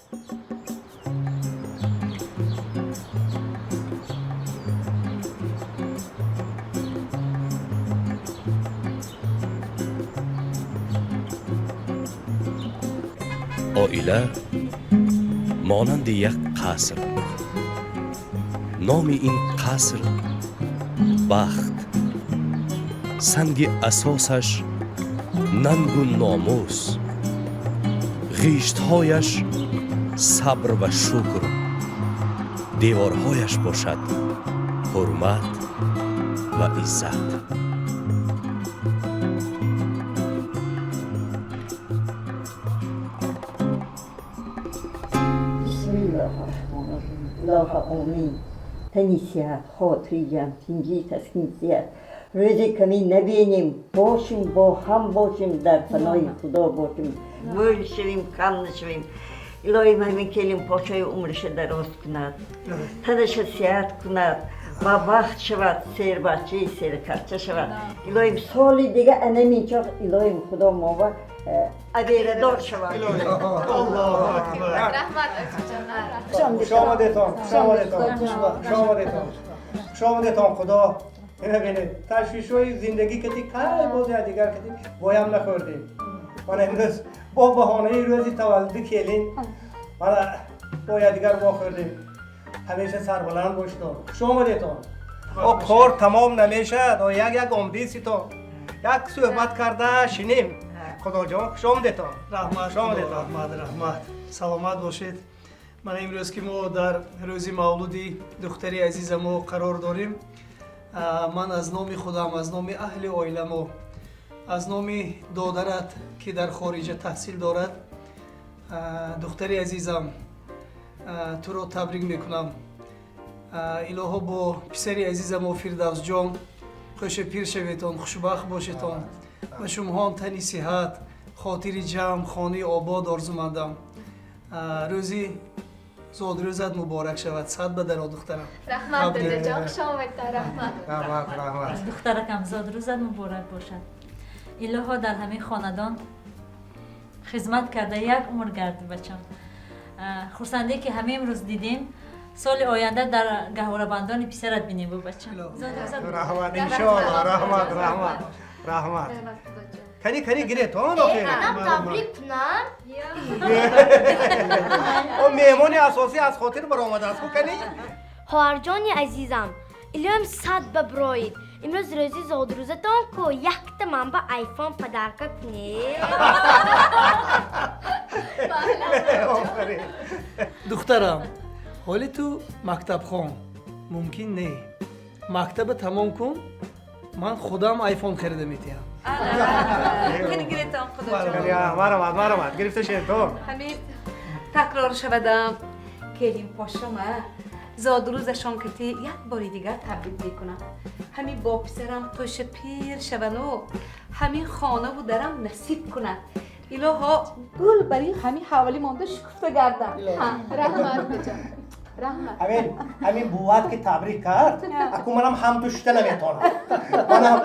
Оила монанди як қаср. Номи ин қаср бахт, санги асосаш нангу номус, ғиштҳояш сабр ва шукр, деворҳояш бошад ҳурмат ва иззат. Илоҳа омин. Тани сиҳат, хотири ҷамъ, тинҷӣ, таскин, сиҳат. Рӯзе камӣ набинем, бошем, бо ҳам бошем, дар паноҳи Худо бошем, мӯл шавем, кам нашавем. Илоҳим, ҳамин келин подшоҳи умриша дароз кунад, танаша сиҳат кунад, ба бахт шавад, сербачаи серкарча шавад. Илоҳим, соли дига анамин чоқ, илоҳим, Худо мова аберадор шавад. Раҳмат, очаҷон. Хуш омадетон, хуш омадетон, хуш омадетон, хуш омадетон. Худо ина бинед, ташвишҳои зиндагӣ кати кай боз якдигар кати боям нахӯрдем. Мана имрӯз бо баҳонаи рӯзи таваллуди келин мана бо якдигар вохӯрдем. Ҳамеша сарбаланд бошедон. Хуш омадетон. О, кор тамом намешавад, о, як як омдиситон, як суҳбат карда шинем. Худоҷон, хуш омадетон. Раҳмат. Хуш омадетон. Раҳмат, раҳмат, саломат бошед. Мана имрӯз ки мо дар рӯзи мавлуди духтари азизамо қарор дорем, ман аз номи худам, аз номи аҳли оиламо, аз номи додарат, ки дар хориҷа таҳсил дорад, духтари азизам, туро табрик мекунам. Илоҳо, бо писари азизамо Фирдавсҷон хӯше пир шаветон, хушбахт бошетон. Ба шумоҳон тани сиҳат, хотири ҷамъ, хонаи обод орзумандам. Рӯзи зодрӯзат муборак шавад. Сад ба даро, духтарам. Раҳмат, дадаҷон, хуш омадтон, раҳмат. Раҳмат, раҳмат. Духтаракам, зодрӯзат муборак бошад. Илоҳо, дар ҳамин хонадон хизмат карда як умр гарди, бачам. Хурсанде ки ҳамин имрӯз дидем, соли оянда дар гаҳворабандони писарат бинем, бу бачам. Зодрӯзат. Раҳмат, иншоалло. Раҳмат, раҳмат, раҳмат. Кани, кани, гиретон охир. Анам табрик кунам. О, меҳмони асосӣ аз хотир баромадааст ку, кани. Хоҳарҷони азизам, илоҳим, сад ба бироид. Имрӯз рӯзи зодрӯзатон ку, якта ман ба айфон подарка кунед. Офарин. Духтарам, ҳоли ту мактабхон мумкин не, мактаба тамом кун, ман худам айфон харида метиҳам. Кани, гиретон, худоҷон. Марамад, марамад, гирифта шентон. Ҳамин такрор шавадам, келин пошома зодрӯзашон кати як бори дигар табрик мекунам. Ҳамин бо писарам қӯша пир шавану ҳамин хонаву дарам насиб кунад. Илоҳо, гул бар ин ҳамин ҳавлӣ монда шукуфта гардад. Раҳмат, дадаҷон, раҳмат. Ҳамин буват ки табрик кард, аку манам ҳам ту шута наметонам. Манам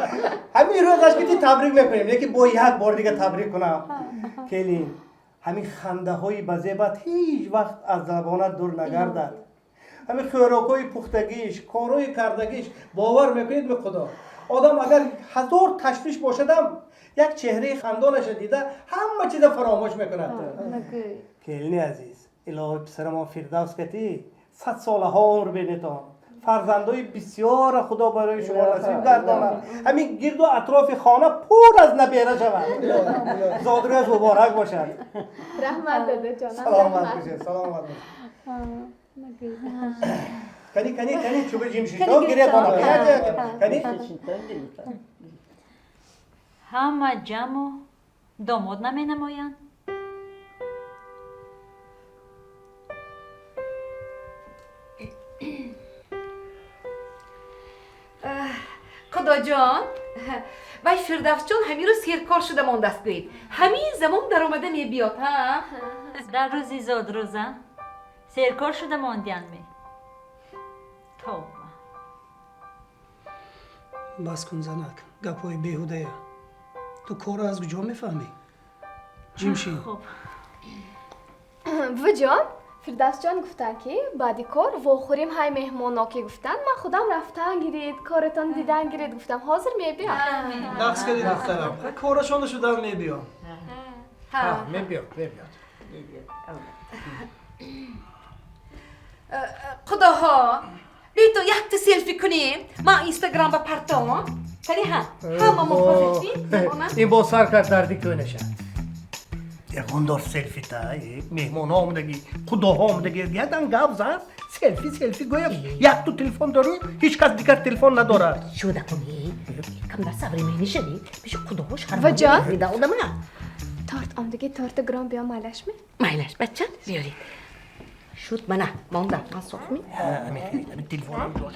ҳамин рӯзаш ки ти табрик мекунем, лекин бо як бор дига табрик кунам. Келин, ҳамин хандаҳои базебат ҳеҷ вақт аз забонат дур нагардад. Ҳамин хӯрокҳои пухтагиш, корҳои кардагиш, бовар мекунед, ми худо, одам агар ҳазор ташвиш бошадам, як чеҳраи хандонаша дида ҳама чиза фаромӯш мекунад. Келини азиз, илоҳи, писарамон Фирдавс кати садсолаҳо умр бинетон. Фарзандои бисёра Худо барои шумо насиб гардонад. Ҳамин гирду атрофи хона пур аз набера шавад. Зодрӯз муборак бошад. Раҳмат, дадаҷонам. Саломат бошед, саломат бошед. Кани, кани, кани, чуби ҷимшидон гиретон, кани. Ҳама ҷамъу домод наменамоянд. Худоҷон, вай Фирдавсҷон ҳамин рӯз серкор шуда мондааст, гӯед, ҳамин замон даромада мебиёд, ҳа. Дар рӯзи зодрӯза серкор шуда мондиянд ме? Тавба. Бас кун, занак, гапҳои беҳудая. Ту корро аз куҷо мефаҳмӣ? Ҷимшин. Хуб. Буваҷон, Фирдавсҷон гуфтанд, ки баъди кор вохӯрим ҳай меҳмоно, ки гуфтанд, ман худам рафтан гирид, коратон дидан гирид, гуфтам, ҳозир мебиям. Нақс кардӣ, духтарам, корашона шудан мебиём. Мебиёд, мебиёд. Худоҳо, бито якта селфи кунем, ман Инстаграм ба партом. Кани ҳа, ҳама мо ҳозир. Ин бо сар кард дарди кӯнаша. Ягон дор селфи та, меҳмонҳо омадагӣ, худоҳо омадагӣ, ядан гап зан, селфи, селфи гӯя, як ту телефон дорӣ, ҳеҷ кас дигар телефон надорад. Шуда кунӣ, камдар современный шавӣ, пеши худоҳо Ваҷон? шарманда одама. Торт омдагӣ, торта гиром биё, майлашми? Майлаш, бача, биёред. Шуд, мана, монда, ман сохми. Телефонам ҷош.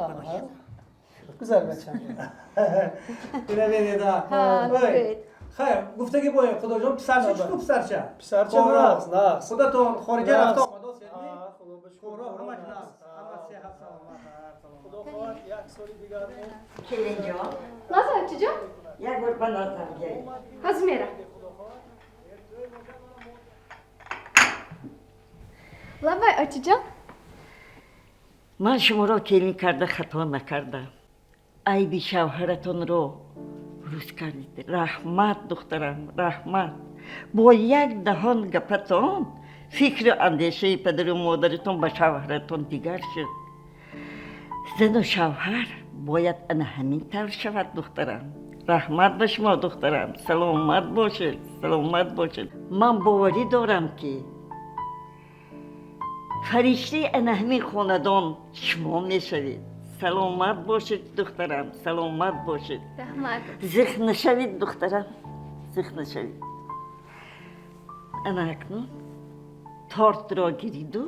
Гузар, бачам. Ина бинеда. Хайр, гуфтагӣ боем, худоҷон, писарча чӣ ку, писарча? Писарча нағз, нағз. Худатон хориҷа рафта омадост? Худо ҳамаш нағз, ҳама сеҳат, саломат. Худо хоҳад, як соли дигар. Келинҷон. Лазар, чиҷон? Як бор ба наздам биёед. Ҳозир мерам. Лабай, очиҷон. Ман шуморо келин карда хато накардам. Айби шавҳаратонро рӯз кардед. Раҳмат, духтарам, раҳмат. Бо як даҳон гапатон фикру андешаи падару модаратон ба шавҳаратон дигар шуд. Зану шавҳар бояд ана ҳамин тавр шавад, духтарам. Раҳмат ба шумо, духтарам. Саломат бошед, саломат бошед. Ман боварӣ дорам, ки фариштаи ана ҳамин хонадон шумо мешавед. Саломат бошед, духтарам, саломат бошед. Раҳмат. Зиқ нашавед, духтарам, зиқ нашавед. Ана акнун тортро гириду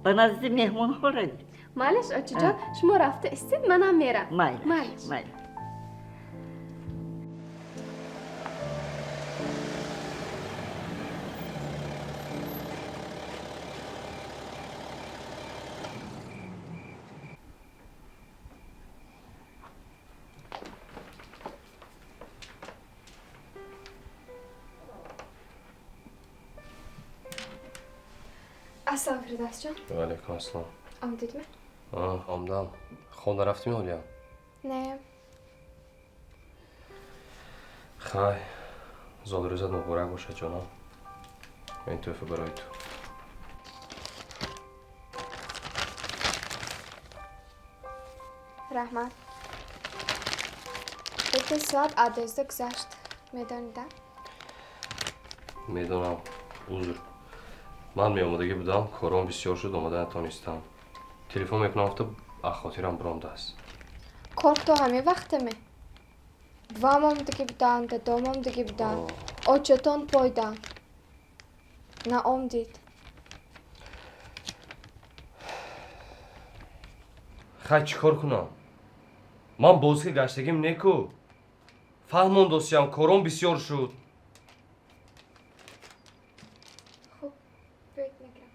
ба назди меҳмонҳо равед. Майлаш, очиҷон, шумо рафта истед, манам мерам. Майлаш. Майлаш. Майлаш. Ассалом, Фирдавсҷон. Ва алайкум ассалом. Омадидми? Омадам. Хона рафтими ҳолиям? Не. Хай, зодрӯзат муборак бошад, ҷонам. Ин тӯҳфа барои ту. Раҳмат. Лекин соат аз 12 гузашт, медонида? Медонам, узр. Ман меомадагӣ будам, кором бисёр шуд, омада натонистам. Телефон мекунам, гуфта, аз хотирам биромдааст. Кор то ҳамин вақтаме? Бувам омадагӣ буданд, дадом омадагӣ буданд, очатон пойданд. Наомдид. Хай, чӣ кор кунам? Ман бозӣ гаштагим неку. Фаҳмондосиям, кором бисёр шуд. Хуб, биёед, мегирам.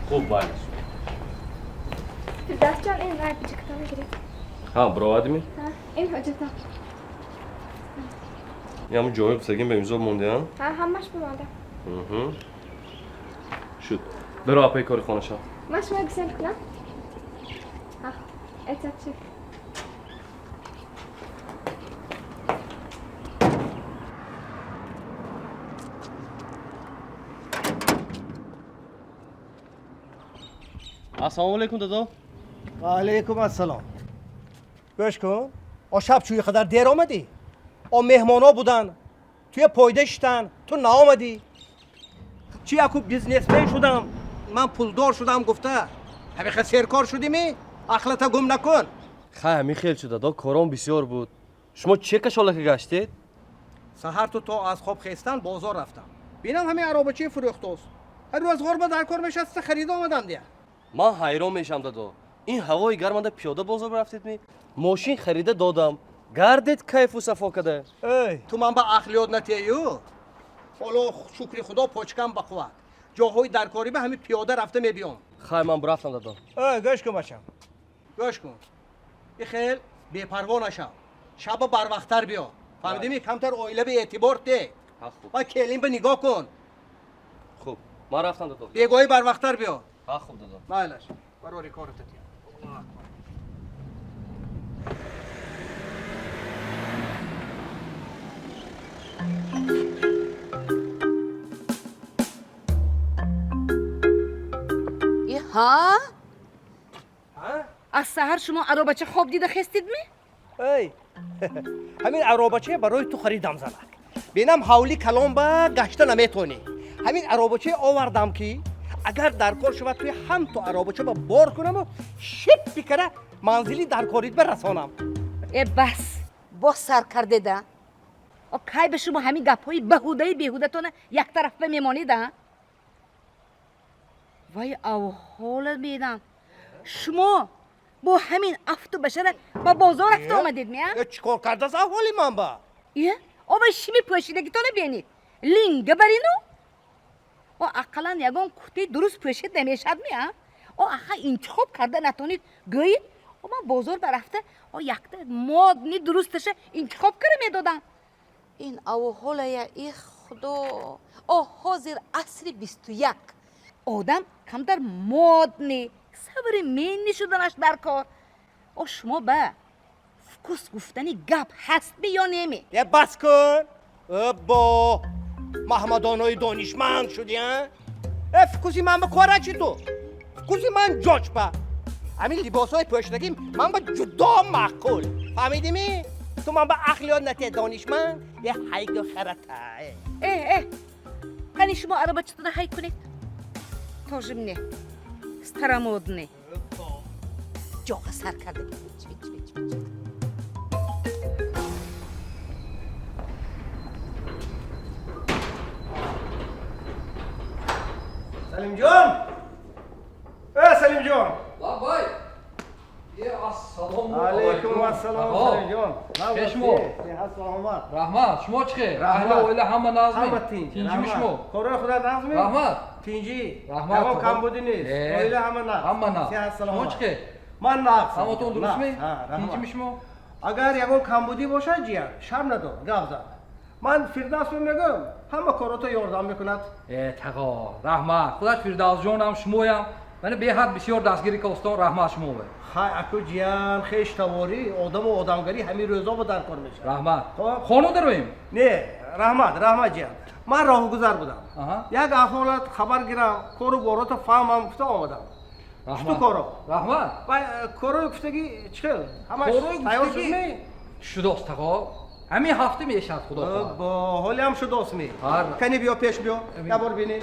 Хуб, майлаш. Фирдавсҷон, ин рай пиҷактона гиред. Ҳа, баровардими? Ҳа, ин ҳоҷатон. Ин ҳамун ҷои гуфтагим ба имзо мондиам? Ҳа, ҳамаш бимонда. Шуд. Биро апаи кори хона шав. Ман шумо гусел кунам? Ҳа, эҳтиёт шед. Ассалому алайкум, дадо. Ва алайкум ассалом. Гӯш кун, о шаб чӯи қадар дер омадӣ? О меҳмонҳо буданд, туя пойда шитанд, ту наомадӣ. Чӣ яку бизнесмен шудам, ман пулдор шудам гуфта, ҳамин хел серкор шудимӣ? Ақлата гум накун. Хай, ҳамин хел шуд, дадо, кором бисёр буд. Шумо чӣ кашолака гаштед? Саҳар ту то аз хоб хестан бозор рафтам. Бинам ҳамин аробачии фурӯхтост. Ҳар рӯзғор ба дар кор мешаста харида омадам дия. Ман ҳайрон мешам, дадо. Ин ҳавои гарманда пиёда бозор рафтед ми? Мошин харида додам. Гардед кайфу сафо када. Эй, ту ман ба ақл ёд натею? Ҳоло шукри худо почкам ба қувват. Ҷоҳои даркорӣ ба ҳамин пиёда рафта мебиём. Хай, ман рафтам, дадо. Эй, гӯш кун, бачам. Гӯш кун. И хел бепарво нашав. Шаба барвақттар биё. Фаҳмидӣ, камтар оила ба эътибор де. Ва келин ба нигоҳ кун. Хуб, ман рафтам додо. Бегоҳӣ барвақттар биё. Ха, хуб додо. Майлаш, барори кората тия. Ҳа? Аз саҳар шумо аробача хоб дида хестидми? Эй, ҳамин аробача барои ту харидам занак. Бинам ҳавли калон ба гашта наметонӣ. Ҳамин аробача овардам ки агар дар кор шавад туи ҳам ту аробача ба бор кунаму шип бикара манзили даркорит ба расонам. Э бас, боз сар кардеда. О кай ба шумо ҳамин гапҳои баҳудаи беҳудатона яктарафа мемонед, а? Вай авҳола медам. Шумо бо ҳамин афту башара ба бозор рафта омадед ми, а? Чӣ кор кардааст аҳволи ман ба? Е, овай шими пӯшидагитона бинед. Линга барину? О ақаллан ягон куртаи дуруст пӯшид намешад ми, а? О аха интихоб карда натонед гӯед, о ман бозор ба рафта о якта модни дурусташа интихоб кара медодам. Ин авҳолая, и худо, о ҳозир асри 21. Одам камтар модни, современни шуданаш дар кор. О шумо ба вкус гуфтани гап ҳастми ё неми? Е бас кун! Бо маҳмадонои донишманд шудӣ, а? Э вкуси ман ба кора чӣ ту? Вкуси ман ҷоч ба. Ҳамин либосҳои пӯшидагим ман ба ҷудо маъқул. Фаҳмидӣ-ми? Ту ман ба ақл ёд натия донишманд, е ҳайгу харата. Э, э, қани шумо арабачатона ҳай кунед. Тоже мне старомодный. Ҷоға сар карда. Салимҷон! Э, Салимҷон! Лаббай! Е, ассалому алайкум ассалом, Салимҷон. Чӣ шумо? Сиҳат, саломат. Раҳмат, шумо чӣ хел? Аҳли оила ҳама назми? Ҳама тинҷ. Тинҷими шумо? Корои худат назми? Раҳмат. Тинҷӣ. Раҳмат. Ягон камбудӣ нест. Оила ҳама нағз. Ҳама нағз. Сиҳат, саломат. Шумо чӣ хел? Ман нағз. Ҳаматон дурустми? Тинҷими шумо? Агар ягон камбудӣ бошад, ҷия, шарм надор, гап зад. Ман Фирдавсро мегӯям, ҳама корото ёрдам мекунад. Э, тағо, раҳмат. Худаш Фирдавсҷонам, шумоям. Мани беҳад бисёр дастгирӣ костон, раҳмат шумо. Хай, аку ҷиян, хештаворӣ, одаму одамгарӣ ҳамин рӯзо ба дар кор мешавад. Раҳмат. Хона дароем? Не, раҳмат, раҳмат ҷиян. Ман роҳгузар будам. Як аҳволат хабар гирам, кору борото фаҳмам гуфта омадам. Чӣ ту коро? Раҳмат. Вай корои гуфтагӣ чӣ хел? Ҳамаш тайёр шудми? Шудост, тағо. Ҳамин ҳафта мешавад, худо хоҳад. Бо ҳоле ҳам шудостми. Кани биё пеш биё, як бор бинӣ.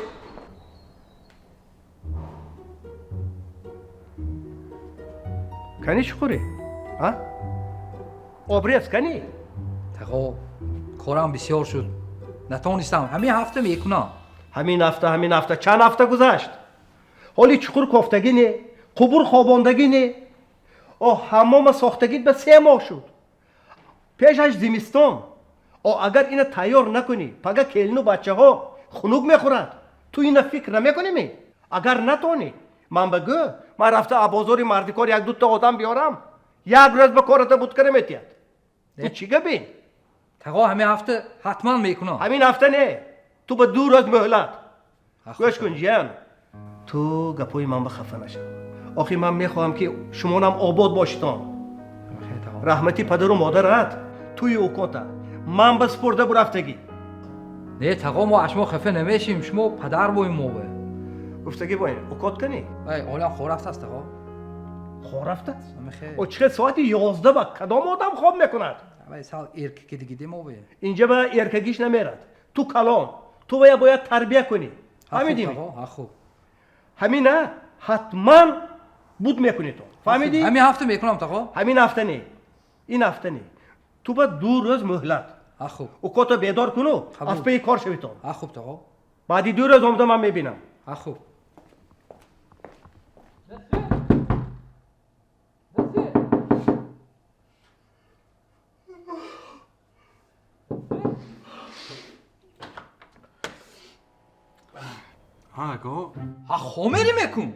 Кани чӣ хӯрӣ? А? Обрез кани? Тағо, корам бисёр шуд. Натонистам. Ҳамин ҳафта мекунам. Ҳамин ҳафта, ҳамин ҳафта. Чанд ҳафта гузашт? Ҳоли чуқур кофтагӣ не, қубур хобондагӣ не. О, ҳаммома сохтагит ба 3 моҳ шуд. Пешаш зимистон. О, агар ина тайёр накунӣ, пага келину бачаҳо хунук мехӯрад. Ту ина фикр намекунӣ ми? Агар натонӣ, ман ба гӯ, ман рафта аз бозори мардикор як дута одам биёрам, як рӯз ба кората будка наметиҳад. Ин чӣ гапин? Тағо, ҳамин ҳафта ҳатман мекунам. Ҳамин ҳафта не, ту ба 2 рӯз муҳлат. Гӯш кун, ҷиян, ту гапҳои ман ба хафа нашав. Охир ман мехоҳам ки шумонам обод бошитон. Раҳмати падару модарат туи укота ман ба супурда бурафтагӣ. Не, тағо, мо аз шумо хафа намешем, шумо падар боем мо. Гуфтагӣ боем, укот кунӣ? Вай, олам хор рафтааст, тағо. Хор рафтааст? О, чӣ хел соати 11 ба кадом одам хоб мекунад? Вай, сал эркаки дигиде мо бе. Инҷа ба эркагиш намерад. Ту калон, ту вая бояд тарбия кунӣ. Фаҳмидӣ? Ха, хуб. Ҳамина ҳатман буд мекунӣ ту. Фаҳмидӣ? Ҳамин ҳафта мекунам, тағо. Ҳамин ҳафта не, ин ҳафта не. Ту ба 2 рӯз муҳлат. Ха, хуб. Укото бедор куну, аз паи кор шавитон. Ха, хуб, тағо. Баъди 2 рӯз омада ман мебинам. Ха, хуб. Ҳа, ако. Ҳа, хомери мекун.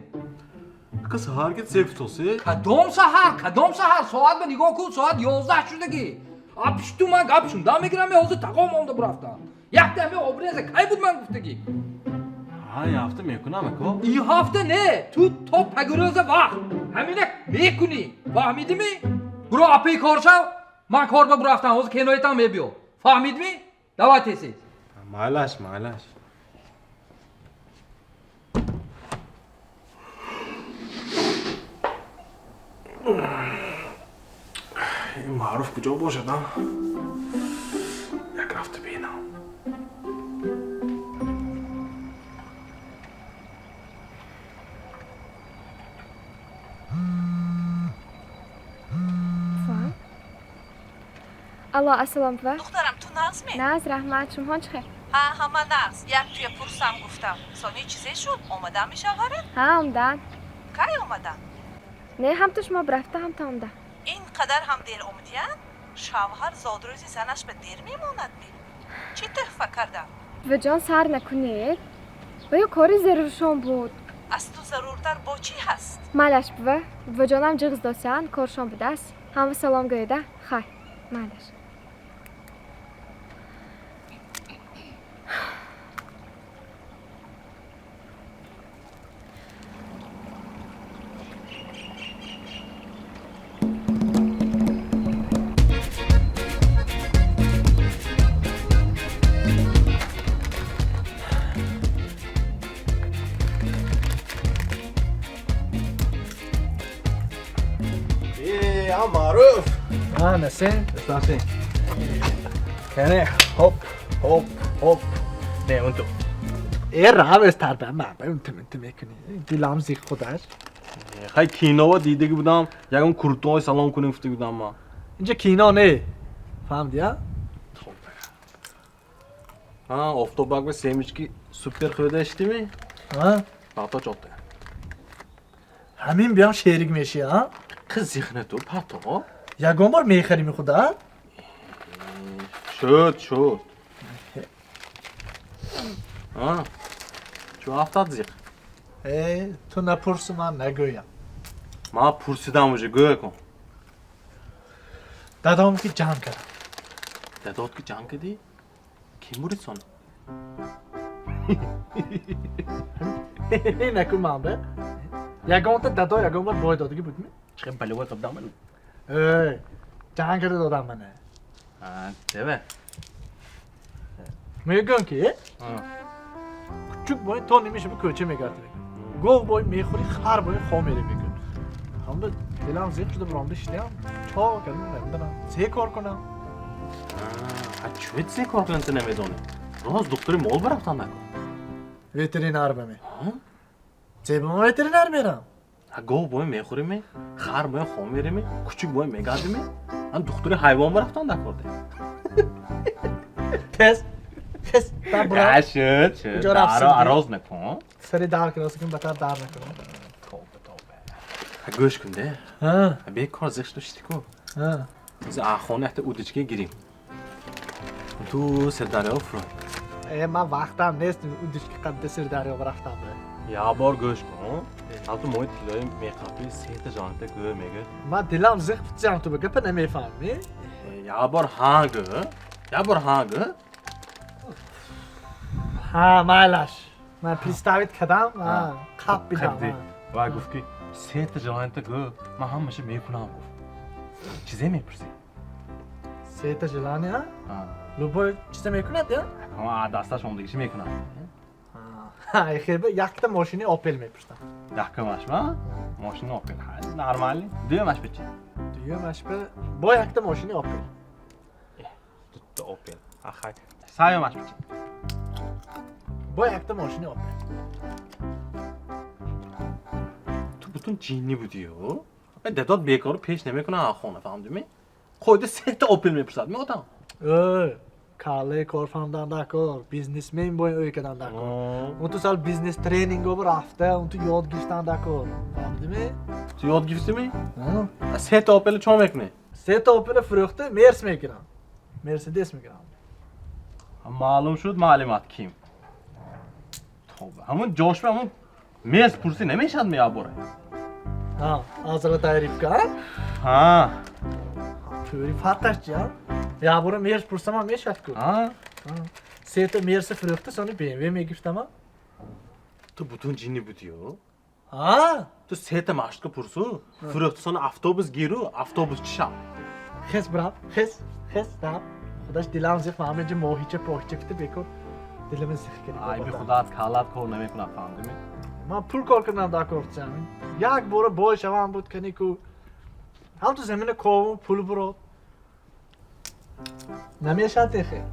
Ака, саҳар ки сефтосе? Кадом саҳар? Кадом саҳар? Соат ба нигоҳ кун, соат 11 шудагӣ. Пишту ман гап шунда мегирам, ҳозир тақом омда бурафтам. Якта ҳами обреза кай буд ман гуфтагӣ? Ҳа, ин ҳафта мекунам, ако. Ин ҳафта не, ту то пагурӯза вақт. Ҳамина мекунӣ. Фаҳмидими? Буро апаи кор шав, ман кор ба бурафтам, ҳозир кеноятам мебиё. Фаҳмидми? Давай тез-тез. Майлаш, майлаш. Ин Маъруф куҷо бошад, а? Як рафта бинам. Алло, ассалом бува. Духтарам, ту нағз ме? Нағз, раҳмат. Шумоҳон чӣ хел? Ҳа, ҳама нағз. Як туя пурсам гуфтам. Сони чизе шуд? Омадан мешавҳарат? Ҳа, омадан. Кай омадан? Не, ҳам ту шумо рафта, ҳам та омада. Ин қадар ҳам дер омадиян? Шавҳар зодрӯзи занаш ба дер мемонад ме? Чӣ тӯҳфа кардам? Буваҷон, сар накунед. Ва ё кори заруршон буд. Аз ту заруртар бо чӣ ҳаст? Майлаш, бува. Буваҷонам ҷиғз досян, коршон будааст. Ҳама салом гӯеда. Хай, майлаш. Маъруф. А, насен? Насен. Кане, хоп, хоп, хоп. Не, он ту. Э, равес тарба, ма, он ту, ту мекунӣ. Дилам зиқ худаш. Хай кинова дидаги будам, ягон куртой салом кунем гуфта будам ма. Инҷа кино не. Фаҳмидӣ, а? Ҳа, офтобак ба семечки супер хӯрда шидими? Ҳа? Пато чотта. Ҳамин биям шерик меши, а? Қиз зиқна ту, пато. Ягон бор мехарими худа? Шуд, шуд. Ҳа? Чу ҳафтат зиқ? Э, ту напурси, ман нагӯям. Ман пурсидам уже, гӯя кун. Дадом ки ҷанг кардам. Дадот ки ҷанг кардӣ? Ким бурид сон? Накун ман бе. Ягонта дадо ягон бор бой додагӣ будми? Чӣ баловай қабдам ман? Эй, ҷанг карда додам мана. Ҳа, деве. Мегӯям ки кучук бой то нимиша ба кӯча мегардӣ мегӯям. Гов бой мехӯри, хар бой хом мерӣ мегӯям. Ҳамда дилам зиқ шуда биромда шидам. Чо кардам, намедонам. Се кор кунам. Ҳа, чӯ се кор кунам ту намедонӣ? Рост духтури мол барафтан накун. Ветеринар ба ме. Зебама ветеринар мерам. Ҳа, гов бой мехӯриме, хар бой хом мериме, кучук бой мегардиме. Ҳа, духтури ҳайвон барафтан дакорде. Тез, тез, дар бурам. Ҳа, шуд, шуд. Ароз накун. Сари дар кунам, кун батар дар накунам. Тавба, тавба. Ҳа, гӯш кун де. Ҳа. Бекор зиқ шуда шидӣ ку. Ҳа. Ҳозир ахона якта удочка гирим. Ту Сирдарё фурӯ. Э, ман вақтам нест удочка қадда Сирдарё рафтам. Я бор гӯш кун. Ҳатто мои тиллои меқапи сета ҷонта гӯ мегӯ. Ман дилам зиқ бутзам ту ба гапа намефаҳмӣ? Я бор ҳа гӯ. Я бор ҳа гӯ. Ҳа, майлаш. Ман представить кардам, қап бидам. Ва гуфт ки сета ҷонта гӯ, ман ҳамаша мекунам гуфт. Чизе мепурсӣ? Сета желания? Любой чизе мекунад, я? Ҳа, дасташ омдагиша мекунад. Ҳа, хеба якта мошини Opel мепурсам. Якумаш ма? Мошини Opel. Ҳа, нормалӣ. Дуюмаш ба чӣ? Дуюмаш ба бо якта мошини Opel. Дутта Opel. Ахай. Сеюмаш ба чӣ? Бо якта мошини Opel. Ту бутун ҷинни будӣ-ю? Дадот бекору пеш намекунад хона, фаҳмидӣ? Қоида сета Opel мепурсад, ми одам? Э, кале кор фаҳмдан дакор, бизнесмен бо ӯй кардан дакор. Он ту сал бизнес тренинг обо рафта, он ту ёд гирифтан дакор. Фаҳмидӣ? Ту ёд гирифтӣ? Сета Opel чо мекунӣ? Сета Opel фурӯхта Мерс мегирам. Мерседес мегирам. Маълум шуд маълумот ким. Тавба, ҳамун ҷошба ҳамун Мерс пурсӣ намешад меябора. Ҳа, азра дайрибка? Ҳа. Тури фарқаш чи, а? Я бора мерс пурсамам мешавад ку. А? Сета мерса фурӯхта, сони BMW мегирифтама. Ту бутун ҷинни будиё? А? Ту сета машка пурсу, фурӯхта сони автобус гиру, автобус чишам. Хес брат, хес, хес раб. Худаш дилам зиқ, ман ҳаминҷа моҳича поҳича кута бекор дилама зиқ кардӣ. Айби худат калат кор намекунад, фаҳмдими? Ман пул кор кардам дар корча. Як бора бой шавам буд кани ку. Ҳам ту замина ковум пул бурод. Намешад эхе.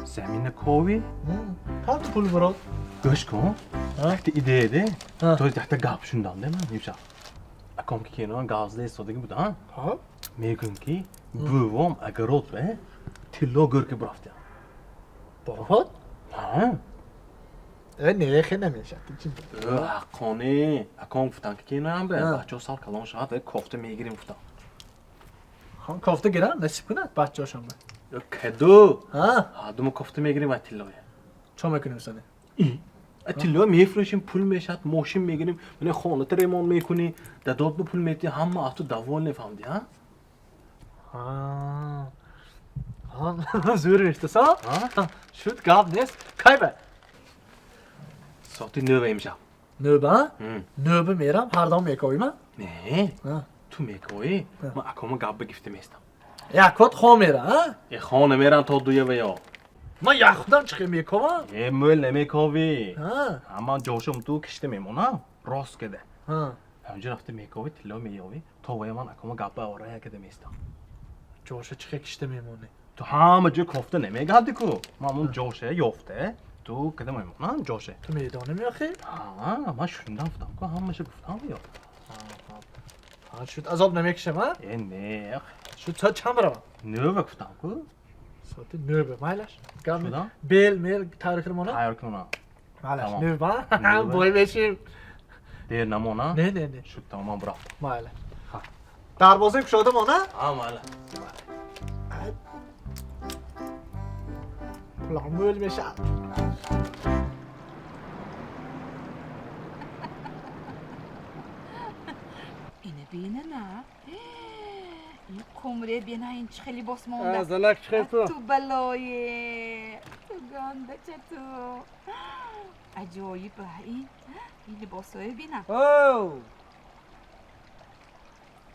Замина кови? Ҳам ту пул бурод. Гӯш кун. Якта идея де. То есть якта гап шундам де ман имшаб. Аком ки кино гавзда истодагӣ будам. Мегӯям ки бувом огород бе тилло гӯр ки бурафтям. Бобот? Ҳа. Э, не, хе намешад. Ҳаққонӣ. Аком гуфтам ки киноям бе бачаҳо сал калон шавад, кофта мегирем гуфтам. Хан кофта гирам, насиб кунад бачаҳошам бе. Каду. Ҳа, думо кофта мегирем ва тиллоя. Чо мекунем сане? Тилло мефурӯшем, пул мешавад, мошин мегирем, мана хоната ремонт мекунӣ, дадот ба пул метиҳӣ, ҳама аз ту довольны, фаҳмдӣ, а? Ҳа, зӯр мештаса? Шуд гап нест. Кай ба? Соати нӯва имшаб. Нӯба? Нӯба мерам, ҳар дам мековӣ ман? Не, ту мековӣ, ман акома гап бигифта местам. Як вақт хо мера, а? Э, хо намерам то дуява ё. Ман як худам чӣ мековам? Э, мӯл намековӣ. Ман ҷошум ту кишта мемонам, рост када. Ҳамҷо рафта мековӣ, тилло меёвӣ, то вая ман акома гапа орая када местам. Ҷоша чӣ кишта мемонӣ? Ту ҳама ҷой кофта намегардӣ ку. Ман он ҷоша ёфта, ту када мемонам ҷоша. Ту медонӣ охи? Ҳа, ман шундам гуфтам ку, ҳамаша гуфтам ё. Ҳа, шуд азоб намекашам, а? Э, не. Шуд соат чанд баравам? Нӯва гуфтам ку. Соати нӯва, майлаш. Гап бел мел тайёр кунам? Тайёр кунам. Майлаш, нӯва? Бой мешим. Дер намона? Не, не, не. Шуд тамом бурафтам. Майла. Дарвозаи кушода мона? Ҳа, майла. Пулам мӯл мешавад. Ина бинана. Ин кумре бина, ин чӣ хеле либос монда. Залак чӣ хел ту? Ту балое. Ту гандача ту. Аҷоиб ин. Ин либосҳое бина. Оу!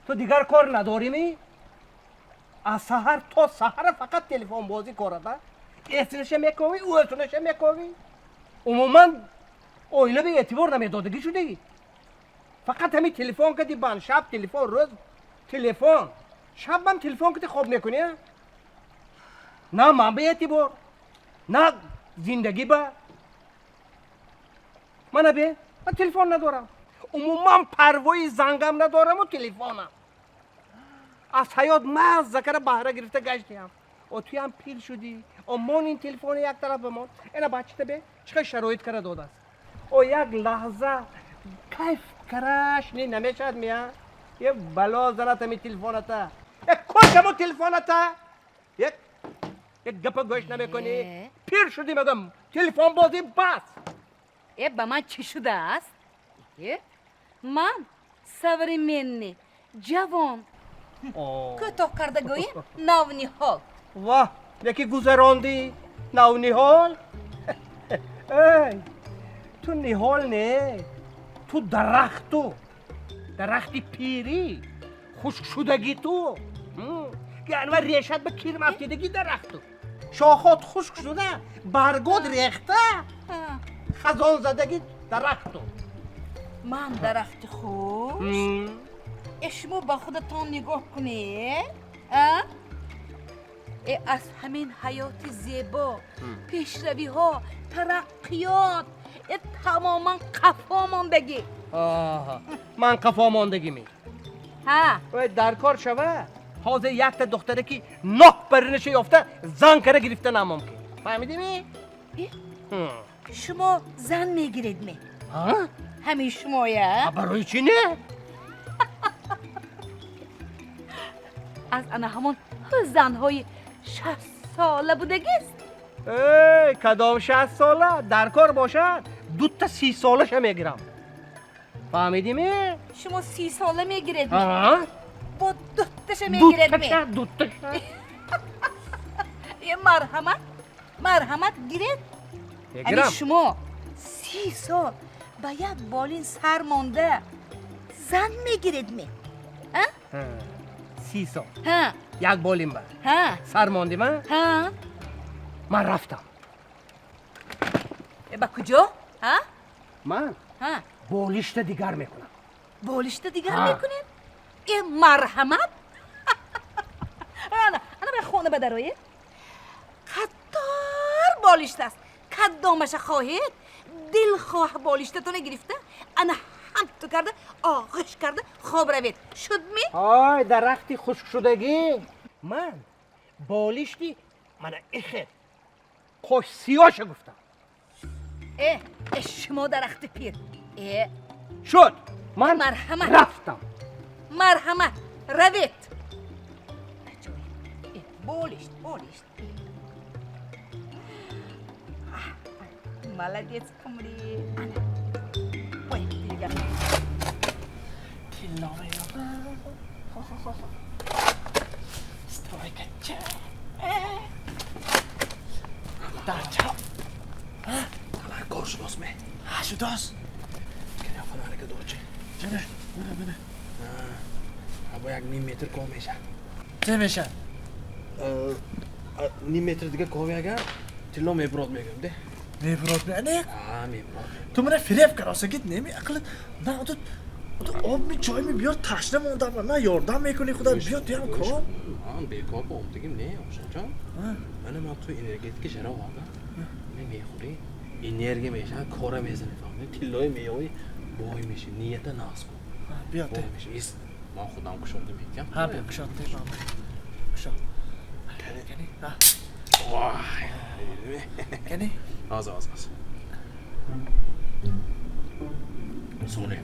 Ту дигар кор надорӣ ми? Аз саҳар то саҳара фақат телефонбозӣ корада. Эсинаша мековӣ, ӯсинаша мековӣ. Умуман оила ба эътибор намедодагӣ шудагӣ. Фақат ҳамин телефон кади бан, шаб телефон, рӯз телефон. Шаб ман телефон кади хоб мекунӣ? На ман ба эътибор, на зиндагӣ ба. Мана бе, ман телефон надорам. Умуман парвои зангам надораму телефонам. Аз ҳаёт мазза кара баҳра гирифта гаштиам. О туям пир шудӣ. О мон ин телефони як тараф бимон. Ина бачата бе, чӣ қадр шароит кара додааст. О як лаҳза кайф караш не намешавад мия? Е бало занат ҳами телефоната. Е кошаму телефоната. Як як гапа гӯш намекунӣ. Пир шудӣ мегӯям, телефонбозӣ бас. Э, ба ман чӣ шудааст? Э, ман современный, ҷавон. Кӯтоҳ карда гӯем, навниҳол. Ваҳ, яке гузарондӣ навниҳол? Эй, ту ниҳол не, ту дарахту. Дарахти пирӣ, хушкшудагӣ ту. Ки анвар решат ба кирм афтидагӣ дарахту. Шохот хушк шуда, баргот рехта, хазон задагӣ дарахту. Ман дарахти хушк? Э, шумо ба худатон нигоҳ кунед, а? Э, аз ҳамин ҳаёти зебо, пешравиҳо, тараққиёт, э, тамоман қафо мондагӣ. Ман қафо мондагӣ ми? Ҳа. Ой, дар кор шава, ҳозир якта духтаре ки ноҳ баринаша ёфта, зан кара гирифта намумкин. Фаҳмидӣ ми? Шумо зан мегиред ми? Ҳа? Ҳамин шумоя? Барои чӣ не? Аз ана ҳамон занҳои 60 сола будагист? Эй, кадом 60 сола? Дар кор бошад, дута 30 солаша мегирам. Фаҳмидӣ ми? Шумо 30 сола мегиред? Ҳа? Бо дутташа мегиред ме? Дутташа, дутташа. Е, марҳамат, марҳамат, гиред. Мегирам. Ами шумо 30 сол ба як болин сар монда зан мегиред ме? А? 30 сол. Ҳа. Як болин ба. Ҳа. Сар мондим, а? Ҳа. Ман рафтам. Э, ба куҷо? Ҳа? Ман Ҳа. болишта дигар мекунам. Болишта дигар Ҳа. мекунем? Э, марҳамат. Ана, ана ба хона ба дароед. Қатор болишт аст. Кадомаша хоҳед, дилхоҳ болиштатона гирифта, ана ҳамту карда, оғӯш карда хоб равед. Шудми? Ой, дарахти хушкшудагӣ. Ман болишти мана ихе қош сиёша гуфтам. Э, э, шумо дарахти пир. Э, Шуд. Ман марҳамат. рафтам. Марҳамат, равед. Аҷоиб. Э, болишт, болишт. Молодец, Кумри. Ана. Ой, дигар. Тилло меёбам. Стройкача. Дарча. Кор шудост ме? Ҳа, шудост. Фонарика дорчи. Бина, бина, бина. Бо як ним метр ков мешад. Чӣ мешад? Ним метр дига кови агар тилло мебурод мегӯям де. Мебурод ме? А, мебурод. Ту мана фиреб каросагит неми ақлат на ту ту об ми чой ми биёр, ташна мондам, на ёрдам мекунӣ худат, биё туям кор. Ман бекор ба омдагим не, Ошонҷон. Мана ман ту энергетика шаро овардам. Не мехӯрӣ, энергия мешавад, кора мезанӣ, фаҳмидӣ? Тиллои меёвӣ, бой мешӣ, нията нағз кун. Биё те. Бой мешӣ. Ис, ман худам кушода метиям. Ҳа, биё кушод те, ман кушод. Кани? Ҳа. Вай, Кани? Аз, аз, аз. Соне,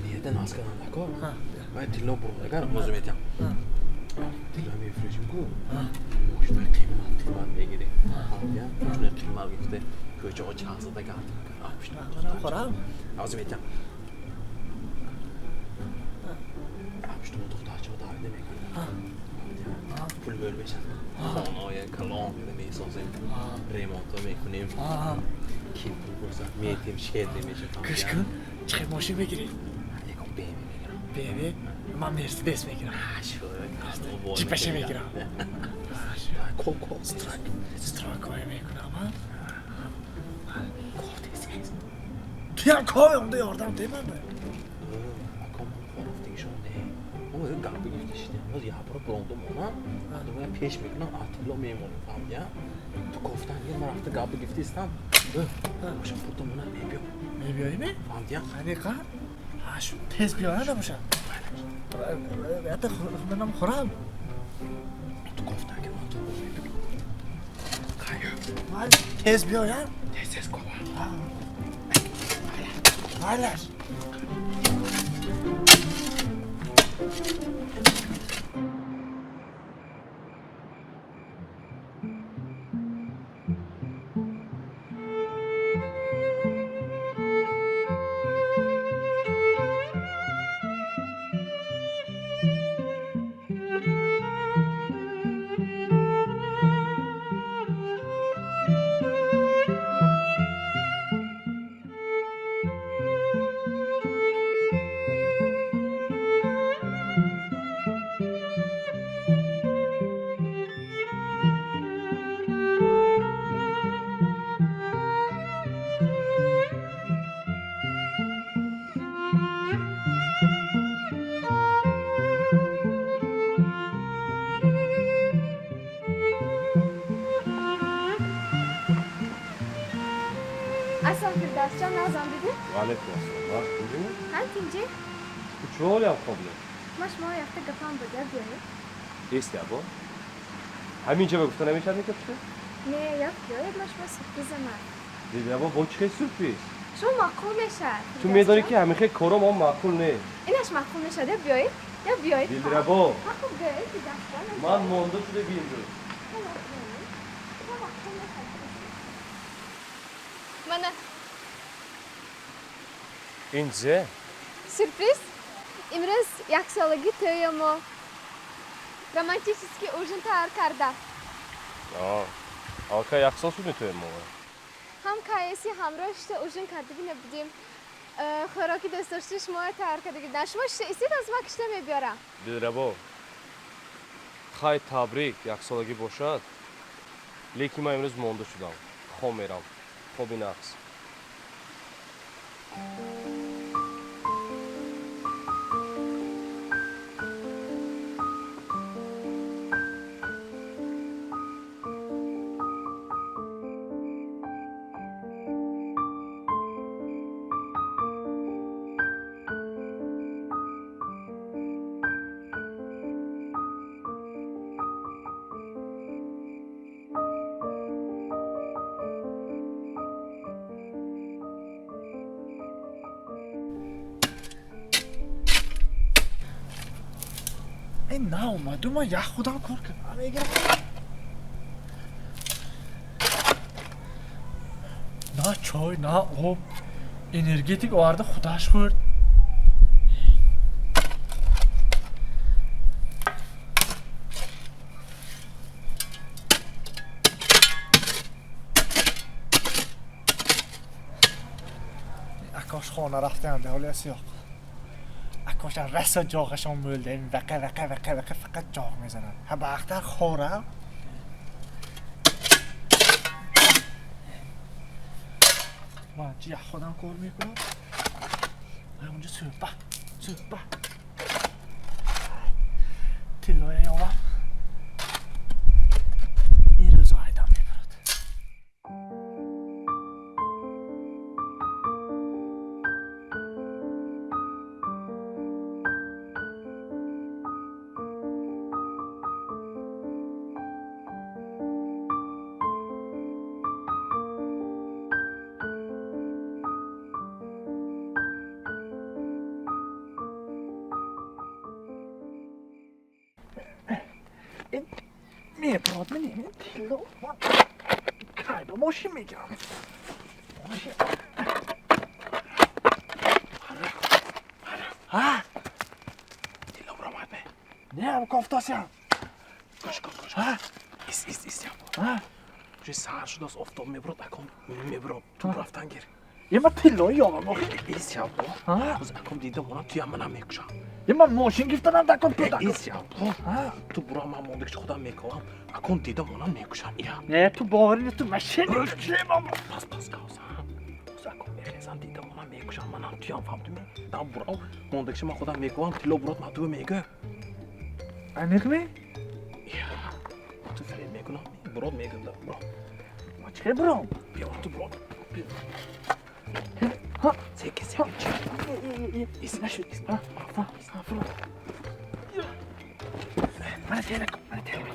нията нағз кардан накор. Вай тилло бурдагар, озу метиям. Тилло мефурӯшим ку. Мошинои қимат қимат мегирем. Фаҳмидӣ? Мошинои қимат гирифта, кӯчаҳо чарх зада гардим. Манам хӯрам. Озу метиям. Пуштумо духтарчаҳо давида мекарданд. Пул бӯл мешавад. Хонаҳои калон када месозем, ремонтҳо мекунем. Ким пул бурса, метем, щедрый мешавад. Гӯш кун, чӣ хел мошин мегирӣ? Ягон БМВ мегирам. БМВ? Ман Мерседес мегирам. Ҷипаша мегирам. Стройкое мекунам, а? Туям кор омда ёрдам де ман. Аком хорафтагишон не. Мо гап гирифта шидем. Боз як бора бурондум онам. Одамоя пеш мекунам, а тилло мемонем, фаҳмидӣ? Ту кофтан гир, ман рафта гап гирифта истам. Бошам пуртам она мебиё. Мебиёӣ ме? Фаҳмидӣ? Аниқа? Ҳа, тез биёя набошад. Ята манам хӯрам. Ту кофтан гир, ман ту мебиё. Тез биёям? Тез, тез кова. Майлаш. Ассалом, Фирдавсҷон, нағзам дидӣ? Ваалайкум ассалом. Вақт тинҷими? Ҳа, тинҷи. Ту чӣ ҳолиам хобле? Ма шумо якта гапам буд, я биёед. Эсти або? Ҳамин ҷа ба гуфта намешавад мекапште? Не, я биёед, ма шумо сюрпризама. Диди або, бо чӣ хел сюрприз? Шумо маъқул мешавад. Ту медонӣ ки ҳамин хел коро мо маъқул не. Инаш маъқул мешавад, я биёед, я биёед. Дилрабо. Ҳа, хуб биёед, Фирдавсҷон. Ман монда шуда имрӯз. Мана Ин зе? Сюрприз? Имрӯз яксолаги тӯя мо. Романтический ужин тайёр карда. Аллакай як сол шуд метоем мо. Ҳам каеси ҳамроҳ шута ужин кардагӣ набудем. Хӯроки дӯстдоштаи шуморо тайёр кардагӣ. Дар шумо шиша истед, аз ман кишта мебиёрам. Дилрабо, хай, табрик, яксолагӣ бошад, лекин ман имрӯз монда шудам, хоб мерам, хоби нақс. Ин наомаду, ман як худам кор кардам, мегирам. На чой, на об, энергетик оварда, худаш хӯрд. Акош хона рафтам, ҳоли сиёқ. Акошан расо ҷоғашон мӯлда, вақа вақа вақа вақа фақат ҷоғ мезанад. Ҳа, бахтар хора. Ман чи як худам кор мекунам? Унҷа суҳба, суҳба. Тиллоя ёвам. Ин рӯзо айдам мебарад. Мебарад, ман тилло, ман кай ба мошин мегирам? Мошин. Ҳа? Тилло баромад ме? Не, кофтосям. Гӯш кун, гӯш. Ҳа? Ис, ис, ис, ябо. Ҳа? Уже саҳар шудааст, офтоб мебурад, аком мебурад. Ту рафтан гир. Е, ман тиллои ёвам охи. Ис, ябо. Ҳа? Ҳозир аком дидам, онам туям манам мекушам. Е, ман мошин гирифтанам дакон пул дакон. Ис, ябо. Ҳа? Ту бура, ман мондагичи худам мековам. Акон дидам, онам мекушам. Я. Не, ту боварӣ не, ту машин. Пас, пас, кавсан. Ҳозир аком мехезам, дидам, онам мекушам, манам туям, фаҳмдӣ? Дам бурав, мондагичи ман худам мековам, тилло бурад, ман ту мегӯ. Аниқ ми? Я. Ту фиреб мекунам, бурод мегӯм, да, буро. Ман чӣ хел буром? Биё, ту бурод. Биё. Ҳа? Секин, секин, чи? Ис, Нашуд. ис, Ҳа? Ҳа, бурод. Мана телеком, мана телеком.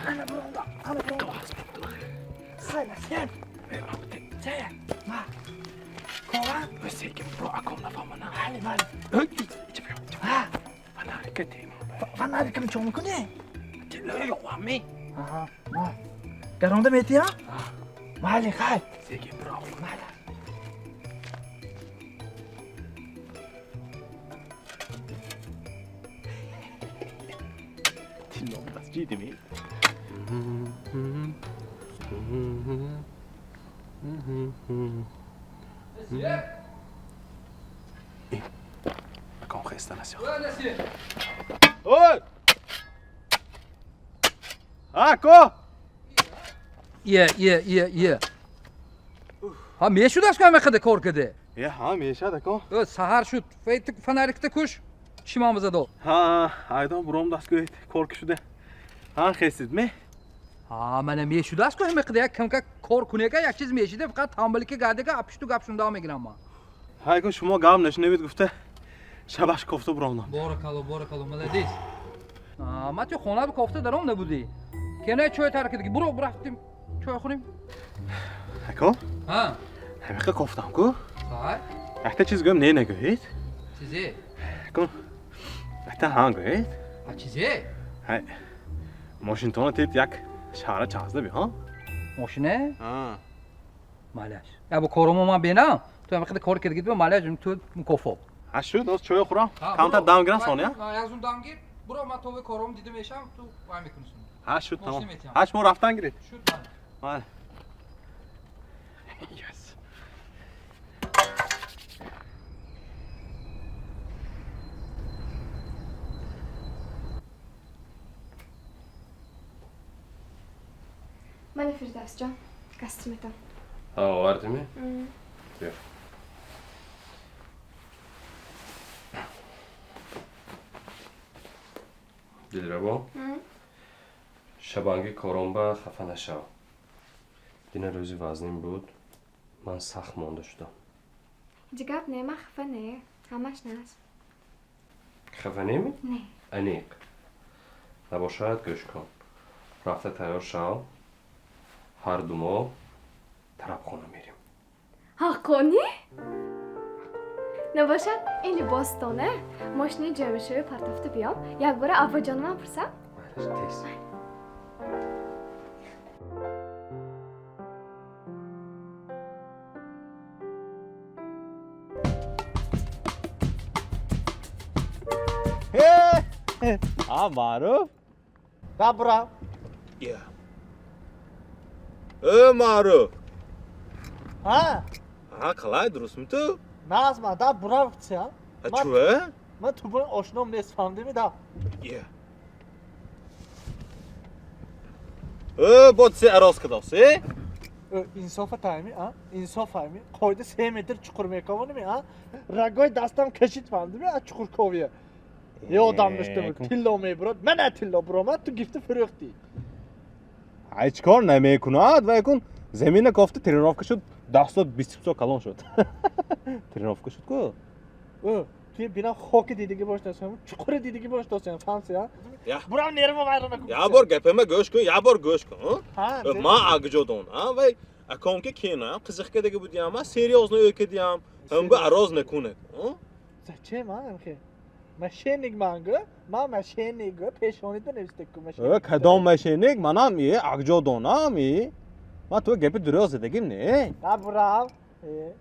Ана буронда, ана буронда. Хайна, сен. Се, ма. Кова? Секин, буро, аком нафаҳмана. Мали, мали. Иҷа биё, иҷа. Ҳа? Фонарика тема. Фонарикам чо мекунӣ? Тилло ёвам ми? Аҳа, ма. Гаронда метиям? Мали, хай. Секин, буро. Мали. Тилло даст ҷиддӣ ми? Аком хеста насиёх. Ой! Ако! Ие, ие, ие, ие. Ҳа, мешудааст ку ҳамин қадар кор каде? Е, ҳа, мешад, ако. Э, саҳар шуд. Фонарикта куш. Чимам задо. Ҳа, айдон буром даст гӯед, кор ки шуда. Ҳа, хестид ме? Ҳа, мана мешудааст ку ҳамин қадар як камка кор кунека, як чиз мешида, фақат тамбалики гардика, апишту гап шунда мегирам ман. Ҳа, ко шумо гап нашунавед гуфта, шабаш кофта буромдам. Боракалло, боракалло, молодец. А, ман ту хона ба кофта даром набудӣ. Кена чой тар кардӣ. Буро, рафтим. Чой хӯрем. Ако? Ҳа. Ҳамиқа кофтам ку? Хай. Якта чиз гӯям, не нагӯед? Чизе? Акун, якта ҳа гӯед? А чизе? Ҳай, мошинтона тед як шаҳра чазда би, ҳа? Мошине? Ҳа. Малаш. Я бо коромо ман бенам, Ту ҳам қадар кор кардагӣ ту малаҷ ту мукофот. Ҳа шуд, оз чой хӯрам. Камтар дам гирам сония. Аз он дам гир. Буро ман то кором дида мешам, ту вай мекунӣ. Ҳа шуд, тамом. Ҳа шумо рафтан гиред. Шуд. Бале. Yes. Мана Фирдавсҷон, костюметон. Ҳа, овардими? Биё. Дилрабо, шабанги коромба хафа нашав. Дина рӯзи вазнин буд, ман сахт монда шудам. Ҷигап не, ман хафа не, ҳамаш наст. Хафа неми? Не. Аниқ. Набошад, гӯш кун. Рафта тайёр шав. Ҳар ду мо тарабхона мерем. Ҳаққонӣ? Набошад, ин либостона мошини ҷамъшавӣ партофта биём, якбора аббаҷонамам пурсам? Тез. А, Маъруф? Да, бра. Э, Маъруф. Ҳа? Ҳа, қалай, дурустми ту? Назма, да, бра гуфтия. А чӯ? Ман ту бо ошном нест, фаҳмдими, да? Э, бо се арос кадос, э? Инсофа тайми, а? Инсоф айми. Қоида 3 метр чуқур мекованими, а? Рагои дастам кашид, фаҳмдими, а чуқурковия. Ёдам доштам, тилло мебурад. Мана тилло буромад, ту гифта фурӯхтӣ. Ай чӣ кор намекунад? Вай кун замина кофта тренировка шуд, дастот бисипсо калон шуд. Тренировка шуд ку? Э, ту бинам хоки дидагӣ бош досам, чуқури дидагӣ бош досам, фаҳмси, а? Бурам нервма вайрон накун. Я бор гапама гӯш кун, я бор гӯш кун. Ман агҷо донам, вай аком ки кенам, қизиқ кадаги будиам, ман серьёзно ӯ кадиам. Ҳамба ароз накунад. Зачем, а, амхе? Мошенник ман гӯ, ман мошенник гӯ, пешонида нависта ку мошенник. Э, кадом мошенник? Манам е, агҷо донам е. Ман ту гапи дурӯғ задагим не? Да бурав,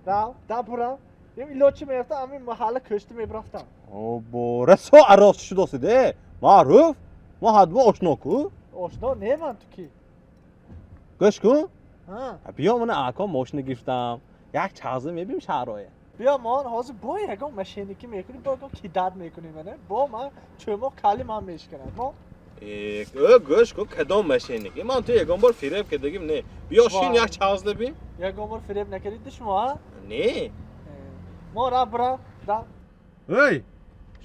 рав, да бурав. Им илочи мерафтам, ами маҳалла кӯшта мебарафтам. О, бо расо арос шудосиде. Маъруф, мо ҳадмо ошно ку? Ошно не ман ту ки. Гӯш кун. Ҳа. Биё мана аком мошина гирифтам. Як чағза мебим шаҳрое. Биё ман ҳозир бо ягон мошенникӣ мекунем, бо ягон кидат мекунем, ана. Бо ман чӯмоқ кали ман мешиканам. Мо Э, гӯш кун, кадом мошенникӣ? Ман ту ягон бор фиреб кардагим не. Биё шин як чағза бим. Ягон бор фиреб накардид шумо, а? Не. Мо ра бира, да. Эй,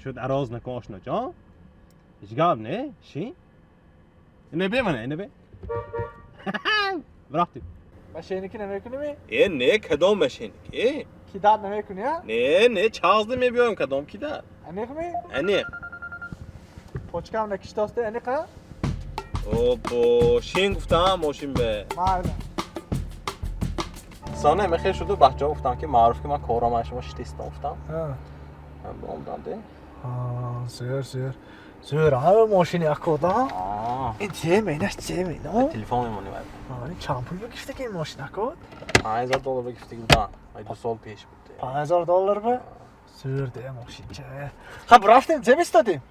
шуд ароз накун ошноҷон. Ҳеҷ гап не, шин. Ине бе мана, ине бе. Рафтим. Мошенникӣ намекунем? Э, не, кадом мошенникӣ? Кидат намекунӣ, а? Не, не, чағзда мебиёем, кадом кидат? Аниқми? Аниқ. Почкам накиштосте, аниқ, а? Обо, шин гуфтам, мошин бе. Майли. Соне мехел шуду бачаҳо гуфтам ки Маъруф ки ман корам аз шумо шитистам гуфтам. Ман омдам де. Зӯр, зӯр. Зӯр, ҳама мошини акода. Ин че менаш, че мено? Телефон мемонӣ вай. Ин чанд пул бигирифта ки ин мошин акод? $5000 бигирифтаги будан. Ай 2 сол пеш буд. $5000 ба? Зӯр де мошинча. Хаб рафтем, че мистодем?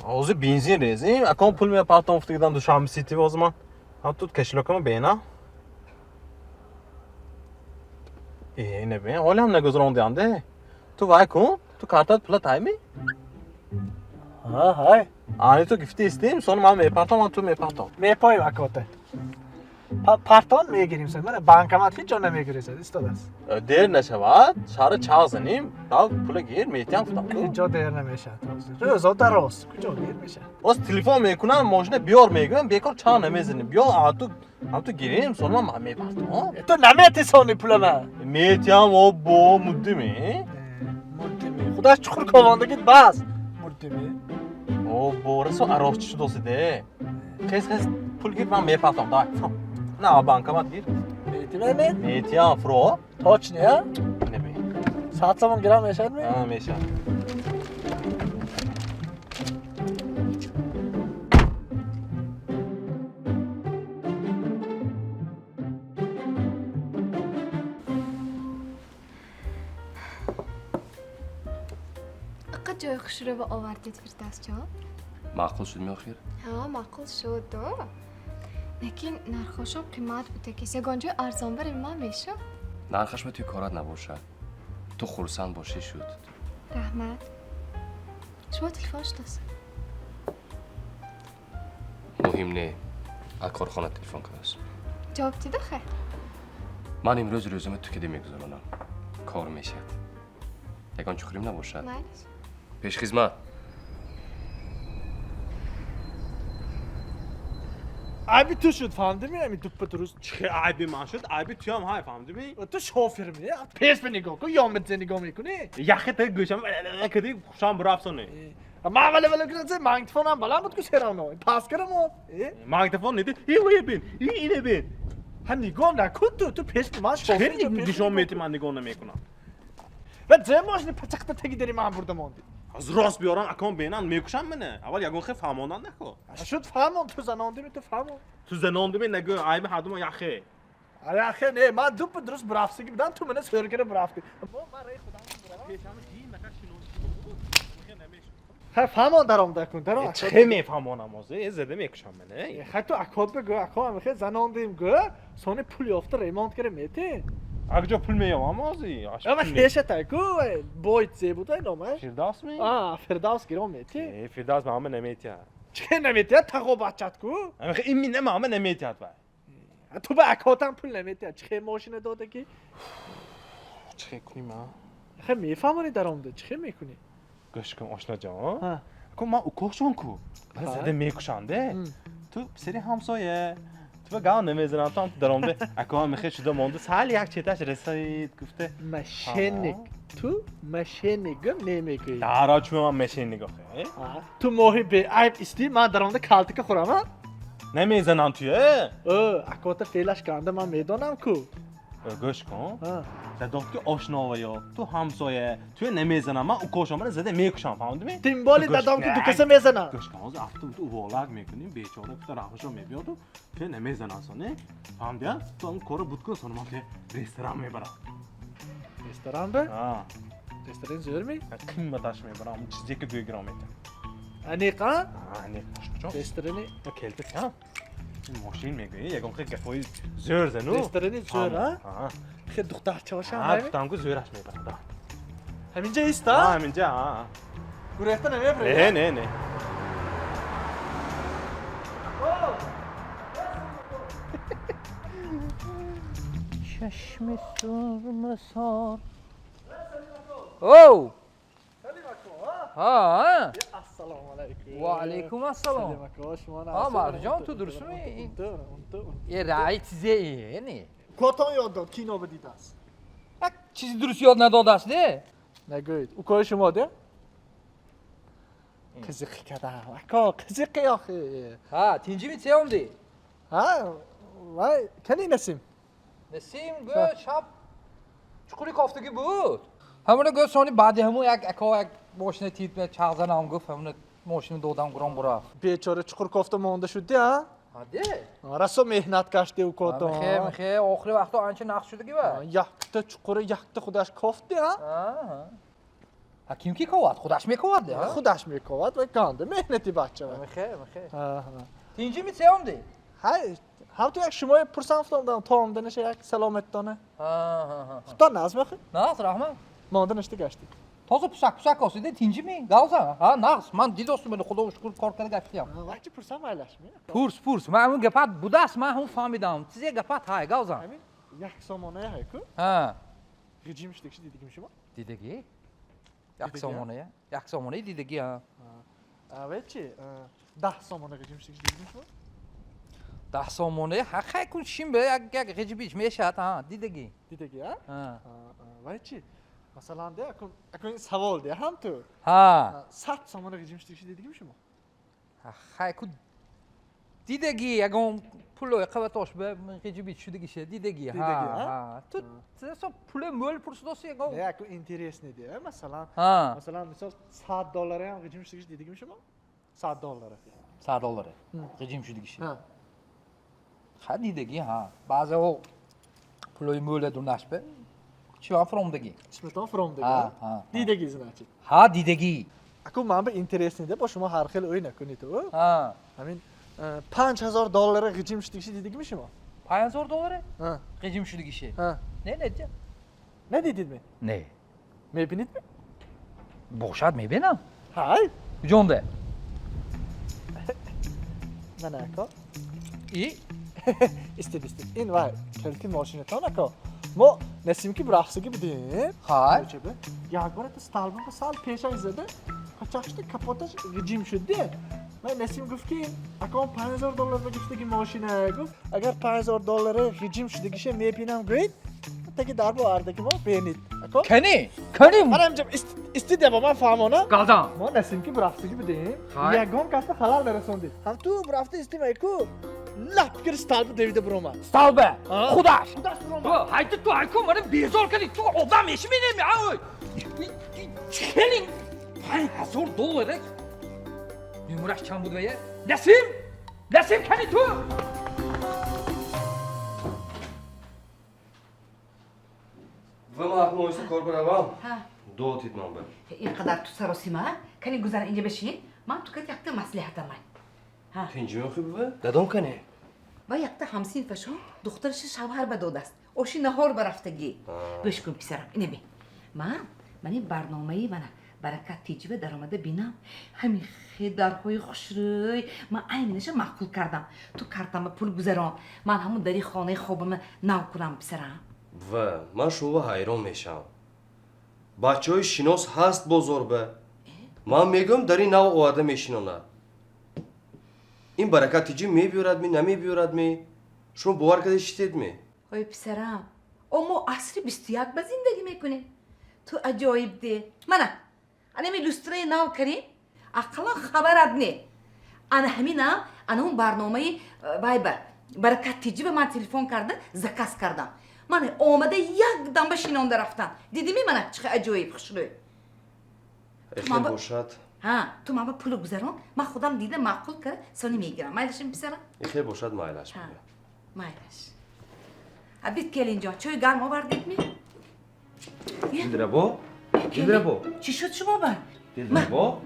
Ҳозир бензин резем, акон пул мепартом гуфтагидан Душанбе Сити боз ман. Ҳам тут кошелёкама бена. Э, не бен, ҳоле ҳам нагузарондиам де. Ту вай кун, ту картат пула тайми? Ҳа, ҳай. Ани ту гифти истим, сони ман мепартом, ман ту мепартом. Мепоем акота. Партон мегирим сон. Мана банкомат ҳеҷ ҷо намегирезад, истодааст. Дер нашавад, шаҳра чағ занем, дав пула гир, метиям гуфтам. Ҳеҷ ҷо дер намешавад. Рӯзо дароз, куҷо дер мешавад? Боз телефон мекунам, мошина биёр мегӯям, бекор чағ намезанем. Биё, ам ту гирем, сони ман мепартом. Ту намети сони пула ман. Метиям, обо, муддими. Муддими. Худаш чуқур ковондагит бас. Муддими. Обо, расо аросчи шудосиде. Хез хез пул гир, ман мепартом, давай. На, банкомат гир. Метиме? Метиям, фро. Точно, я? Не бе. 100 сомон гирам мешавад ми? А, мешавад. ҷои хушрӯва овардед, Фирдавсҷон. Маъқул шудми охир? Ҳа, маъқул шуд. Лекин нархошон қимат буда, ки ягон ҷой арзон барем, ман мешуд. Нархаш ба туи корат набошад, ту хурсанд бошӣ, шуд. Раҳмат. Шумо телефон шудост. Муҳим не, аз корхона телефон кардааст. Ҷавоб дида хай? Ман имрӯз рӯзама ту кида мегузаронам, кор мешавад, ягон чуқурим набошад. Майлиш. Пешхизмат. Айби ту шуд, фаҳмдими, ами дуппа дуруст. Чӣ айби ман шуд? Айби туям ҳай, фаҳмдими? Ту шофирми, пеш ба нигоҳ кун, ёмидзе нигоҳ мекунӣ. Яхе та гӯшам кади, хушам бурафсоне. Ман вале вале кунам, магнитофонам баланд буд ку, серавно. Пас кардам. Магнитофон неди? И бин, и ине бин. Ҳа, нигоҳ накун ту, ту пеш ман шофир. Нишон мети, ман нигоҳ намекунам. Ва зе мошини пачақта таги дари ман бурда монди. Аз рост биёрам, акон бенан мекушам мене. Аввал ягон хел фаҳмондан нако. Шуд, фаҳмон, ту занондими, ту фаҳмон. Ту занондими нагӯ, айби ҳардумо яхе. Яхе не, ман дуппа дуруст бурафсиги будам, ту мена сӯркара бурафти. Ман раи худам хай фаҳмон, даромда кун, даром. Чӣ мефаҳмонам ҳозир? Зада мекушам мене. Хай ту акод бигӯ, ако амихе занондим гӯ, сони пул ёфта ремонт кара мети. Акҷо пул меёвам ҳозир? Ама хешатай ку, бойт зе будай номаш? Фирдавс ми? А, Фирдавс гиром мети. Э, Фирдавс мама наметиҳад. Чӣ наметиҳад, тағо бачат ку? Амихе имина мама наметиҳад вай. Ту ба акотам пул наметиҳад, чӣ мошина дода ки? Чӣ куним, а? Хай мефаҳмонӣ даромда, чӣ мекунӣ? Гӯш кун, ошноҷон. Ку ман укошон ку. Ман зада мекушам-де. Ту писари ҳамсоя. Ту ба гав намезанам, ту ҳам даромда. Ако ҳам мехе шуда монда, сал як четаш расид, гуфта. Мошенник. Ту мошенник гум намекунӣ. Дара чун ман мошенник охе. Ту моҳи беайб истӣ, ман даромда калтика хӯрам, а? Намезанам туя. Э, акота феълаш канда ман медонам ку. Гӯш кун. Задод ки ошновая, ту ҳамсоя, туя намезанам, ман укошам, мана зада мекушам, фаҳмидими? Тимболи дадом ки дукаса мезанам. Гӯш кун, ҳозир автобус уволак мекунем, бечора кута раҳмашо мебиёду, туя намезанам соне. Фаҳмидия? Ту он корро буд кун, соне ман туя ресторан мебарам. Ресторан бе? Ҳа. Ресторан зӯрми? Қимматаш мебарам, чизе ки гӯй гиром метам. Аниқ, а? Аниқ. Ошноҷон. Ресторани? Келта кам. Мошин мегӯӣ, ягон хел гапҳои зӯр зану. Ресторани зӯр, а? Хел духтарчаҳошам ҳа? Гуфтам ку, зӯраш мебарад. Ҳаминҷа ист, а? Ҳа, ҳаминҷа, ҳа. Гурехта намебарӣ? Не, не, не. Чашми сурмасор. Оу! Ҳа? Ассалому алайкум. Ва алайкум ассалом. Салим ако, шумо Ҳа, Маъруфҷон, ту дурустми? Е, раи чизе е, не? Котон ёд дод, кино бидидааст. Як чизи дуруст ёд надодааст, не? Нагӯед, укои шумо де? Қизиқи кардам, ако, қизиқи охи. Ҳа, тинҷими се омдӣ? Ҳа, вай, кани Насим? Насим гӯ шаб чуқури кофтагӣ буд. Ҳамона гӯ сони баъди ҳамун як ако як мошина тип чағзанам гуфт, ҳамона мошина додам, гуром бурафт. Бечора чуқур кофта монда шуд, а? Ҳа, де? Расо меҳнат кашди укото. Мехе, мехе, охири вақто анча нақш шудагӣ ва. Якта чуқури якта худаш кофти, а? Ҳа, ким ки ковад? Худаш мековад, а? Худаш мековад ва ганда меҳнати бача. Мехе, мехе. Тинҷими се омдӣ? Ҳай, ҳам ту як шумои пурсам футомдам, то омданаша як саломаттона. Худо нағз мехӯ? Нағз, раҳмат. Монда ништа гаштӣ. Тоза пусак пусак осида тинҷими? Гавза? Ҳа, нағз. Ман дидостум, худо шукр, кор карда гаштиям. Вайчи пурсам айлашми? Пурс, пурс. Ман ҳамун гапат будааст, ман ҳамун фаҳмидам. Чизе гапат ҳай, гавза. Ҳамин як сомоная ҳай ку? Ҳа. Ғиҷим шудагиши дидагим шумо? Дидагӣ? Як сомоная? Як сомонаи дидагӣ, ҳа. Вай чи? 10 сомона ғиҷим шудагиши дидагим шумо? 10 сомона, ҳа, хай кун шим бе, як як ғиҷибиш мешавад, ҳа, дидагӣ. Дидагӣ, а? Вай чи? Масалан, де, акун акун савол де ҳам ту. Ҳа. 100 сомона ғиҷим шудагиши дидагим шумо? Хай ку дидагӣ, ягон пулои қаватош бе ғиҷибиш шудагише дидагӣ, ҳа. Ҳа. Ту со пуле мӯл пурсидоси ягон. Не, акун интересный де, масалан, масалан, мисол 100 доллари ҳам ғиҷим шудагиши дидагим шумо? 100 доллари. 100 доллари. Ғиҷим шудагиши. Ҳа. Ха, дидагӣ, ҳа. Баъзеҳо пулои мӯле дунаш бе. Чиван фуромдагӣ? Чиматон фуромдагӣ? Ҳа, ҳа. Дидагӣ, значит. Ҳа, дидагӣ. Аку ман ба интересный да, бо шумо ҳар хел ӯй накунед. Ҳамин $5000 ғиҷим шудигиши дидигими шумо? $5000? Ғиҷим шудигиши? Не, не. Надидидми? Не. Мебинидми? Бошад, мебинам. Ҳай. Куҷонда? Мана ако. И? Истед, истед. Ин вай, калити мошинатон ако. Мо Насим ки рафсаги будем. Ҳай. Як бор это столба ба сал пешаш зада, қачақшда капоташ ғиҷим шуд. Ман Насим гуфт ки акон $5000 ба гирифтаги мошина гуфт, агар $5000 ғиҷим шудагиша мебинам гӯед, таги дарбо ардаги мо бенид. Ако? Кани? Кани? Ман ҳамҷа истид яба ман фаҳмонам. Гадам. Мо Насим ки рафсаги будем, ягон касба халал нарасондид. Ҳам ту рафта истим айку, лап гир столба девида буромад. Столба? Худаш. Худаш буромад. Ҳайди ту айку мана безор кардӣ, ту одам меши менеми, ай. Челин $5000 Нумраш чанд буд вая? Насим! Насим кани ту? Ва ман акнун оҳиста кор баравам. Дуо тид ман ба. Ин қадар ту саросима, кани гузар инҷа бишин, ман ту кат якта маслиҳатам ай. Тинҷи мехоҳӣ бува? Дадом кане? Ва якта ҳамсинфашон духтараши шавҳар ба додааст. Оши наҳор ба рафтагӣ. Гӯш кун писарам, ине бин. Ман ин барномаи мана Баракат тиҷива даромада бинам. Ҳамин хедарҳои хушрӯй ман айнинаша маъқул кардам. Ту картама пул гузарон. Ман ҳамун дари хонаи хобама нав кунам писарам. Ва ман шумо ҳайрон мешавам. Бачаҳои шинос ҳаст бозор ба. Ман мегӯям дари нав оварда мешинонад. Ин Баракат тиҷи мебиёрад ми, намебиёрад ми? Шумо бовар карда шитед ми? Ой писарам, о мо асри 21 ба зиндагӣ мекунем. Ту аҷоиб де. Мана, анами люстраи нав карим, ақаллан хабарат не. Ана ҳаминам, ана он барномаи вайба Баракат тиҷи ба ман телефон карда заказ кардам. Мана омада як дам ба шинонда рафтам. Дидими мана чӣ аҷоиб хушрӯй. Эхел бошад. Ҳа, ту ман ба пулу гузарон, ман худам дида маъқул кара, сони мегирам. Майлашим писарам? Эхел бошад, майлаш. Майлаш. Абид келинҷон, чой гарм овардед ми? Дилрабо? Дилрабо? Чӣ шуд шумо ба? Дилрабо?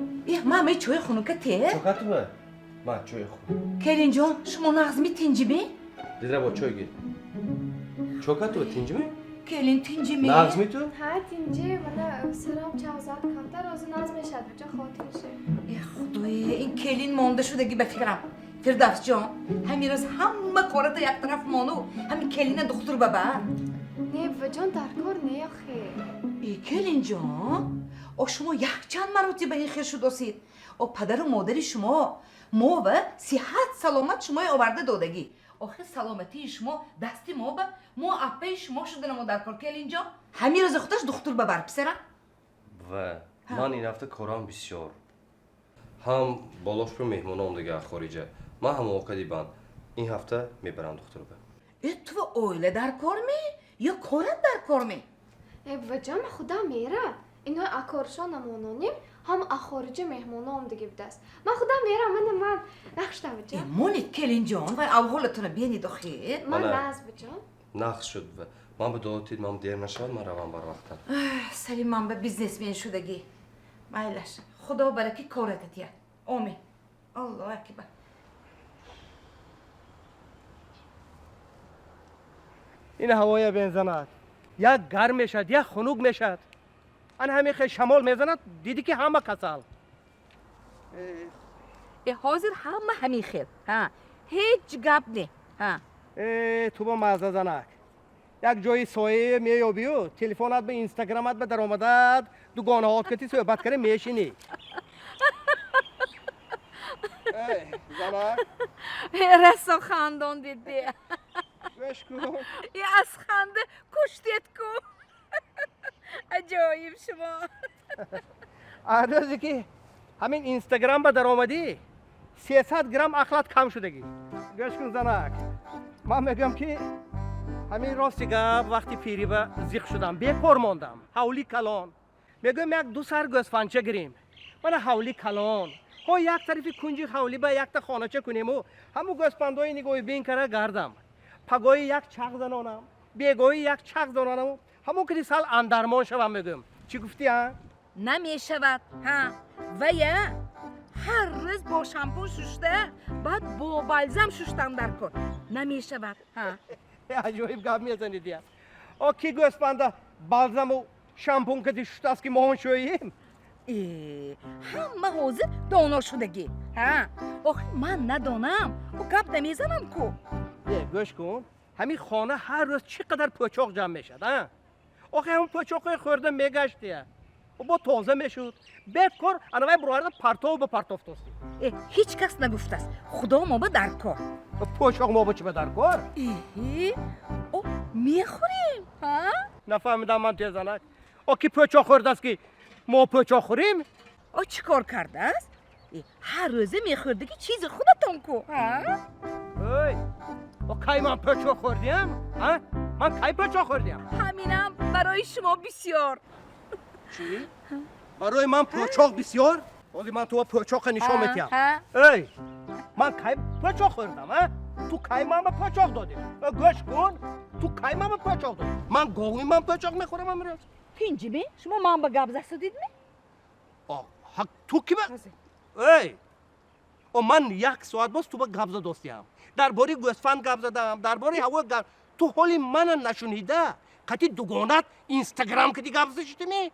Ман ме чои хунука те? Чокату ба? Ман чои хунук. Келинҷон, шумо нағз ми тинҷи ми? Дилрабо, чой гир. Чокату ба тинҷи ми? Келин тинҷи ми? Нағз ми ту? Ҳа, тинҷи, мана сарам чав зад камтар, озу нағз мешад, бача хотирше. Э, худое, ин келин монда шудаги ба фикрам. Фирдавсҷон, ҳамин рӯз ҳама кората як тараф мону, ҳамин келина духтур ба бар. Не, буваҷон, дар кор не охе. Э, келинҷон, о шумо якчанд маротиба ин хел шудосид. О падару модари шумо мо ва сиҳат саломат шумои оварда додагӣ. Охир саломатии шумо дасти мо ба, мо аппаи шумо шуданамо дар кор, келинҷон. Ҳамин рӯзи худаш духтур ба бар, писарам. Ва ман ин ҳафта корам бисёр. Ҳам болошпур меҳмоном дига хориҷа. Ман ҳам оқади банд. Ин ҳафта мебарам духтур ба. Э, ту оила дар кор ме ё корат дар кор ме? Э, буваҷон, ман худам мерам. Ино акоршон намононим, ҳам ахориҷа меҳмоном дига будааст. Ман худам мерам, мана ман нақштам буваҷон. Э, монед келинҷон, вай авҳолатона бенед охир. Ман нағз буваҷон. Нағз шуд. Ман ба дуо тид, ман дер нашавад, ман равам барвақттар. Сари ман ба бизнесмен шудагӣ. Майлаш, худо бараки кората тият. Омин. Аллоҳу акбар. Ин ҳавоя бензанад. Як гарм мешад, як хунук мешад. Ан ҳамин хел шамол мезанад, дидӣ ки ҳама касал. Э, ҳозир ҳама ҳамин хел. Ҳа, ҳеҷ гап не. Ҳа. Э, ту бо мазза занак. Як ҷои соя меёбию, телефонат ба инстаграмат ба даромадад, дугонаҳот кати суҳбат кара мешинӣ. Занак. Расо хандон дидӣ. Гӯш кун. Э, аз ханда куштед ку. Аҷоиб шумо. Аз рӯзе ки ҳамин инстаграм ба даромадӣ, 300 грамм ақлат кам шудагӣ. Гӯш кун занак. Ман мегӯям ки ҳамин рости гап вақти пирӣ ба зиқ шудам, бекор мондам. Ҳавли калон. Мегӯям як ду сар гӯсфандча гирем. Мана ҳавли калон. Ҳо як тарафи кунҷи ҳавли ба якта хонача кунему, ҳаму гӯсфандҳои нигоҳи бин кара гардам. Пагоҳи як чақ занонам, бегоҳи як чақ занонаму, ҳамун киди сал андармон шавам мегӯям. Чӣ гуфтӣ, а? Намешавад. Ҳа, вая ҳар рӯз бо шампун шушта, баъд бо балзам шуштан дар кор. Намешавад. Ҳа. Аҷоиб гап мезанед я. О ки гӯсфанда балзаму шампун кади шуштааст ки мо он шӯем? Э, ҳама ҳозир доно шудагӣ. Ҳа, охир ман надонам, ӯ гап намезанам ку. Э, гӯш кун, ҳамин хона ҳар рӯз чӣ қадар пӯчоқ ҷамъ мешавад, а? Охи ҳамин пӯчоқҳои хӯрда мегаштия. Бо тоза мешуд. Бекор анавай буроварда партов ба партов тостӣ. Э, ҳеҷ кас нагуфтааст. Худо мо ба дар кор. Пӯчоқ мо ба чӣ ба дар кор? Эҳе, о мехӯрем, ҳа? Нафаҳмидам ман тезанак. О ки пӯчоқ хӯрдааст ки мо пӯчоқ хӯрем? О чӣ кор кардааст? Э, ҳар рӯза мехӯрдаги чизи худатон ку, ҳа? Ой, о кай ман пӯчоқ хӯрдиям? А? Ман кай пӯчоқ хӯрдиям? Ҳаминам барои шумо бисёр. Чӣ? Барои ман пӯчоқ бисёр? Ҳозир ман туро пӯчоққа нишон медиҳам. Эй, ман кай пӯчоқ хӯрдам, а? Ту кай ман ба пӯчоқ додӣ? Гӯш кун, ту кай ман ба пӯчоқ додӣ? Ман гови ман пӯчоқ мехӯрам имрӯз? Тинҷиме? Шумо ман ба гап засудидме? О, ту ки ба? Эй, о ман як соат боз ту ба гап задостиям. Дар бораи гӯсфанд гап задам, дар бораи ҳаво гап. Ту ҳоли мана нашунида, қати дугонат Инстаграм кади гап зашидими?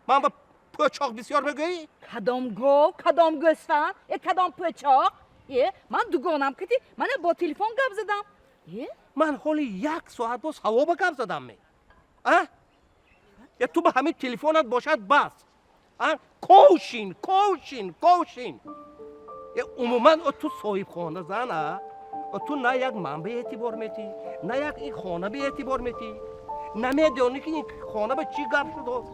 Ман ба пӯчоқ бисёр мегӯӣ? Кадом гов, кадом гӯсфанд, э кадом пӯчоқ? Э, ман дугонам кати мана бо телефон гап задам. Э? Ман ҳоли як соат боз ҳаво ба гап задам ме? А? Я ту ба ҳамин телефонат бошад бас. А? Ковшин, ковшин, ковшин. Э, умуман о ту соҳибхона зан, а? О ту на як ман ба эътибор метӣ, на як ин хона ба эътибор метӣ. Намедонӣ ки ин хона ба чӣ гап шудааст.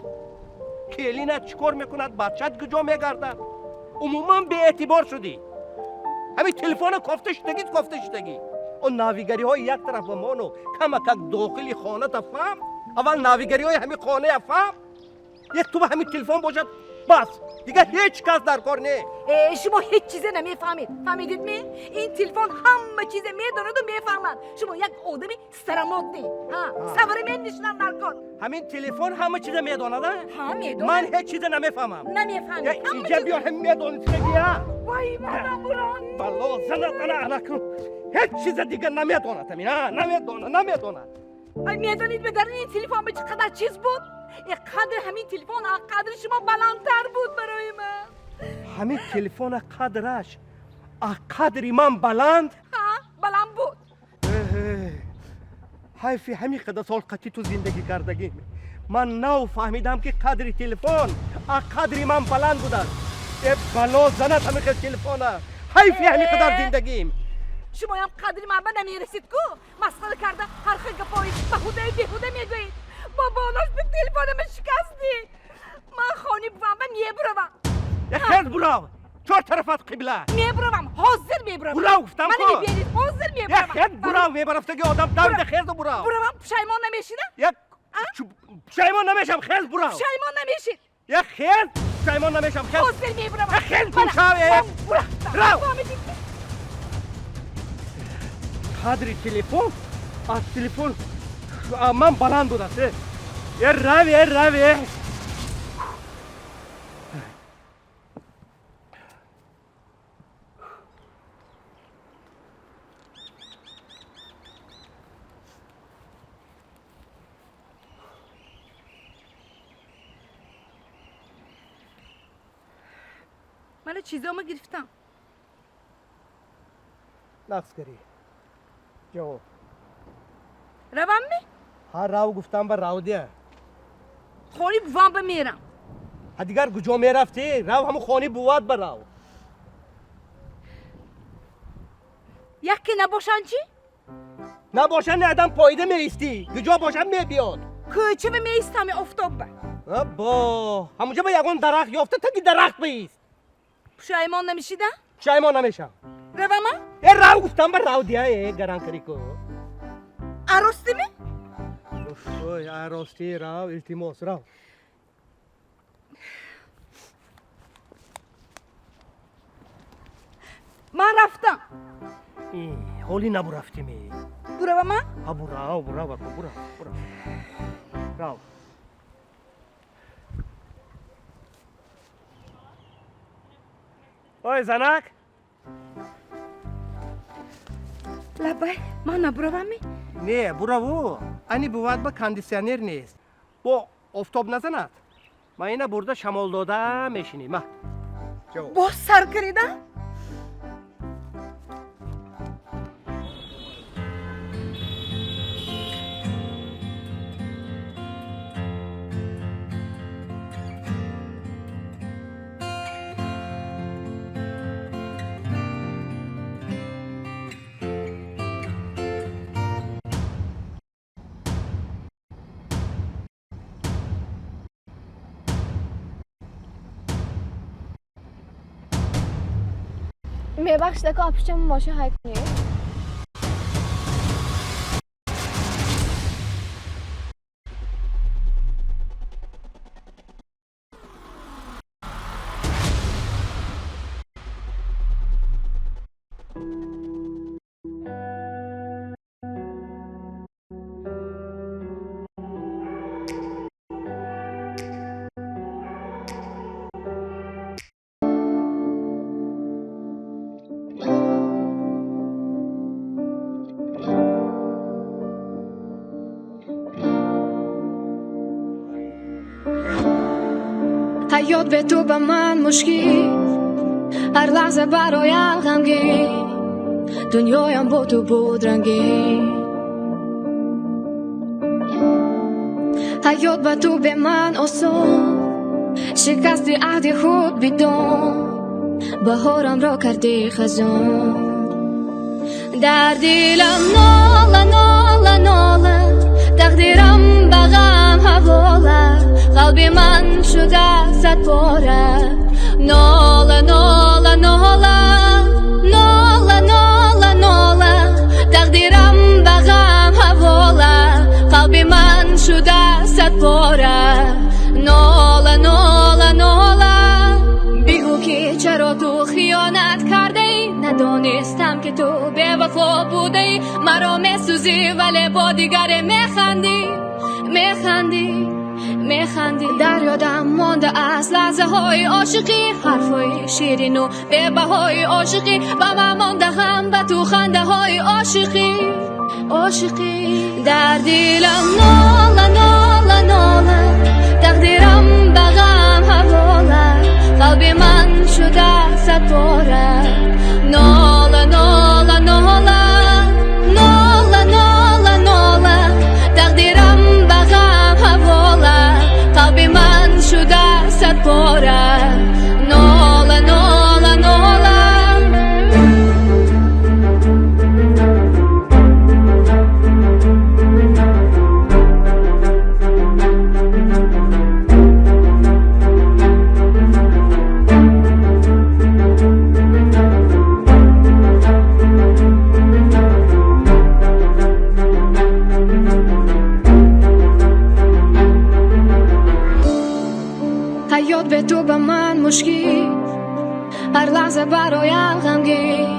Келинат чӣ кор мекунад, бачат куҷо мегардад. Умуман беэътибор шудӣ. Ҳамин телефона кофта шудагӣ, кофта шудагӣ. О навигариҳои як тараф ба мону камакак дохили хоната фаҳм. Аввал навигариҳои ҳамин хоная фаҳм. Як ту ба ҳамин телефон бошад бас. Дигар ҳеҷ кас дар кор не. Э, шумо ҳеҷ чизе намефаҳмед. Фаҳмидед ме? Ин телефон ҳама чизе медонаду мефаҳмад. Шумо як одами старомодный. Ҳа, современный шудан дар кор. Ҳамин телефон ҳама чиза медонад, а? Ҳа, медонад. Ман ҳеҷ чиза намефаҳмам. Намефаҳмед. Я, инҷа биё, ҳам медонистагия. Вой, манам бурон. Бало, занат ана ана кун. Ҳеҷ чиза дигар намедонад ҳамин, а? Намедонад, намедонад. Ай, медонед ме дар ин телефон ба чӣ қадар чиз буд? Э, қадри ҳамин телефон аз қадри шумо баландтар буд барои ман. Ҳамин телефона қадраш аз қадри ман баланд? Ҳа, баланд буд. Ҳайфи ҳамин қадар сол қатъи ту зиндагӣ кардагим. Ман нав фаҳмидам ки қадри телефон аз қадри ман баланд будааст. Э, бало занат ҳамин хел телефона. Ҳайфи ҳамин қадар зиндагим. Шумоям қадри ман ба намерасид ку. Масхара карда ҳар хел гапҳои баҳудаи беҳуда мегӯед. Бо болош ба телефонама шикастӣ. Ман хони бувам ба мебуравам. Э, хез бурав. Чор тарафат қибла. Мебуравам, ҳозир мебуравам. Бурав гуфтам Мана ку. мебинед, ҳозир Э, мебуравам. хез бурав, мебарафтаги одам давида хезу бурав. Буравам, пушаймон намешида? Як пушаймон намешам, хез бурав. Пушаймон намешид. Як хез пушаймон намешам, хез. Ҳозир мебуравам. Э, хез гумшав, э. Ман бурафтам. Рав. Фаҳмидед? Қадри телефон аз телефон ман баланд будааст. Э, э рав, э рав, э. Мана чизома гирифтам. Нақс карӣ. Ҷавоб. Равам ми? Ҳа, рав гуфтам ба рав дия. Хони бувам ба мерам. Ҳа, дигар куҷо мерафтӣ? Рав ҳамун хони буват ба рав. Яке набошанд чӣ? Набошанд, адам поида меистӣ. Куҷо бошанд мебиёд. Кӯча ба меистам офтоб ба. Аббо, ҳамунҷа ба ягон дарахт ёфта таги дарахт биист. Пушаймон намешида? Пушаймон намешам. Равама? Э, рав гуфтам ба рав дия, э, гаранкарӣ ку. Аростими? Ой, аростӣ рав, илтимос, рав. Ман рафтам. Ҳоли набурафтими. Буравама? Ҳа, бурав, бурав, аку, бурав, бурав. Рав. Ой занак. Лабай, ман набуравами? Не, бураву. Ани бувад ба кондитсионер нест. Бо офтоб назанад. Ман ина бурда шамол дода мешинӣ. Ма. Боз сар кардам? Мебахшед, ако апушчам мошин ҳай кунед. Ҳаёт бе ту ба ман мушкил, ҳар лаҳза бароям ғамгин, дунёям бо ту буд рангин. Ҳаёт ба ту бе ман осон, шикасти аҳди худ бидон, баҳорамро кардӣ хазон. Дар дилам нола нола нола, тақдирам ба ғам ҳавола, қалби ман шуда садпора. Нола нола нола, нола нола нола, тақдирам ба ғам ҳавола, қалби ман шуда садпора. Нола нола нола, бигӯ ки чаро ту хиёнат кардаӣ, надонистам ки ту бевафо будаӣ, маро месӯзӣ вале бо дигаре механдӣ, механдӣ, механдӣ. Дар ёдам мондааст лаҳзаҳои ошиқӣ, ҳарфҳои ширину бебаҳои ошиқӣ, ба ман монда ғам ба ту хандаҳои ошиқӣ, ошиқӣ. Дар дилам нола нола нола, тақдирам ба ғам ҳавола, қалби ман шуда садпора. Нола нола нола, нола нола нола, тақдирам ба ғам ҳавола, қалби ман шуда садпора. Нола нола нола. Ҳаёт бе ту ба ман мушкил, ҳар лаҳза бароям ғамгин,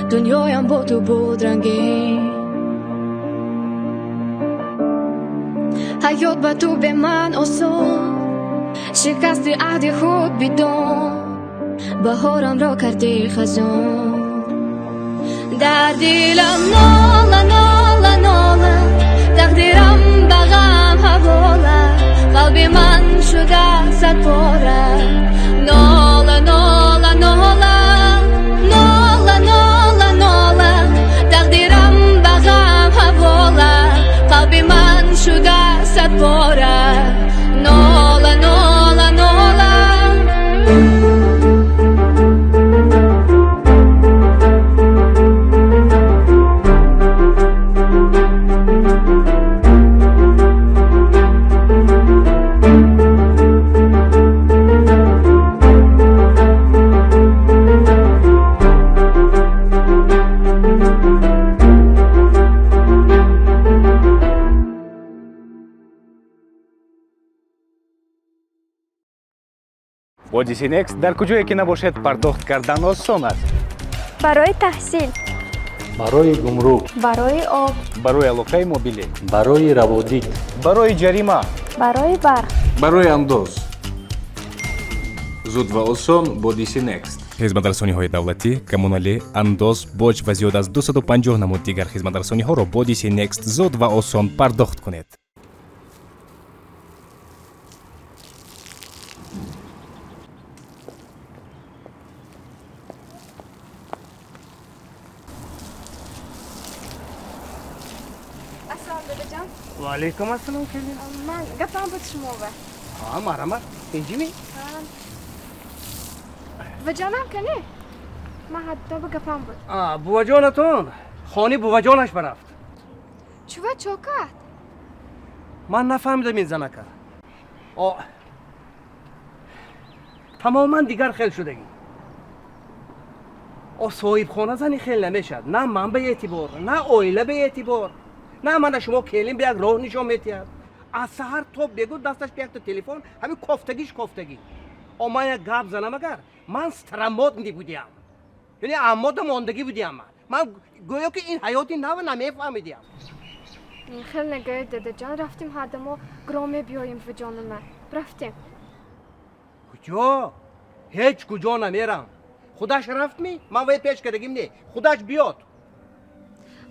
дунёям бо ту буд рангин. Ҳаёт ба ту бе ман осон, шикасти аҳди худ бидон, баҳорамро кардӣ хазон. Дар дилам нола нола нола, тақдирам ба ғам ҳавола, қалби ман шуда садпора. Нола нола нола, нола нола нола, тақдирам ба ғам ҳавола, қалби ман шуда садпора. Нола нола нола. Бо DC Next дар куҷое ки набошед пардохт кардан осон аст. Барои таҳсил, барои гумрук, барои об, барои алоқаи мобилӣ, барои раводид, барои ҷарима, барои барқ, барои андоз. Зуд ва осон бо DC Next. Хизматрасониҳои давлатӣ, коммуналӣ, андоз, боҷ ва зиёд аз 250 намуд дигар хизматрасониҳоро бо DC Next зуд ва осон пардохт кунед. Ассалом, дадаҷон. Ва алайкум ассалом, келин. Ман гапам буд шумо ба. Ҳа, марҳамат. Тинҷими? Буваҷонам кане? Ман ҳатто ба гапам буд. А, буваҷонатон хони буваҷонаш барафт. Чува чокат? Ман нафаҳмидам ин занака. О, тамоман дигар хел шудагӣ. О, соҳибхона зани хел намешавад. На ман ба эътибор, на оила ба эътибор. На мана шумо келин ба як роҳ нишон метиҳад. Аз саҳар то бегу дасташ ба якта телефон, ҳамин кофтагиш кофтагӣ. О, ман як гап занам агар, ман старомодный будиам. Яъне амода мондагӣ будиам ман. Ман гӯё ки ин ҳаёти нава намефаҳмидиам. Хел нагӯед, дадаҷон, рафтем ҳардамо гром мебиёем буваҷони ман. Рафтем. Куҷо? Ҳеҷ куҷо намерам. Худаш рафтми? Ман вай пеш кардагим не. Худаш биёд.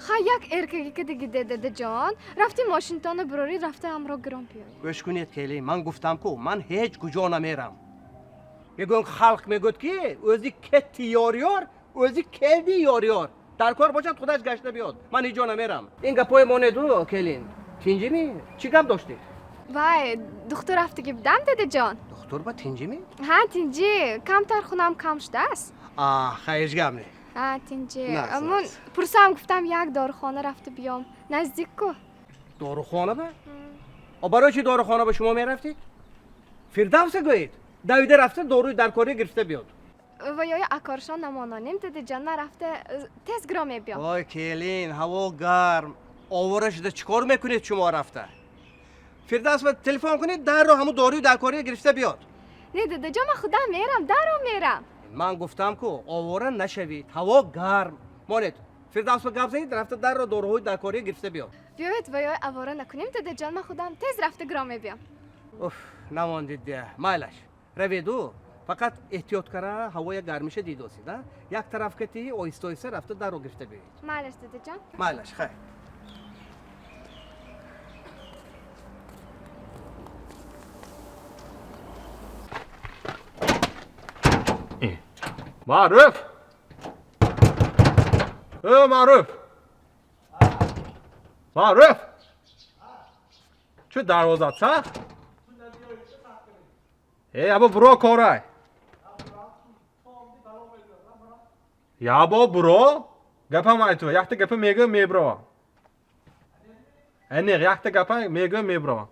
Ха, як эркаги кадаги, дадаҷон. Рафтем мошинтона бурорӣ, рафта ҳамро гром биёем. Гӯш кунед, келин, ман гуфтам ку, ман ҳеҷ куҷо намерам. Мегӯям, халқ мегӯяд ки o'zi ketdi yor-yor, o'zi keldi yor-yor. Дар кор бошад, худаш гашта биёд. Ман ҳеҷ ҷо намерам. Ин гапҳои монеду, келин. Тинҷими? Чӣ гап доштед? Вай, духтур рафтаги будам, дадаҷон. Духтур ба тинҷими? Ҳа, тинҷи. Камтар хунам кам шудааст. А, хай, ҳеҷ гап не. Ҳа, тинҷи. На, Ман пурсам гуфтам, як дорухона рафта биём. Наздик ку. Дорухона ба? О, барои чӣ дорухона ба шумо мерафтед? Фирдавса гӯед. Давида рафта доруи даркорӣ гирифта биёд. Ва ёя акоршон намононем, дадаҷон, ман рафта тез гиро мебиём. Ой, келин, ҳаво гарм. Овора шуда чӣ кор мекунед шумо рафта? Фирдавс ба телефон кунед, дарро ҳамун доруи даркорӣ гирифта биёд. Не, дадаҷон, ман худам мерам, дарро мерам. Ман гуфтам ку, овора нашавед, ҳаво гарм. Монед, Фирдавс ба гап занед, рафта дарро доруҳои даркорӣ гирифта биёд. Биёед, ва ёй авора накунем, дадаҷон, ман худам тез рафта гиро мебиём. Уф, намондид дия. Майлаш. Раведу, фақат эҳтиёт кара, ҳавоя гармиша дидосид, а? Як тараф кати оҳиста оҳиста рафта дарро гирифта биёед. Майлаш, дадаҷон. Майлаш, хайр. Маъруф! Э, Маъруф! Маъруф! Чӣ дарвозат сахт? Э, ябо буро корай. Ябо буро? Гапам айту, якта гапа мегӯ мебро. Аниқ, якта гапа мегӯ мебро.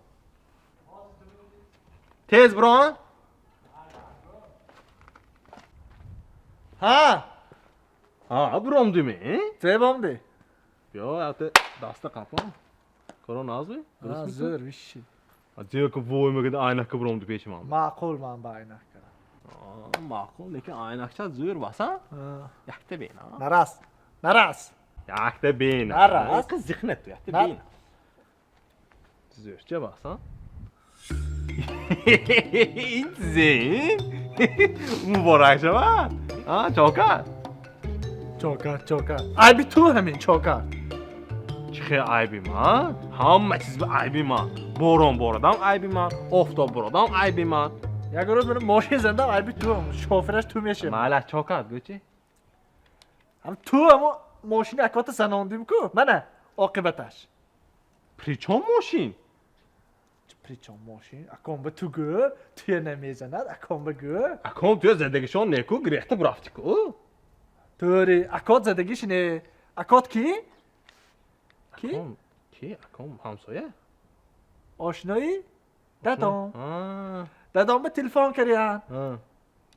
Тез буро? Ҳа. Ҳа, буромдими? Чӣ бомди? Биё, якта даста қапон. Коро назми? Ҳа, зӯр, виши. Зеро ки вой мегӯяд, айнакка буромди пеши ман. Маъқул, ман ба айнак кардам. Маъқул, лекин айнакча зӯр баса? Якта бена. Нарас, нарас. Якта бена. Нарас. Қиз зиқнат ту, якта бена. Зӯрча баса? Ин зин. Муборак шавад. А, чокар. Чокар, чокар. Айби ту ҳамин, чокар. Чӣ хел айби ман? Ҳама чиз ба айби ман. Борон борадам айби ман, офтоб бородам айби ман. Як рӯз ман мошин задам, айби ту, шофераш ту мешавӣ. Майла, чокар, гӯ чӣ? Ҳам ту ҳамо мошини акота занондим ку, мана оқибаташ. Причом мошин? Причом мошин? Аком ба ту гӯ, туя намезанад, аком ба гӯ. Аком туя задагишон неку, гирехта бурафти ку. Тӯри, акот задагиш не. Акот ки? Ки? Аком ки? Аком ҳамсоя? Ошнои? Дадом. Дадом ба телефон кардиян.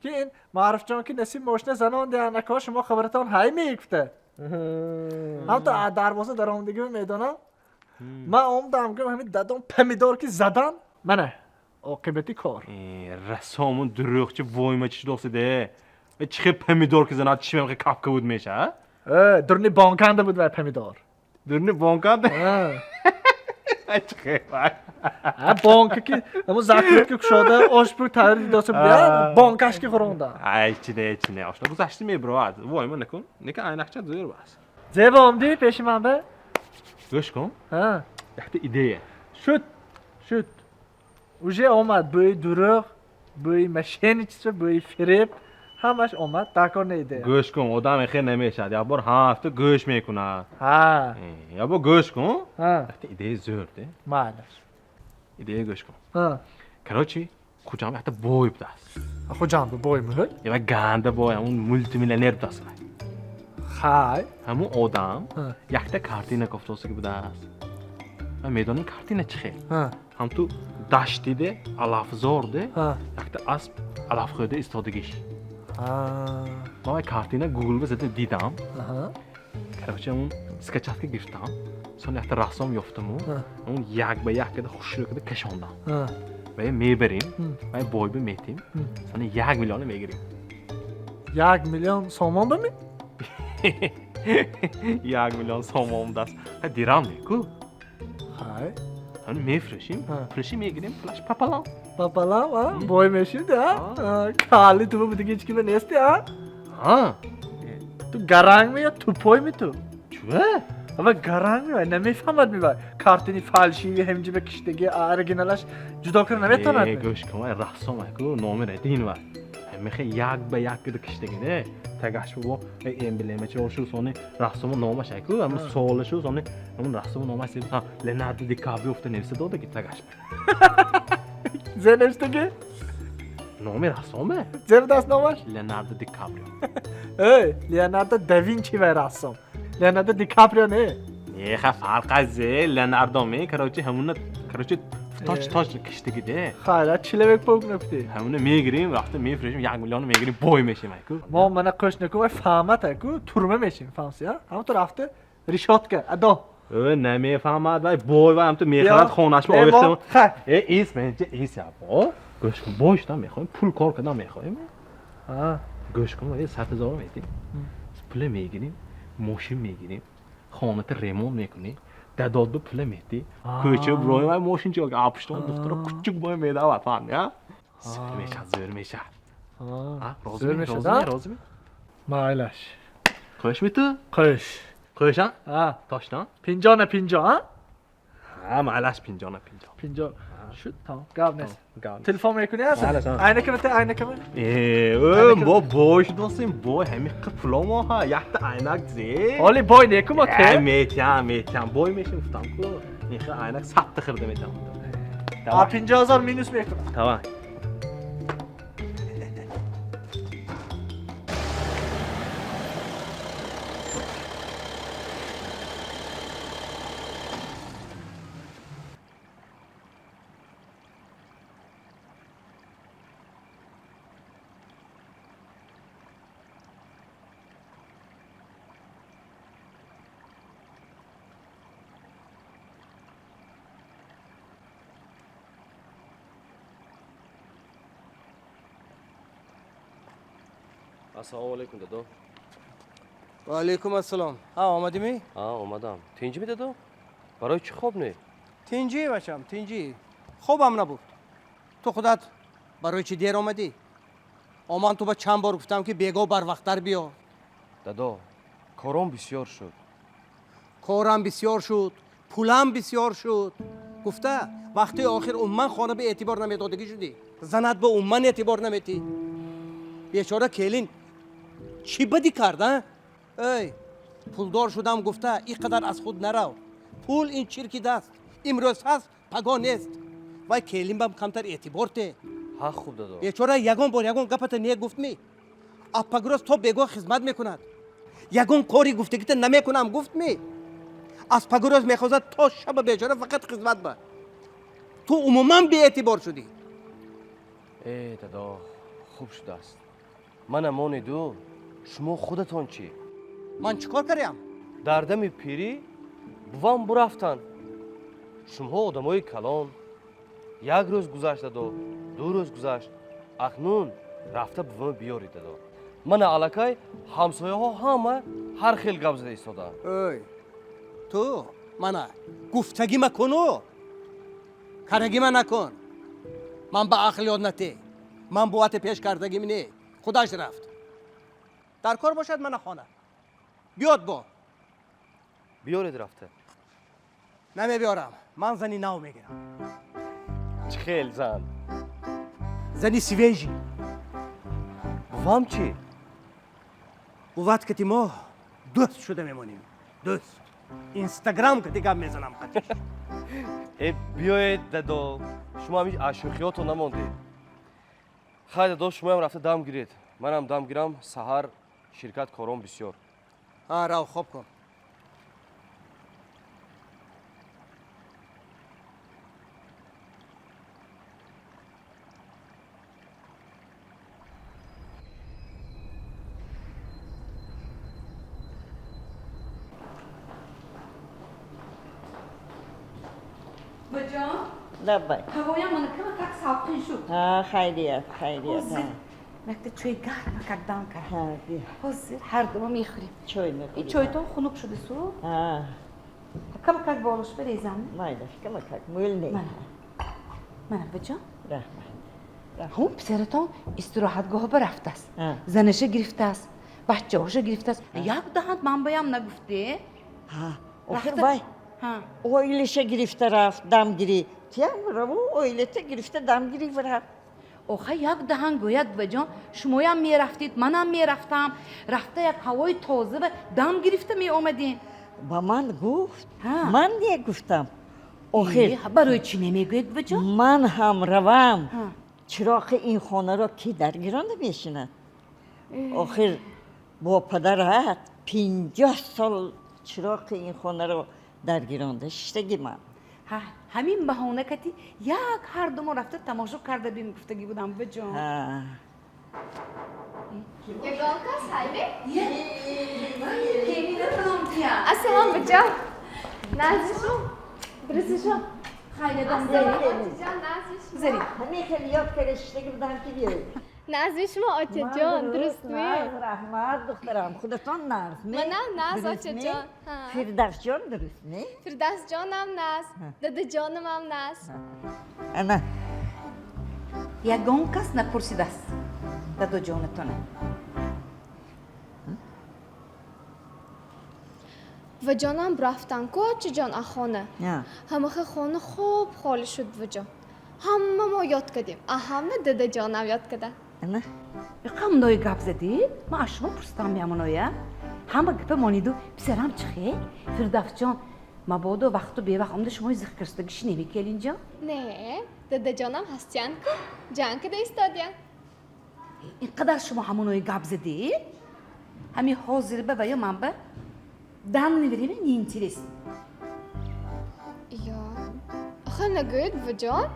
Ки ин Маъруфҷон ки насиб мошина занондиян, ако шумо хабаратон ҳай мегуфта. Ҳам то дарвоза даромадагиро медонам. Ман омдам, гӯям ҳамин дадом помидор ки задан, мана оқибати кор. Расомун дурӯғчи войма чӣ досиде? Чӣ хел помидор ки занад, чӣ мехе капка буд меша? Дурни бонканда буд вай помидор. Дурни бонканда? Бонка ки ҳамун закрутка кушода ош пул тайёр дидоса буда бонкаш ки хӯронда. Ай чине чине ошно гузашти мебурад. Вой ман накун. Нека айнакча зӯр бас. Зеба омдӣ пеши ман ба? Гӯш кун. Ҳа. Якта идея. Шуд. Шуд. Уже омад бӯи дурӯғ, бӯи мошенничество, бӯи фиреб ҳамаш омад. Дар кор не идея. Гӯш кун, одам эхе намешавад. Як бор ҳафта гӯш мекунад. Ҳа. Як бор гӯш кун. Ҳа. Якта идея зӯр де. Майлаш. Идея гӯш кун. Ҳа. Короче, Хуҷанд якта бой будааст. Хуҷанд бой муҳ? Ва ганда бой, ҳамун мултимиллионер будааст. Хай. Ҳамун одам якта картина кофтосаги будааст. Ва медонӣ картина чӣ хел? Ҳам ту даштиде, алафзорде, якта асп алафхӯрда истодагиш. Ман вай картина Google-ба зада дидам. Короче, ҳамун скачатка гирифтам. Сон якта рассом ёфтаму, ҳамун як ба як када хушрӯ када кашондам. Ва мебарем, ва бойба метим, сони 1 миллиона мегирем. 1 миллион сомон ба ми? 1 миллион сомон даст. Ха дирам неку? Хай. Ҳамун мефурӯшим, пулаши мегирем, пулаш папалам. Папалам, а? Бой мешид, а? Кали ту буди ҳеч кима нести, а? Ҳа. Ту гаранг ми ё тупой ми ту? Чӯ? Ава гаранг ми вай, намефаҳмад ми вай. Картини фальшиви ҳамҷи ба киштаги оригиналаш ҷудо карда наметавонад. Э, гӯш кун, вай рассом ай ку, номер один вай. Мехе як ба як кида киштаги не. Тагаш бо эмблемачи шу сони рассому номаш ай ку, ҳамун солашу сони ҳамун рассому номаш ҳа Леонардо Ди Каприо уфта нависа додаги тагаш. Зе навиштаги? Номи рассоме? Зе будаст номаш? Леонардо Ди Каприо. Эй, Леонардо да Винчи вай рассом. Леонардо Ди Каприо не? Не, ха фарқ аз зе Леонардо ме, короче, ҳамуна, короче, точ точ киштаги де. Хайр, человек паук напти. Ҳамуна мегирем, рафта мефурӯшем, 1 миллион мегирем, бой мешем ай ку. Мо мана қӯш наку вай фаҳмат ай ку, турма мешем, фаҳмси, а? Ҳамун ту рафта решотка, адо. Э, намефаҳмад вай бой вай ҳамту мехарад хонаш ба овехта. Э, ис менҷа ис я бо. Гӯш кун, бой шудан мехоҳем, пул кор кардан мехоҳем. Ҳа. Гӯш кун, вай 100 ҳазор метим. Пула мегирем, мошин мегирем, хоната ремонт мекунем, дадод ба пула метӣ, кӯча буроем вай мошин чӣ апуштон духтара кучук бой медавад, фаҳмӣ, а? Зӯр мешавад, зӯр мешавад. А, розӣ ми, розӣ ми, розӣ ми? Майлаш. Қӯш ми ту? Қӯш. Қӯш, а? Ҳа. Точно? 50 на 50, а? Ҳа, майлаш 50 на 50. 50. Шуд, тамом. Гап нест. Гап нест. Телефон мекунӣ ҳасан? Майлаш, ҳа. Айнакама те, айнакама? Э, ӯ, мо бой шудосем, бой, ҳамин қи пуломо ҳа, якта айнак зе. Ҳоли бой неку мо те? Э, метиям, метиям, бой мешем гуфтам ку. Ин хи айнак 100 та хирда метиям. А 50 ҳазор минус мекунам. Давай. Ассалому алайкум, дадо. Ва алайкум ассалом. Ҳа, омадӣ ми? Ҳа, омадам. Тинҷӣ ми, дадо? Барои чӣ хоб не? Тинҷӣ, бачам, тинҷӣ. Хобам набуд. Ту худат барои чӣ дер омадӣ? Оман ту ба чанд бор гуфтам, ки бего барвақттар биё. Дадо, кором бисёр шуд. Корам бисёр шуд, пулам бисёр шуд. Гуфта, вақти охир умуман хона ба эътибор намедодагӣ шудӣ. Занат ба умуман эътибор наметӣ. Бечора келин чӣ бадӣ кард, а? Эй, пулдор шудам гуфта, ин қадар аз худ нарав. Пул ин чирки даст. Имрӯз ҳаст, пагоҳ нест. Вай келин бам камтар эътибор те. Ҳа, хуб, дадо. Бечора ягон бор ягон гапата не гуфт ми? Аппагрӯз то бегоҳ хизмат мекунад. Ягон кори гуфтагита намекунам гуфт ми? Аз пагрӯз мехозад то шаба бечора фақат хизмат ба. Ту умуман беэътибор шудӣ. Э, дадо, хуб шудааст. Мана монеду, шумо худатон чӣ? Ман чӣ кор кардам? Дар дами пирӣ бувам бурафтанд. Шумоҳо одамои калон. Як рӯз гузашт, дадо, 2 рӯз гузашт. Акнун рафта бувама биёред, дадо. Мана аллакай ҳамсояҳо ҳама ҳар хел гап зада истодаанд. Ой, ту мана гуфтагӣ макуну. Карагима накун. Ман ба ақл ёд натӣ. Ман бувате пеш кардагим не. Худаш рафт. Дар кор бошад мана хона. Биёд бо. Биёред рафта. Намебиёрам. Ман зани нав мегирам. Чӣ хел зан? Зани свежий. Бувам чӣ? Буват кати мо дӯст шуда мемонем. Дӯст. Инстаграм кати гап мезанам қатиш. Э, биёед дадо. Шумо ҳамин ашӯхиётон намондед. Хай дадо, шумоям рафта дам гиред. Манам дам гирам, саҳар ширкат кором бисёр. Ҳа, рав хоб кун. Баҷон, Лаббай. Ҳавоям мана камакак салқин шуд. Ҳа, хайрият, хайрият. Ҳозир якта чой гармакак дам кардам. Ҳозир ҳар думо мехӯрем. Чой мехӯрем. И чойтон хунук шуда су? Ҳа. Камакак болош барезам. Майлаш, камакак, мӯл не. Мана. Мана баҷон. Раҳмат. Ҳун писаратон истироҳатгоҳ ба рафтааст. Занаша гирифтааст, бачаҳоша гирифтааст. Як даҳант манбаям нагуфте. Ҳа, охир вай оилаша гирифта рафт, дамгирӣ. Тиям раву оилата гирифта дамгирӣ рафт. Оха як даҳан гӯяд баҷон, шумоям мерафтид, манам мерафтам. Рафта як ҳавои тоза ва дам гирифта меомадем. Ба ман гуфт, ман не гуфтам. Охир барои чӣ намегӯед баҷон? Ман ҳам равам. Чироқи ин хонаро ки даргиронда мешинад? Охир бо падарат 50 сол чироқи ин хонаро даргиронда шиштагӣ ман. Ҳа, ҳамин баҳона кати як ҳар думо рафта тамошо карда бим гуфтагӣ будам баҷон. Ягон кас ҳайбе? Ассалом баҷон. Назди шум. Дурусти шум. Зари. Ҳамин хеле ёд карда шиштагӣ будам ки биёед. Назди шумо очаҷон, дурустми? Раҳмат, духтарам. Худатон нағзми? Манам нағз, очаҷон. Фирдавсҷон дурустми? Фирдавсҷонам нағз, дадаҷонамам нағз. Ана. Ягон кас напурсидааст дадоҷонатона. Ваҷонам рафтан-ку очаҷон а хона. Ҳамаха хона хуб холӣ шуд ваҷон. Ҳама мо ёд кардем, а ҳама дадаҷонам ёд карданд. Ана. Қамдои гап задед? Ман аз шумо пурсидам меамоноя. Ҳама гапа мониду писарам чӣ хел? Фирдавсҷон, мабодо вақту бевақт омда шумои зиқ кирстагӣ шиневи келинҷон? Не, дадаҷонам ҳастиян-ку, ҷанг када истодиян. Ин қадар шумо ҳамонои гап задед? Ҳамин ҳозир ба ва ё ман ба данный время неинтересно. Ё, охир нагӯед буваҷон.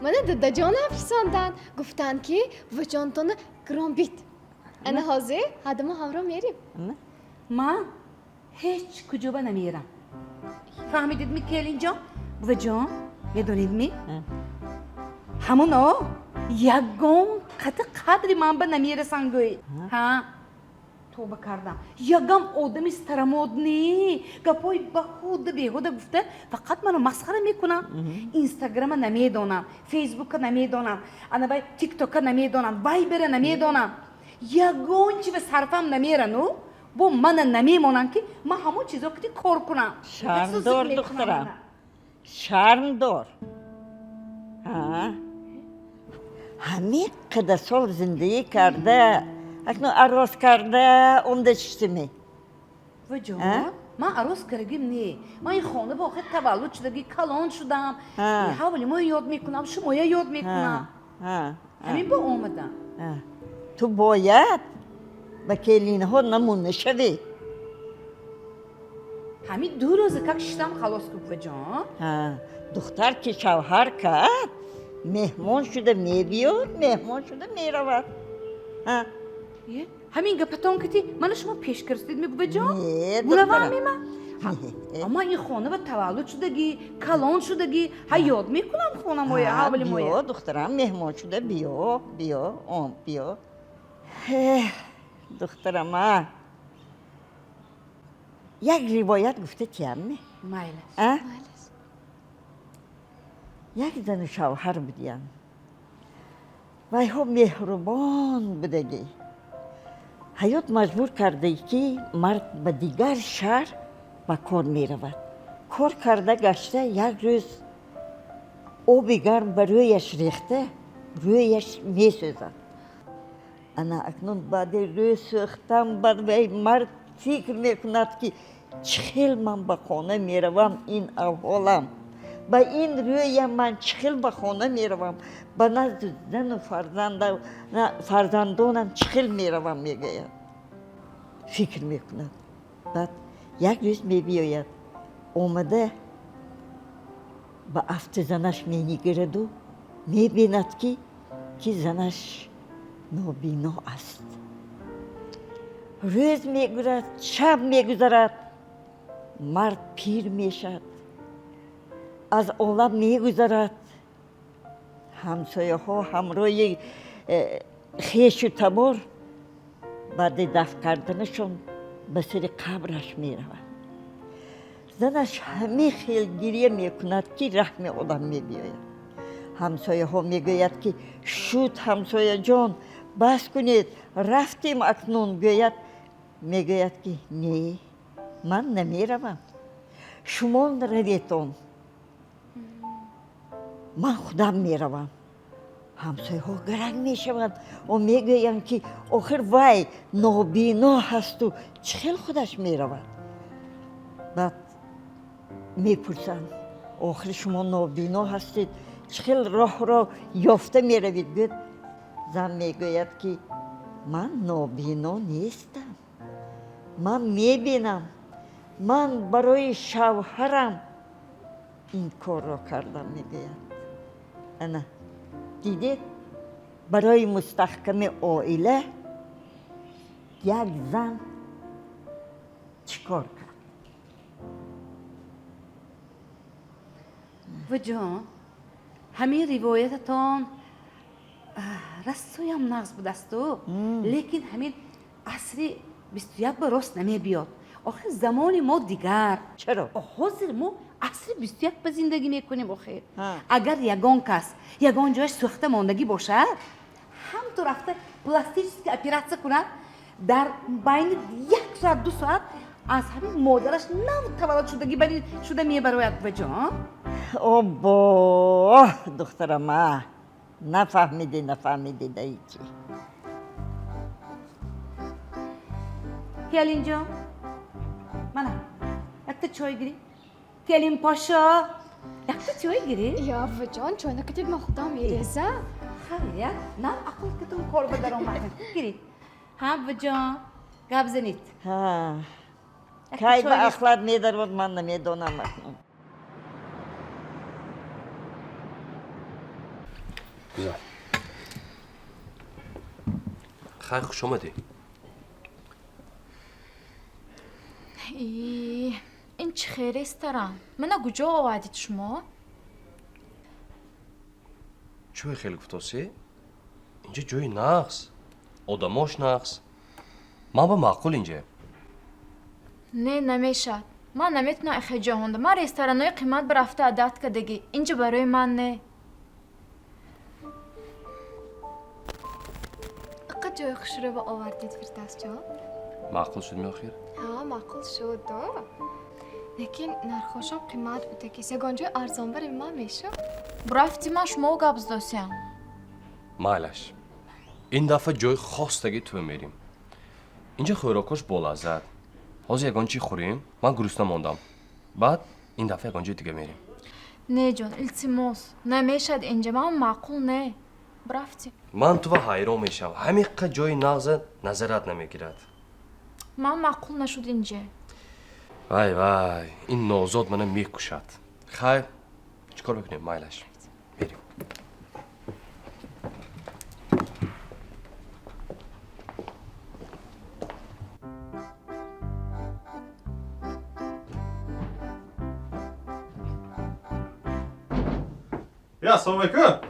Мана дадаҷонам фисонданд. Гуфтанд ки буваҷонтона гирон бит. Ана ҳозир ҳадама ҳамроҳ мерим. Ман ҳеҷ куҷоба намерам. Фаҳмидидми келинҷон? Буваҷон, медонидми? Ҳамоно ягон қати қадри ман ба намерасанд гӯед. Ҳа? Тоба кардам. Ягам одами старомодный, гапҳои баҳуда беҳуда гуфта, фақат маро масхара мекунам. Инстаграма намедонам, Фейсбука намедонам, ана вай Тиктока намедонам, Вайбера намедонам. Ягон чи ба сарфам намерану, бо мана намемонанд ки ман ҳамон чизо ки кор кунам. Шарм дор, духтарам. Шарм дор. Ҳа? Ҳамин қадар сол зиндагӣ карда, акнун арӯс карда омда шиштими. Ваҷон, ман арӯс кардагим не. Ман ин хона ба охир таваллуд шудагӣ, калон шудам. Ҳавли моя ёд мекунам, шумоя ёд мекунам. Ҳамин бо омадам. Ту бояд ба келинҳо намуна шавӣ. Ҳамин 2 рӯза как шиштам халос ку, буваҷон. Духтар ки шавҳар кард, меҳмон шуда мебиёд, меҳмон шуда меравад. Ҳамин гапатон кити мана шумо пеш кирстед ми буваҷон? Не, Буравам мема? Амма ин хона ба таваллуд шудагӣ, калон шудагӣ, ҳа ёд мекунам хонамоя, ҳавли моя. Биё, духтарам, меҳмон шуда биё, биё, он биё. Духтарам, а як ривоят гуфта тиям ми? Майлаш. А? Як зану шавҳар будиянд. Вайҳо меҳрубон будагӣ. Ҳаёт маҷбур карда, ки мард ба дигар шаҳр ба кор меравад. Кор карда гашта, як рӯз оби гарм ба рӯяш рехта, рӯяш месӯзад. Ана акнун баъди рӯй сӯхтан бад вай мард фикр мекунад, ки чӣ хел ман ба хона меравам, ин аҳволам, ба ин рӯям ман чӣ хел ба хона меравам, ба назди зану фарзандонам чӣ хел меравам, мегӯяд. Фикр мекунад. Баъд як рӯз мебиёяд, омада ба афти занаш менигараду мебинад, ки занаш нобино аст. Рӯз мегузарад, шаб мегузарад, мард пир мешавад, аз олам мегузарад. Ҳамсояҳо ҳамроҳи хешу табор баъди дафн карданашон ба сари қабраш мераванд. Занаш ҳамин хел гирья мекунад, ки раҳми одам мебиёяд. Ҳамсояҳо мегӯяд, ки шуд, ҳамсояҷон, бас кунед, рафтем акнун, гӯяд. Мегӯяд, ки не, ман намеравам, шумо раветон, ман худам меравам. Ҳамсояҳо гаранг мешаванд ва мегӯянд, ки охир вай нобино ҳасту чӣ хел худаш меравад? Баъд мепурсанд: охир шумо нобино ҳастед, чӣ хел роҳро ёфта меравед? Гӯяд. Зан мегӯяд, ки ман нобино нестам, ман мебинам, ман барои шавҳарам ин корро кардам, мегӯяд. Ана дидед, барои мустаҳками оила як зан чӣ кор кард? Ваҷон, ҳамин ривоятатон расоям нағз будасту, лекин ҳамин асри 21 ба рост намебиёд. Охир замони мо дигар. Чаро? Ҳозир мо асри 21 ба зиндагӣ мекунем. Охир агар ягон кас ягон ҷояш сӯхта мондагӣ бошад, ҳамту рафта пластический оператсия кунад, дар байни як соат, 2 соат аз ҳамин модараш нав таваллуд шудагӣ шуда мебарояд, ваҷон. Обо, духтарама, нафаҳмидӣ, нафаҳмидӣ даичи. Келинҷон, мана якта чой гирӣ. Келин пошо, якта чой гирӣ. Ё, ваҷон, чой накунед, ман худам мерезам. Хайр, на ақл китон кор ба даромад гирид. Ҳа, ваҷон, гап занед. Кай ба ахлат медарод, ман намедонам акнун. Гузар. Хайр, хуш омадӣ. Ин чӣ хел ресторан? Мана куҷо овардид шумо? Чӯй хел гуфтосӣ? Инҷа ҷои нағз, одамош нағз, ман ба маъқул инҷа. Не, намешавад. Ман наметавонам ихел ҷаҳонда. Ман ресторанҳои қимат ба рафта одат кардагӣ. Инҷа барои ман не. Иқа ҷои хушрӯба овардид, Фирдавсҷон. Маъқул шуд меохир? Ҳа, маъқул шуд. Лекин нархошам қимат будагист. Ягон ҷои арзонбари ман мешуд? Бурафти, ман шумо гап задосиям. Майлаш, ин дафъа ҷои хостаги ту мерим. Инҷа хӯрокош болаззат. Ҳозир ягон чӣ хӯрем, ман гурусна мондам. Баъд ин дафъа ягон ҷои дига мерем. Не, ҷон, илтимос, намешавад инҷа, ман маъқул не. Бурафтем. Ман тува ҳайрон мешавам, ҳамиқа ҷои нағза назарат намегирад. Ман маъқул нашуд инҷа. Вай, вай, ин нозод мана мекушад. Хайр, чӣ кор мекунем? Майлаш, мерем. Я, ассалому алайкум.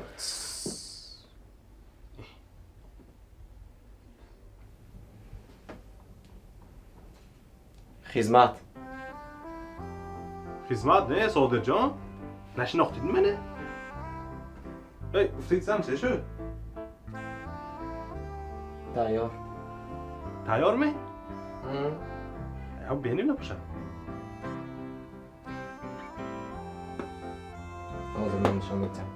Хизмат. Хизмат не, Содирҷон, нашинохтидми мани? Эй, гуфтагисам чӣ шуд? Тайёр. Тайёр ме? Я беним напуша. Ҳозир ман нишон медиҳам.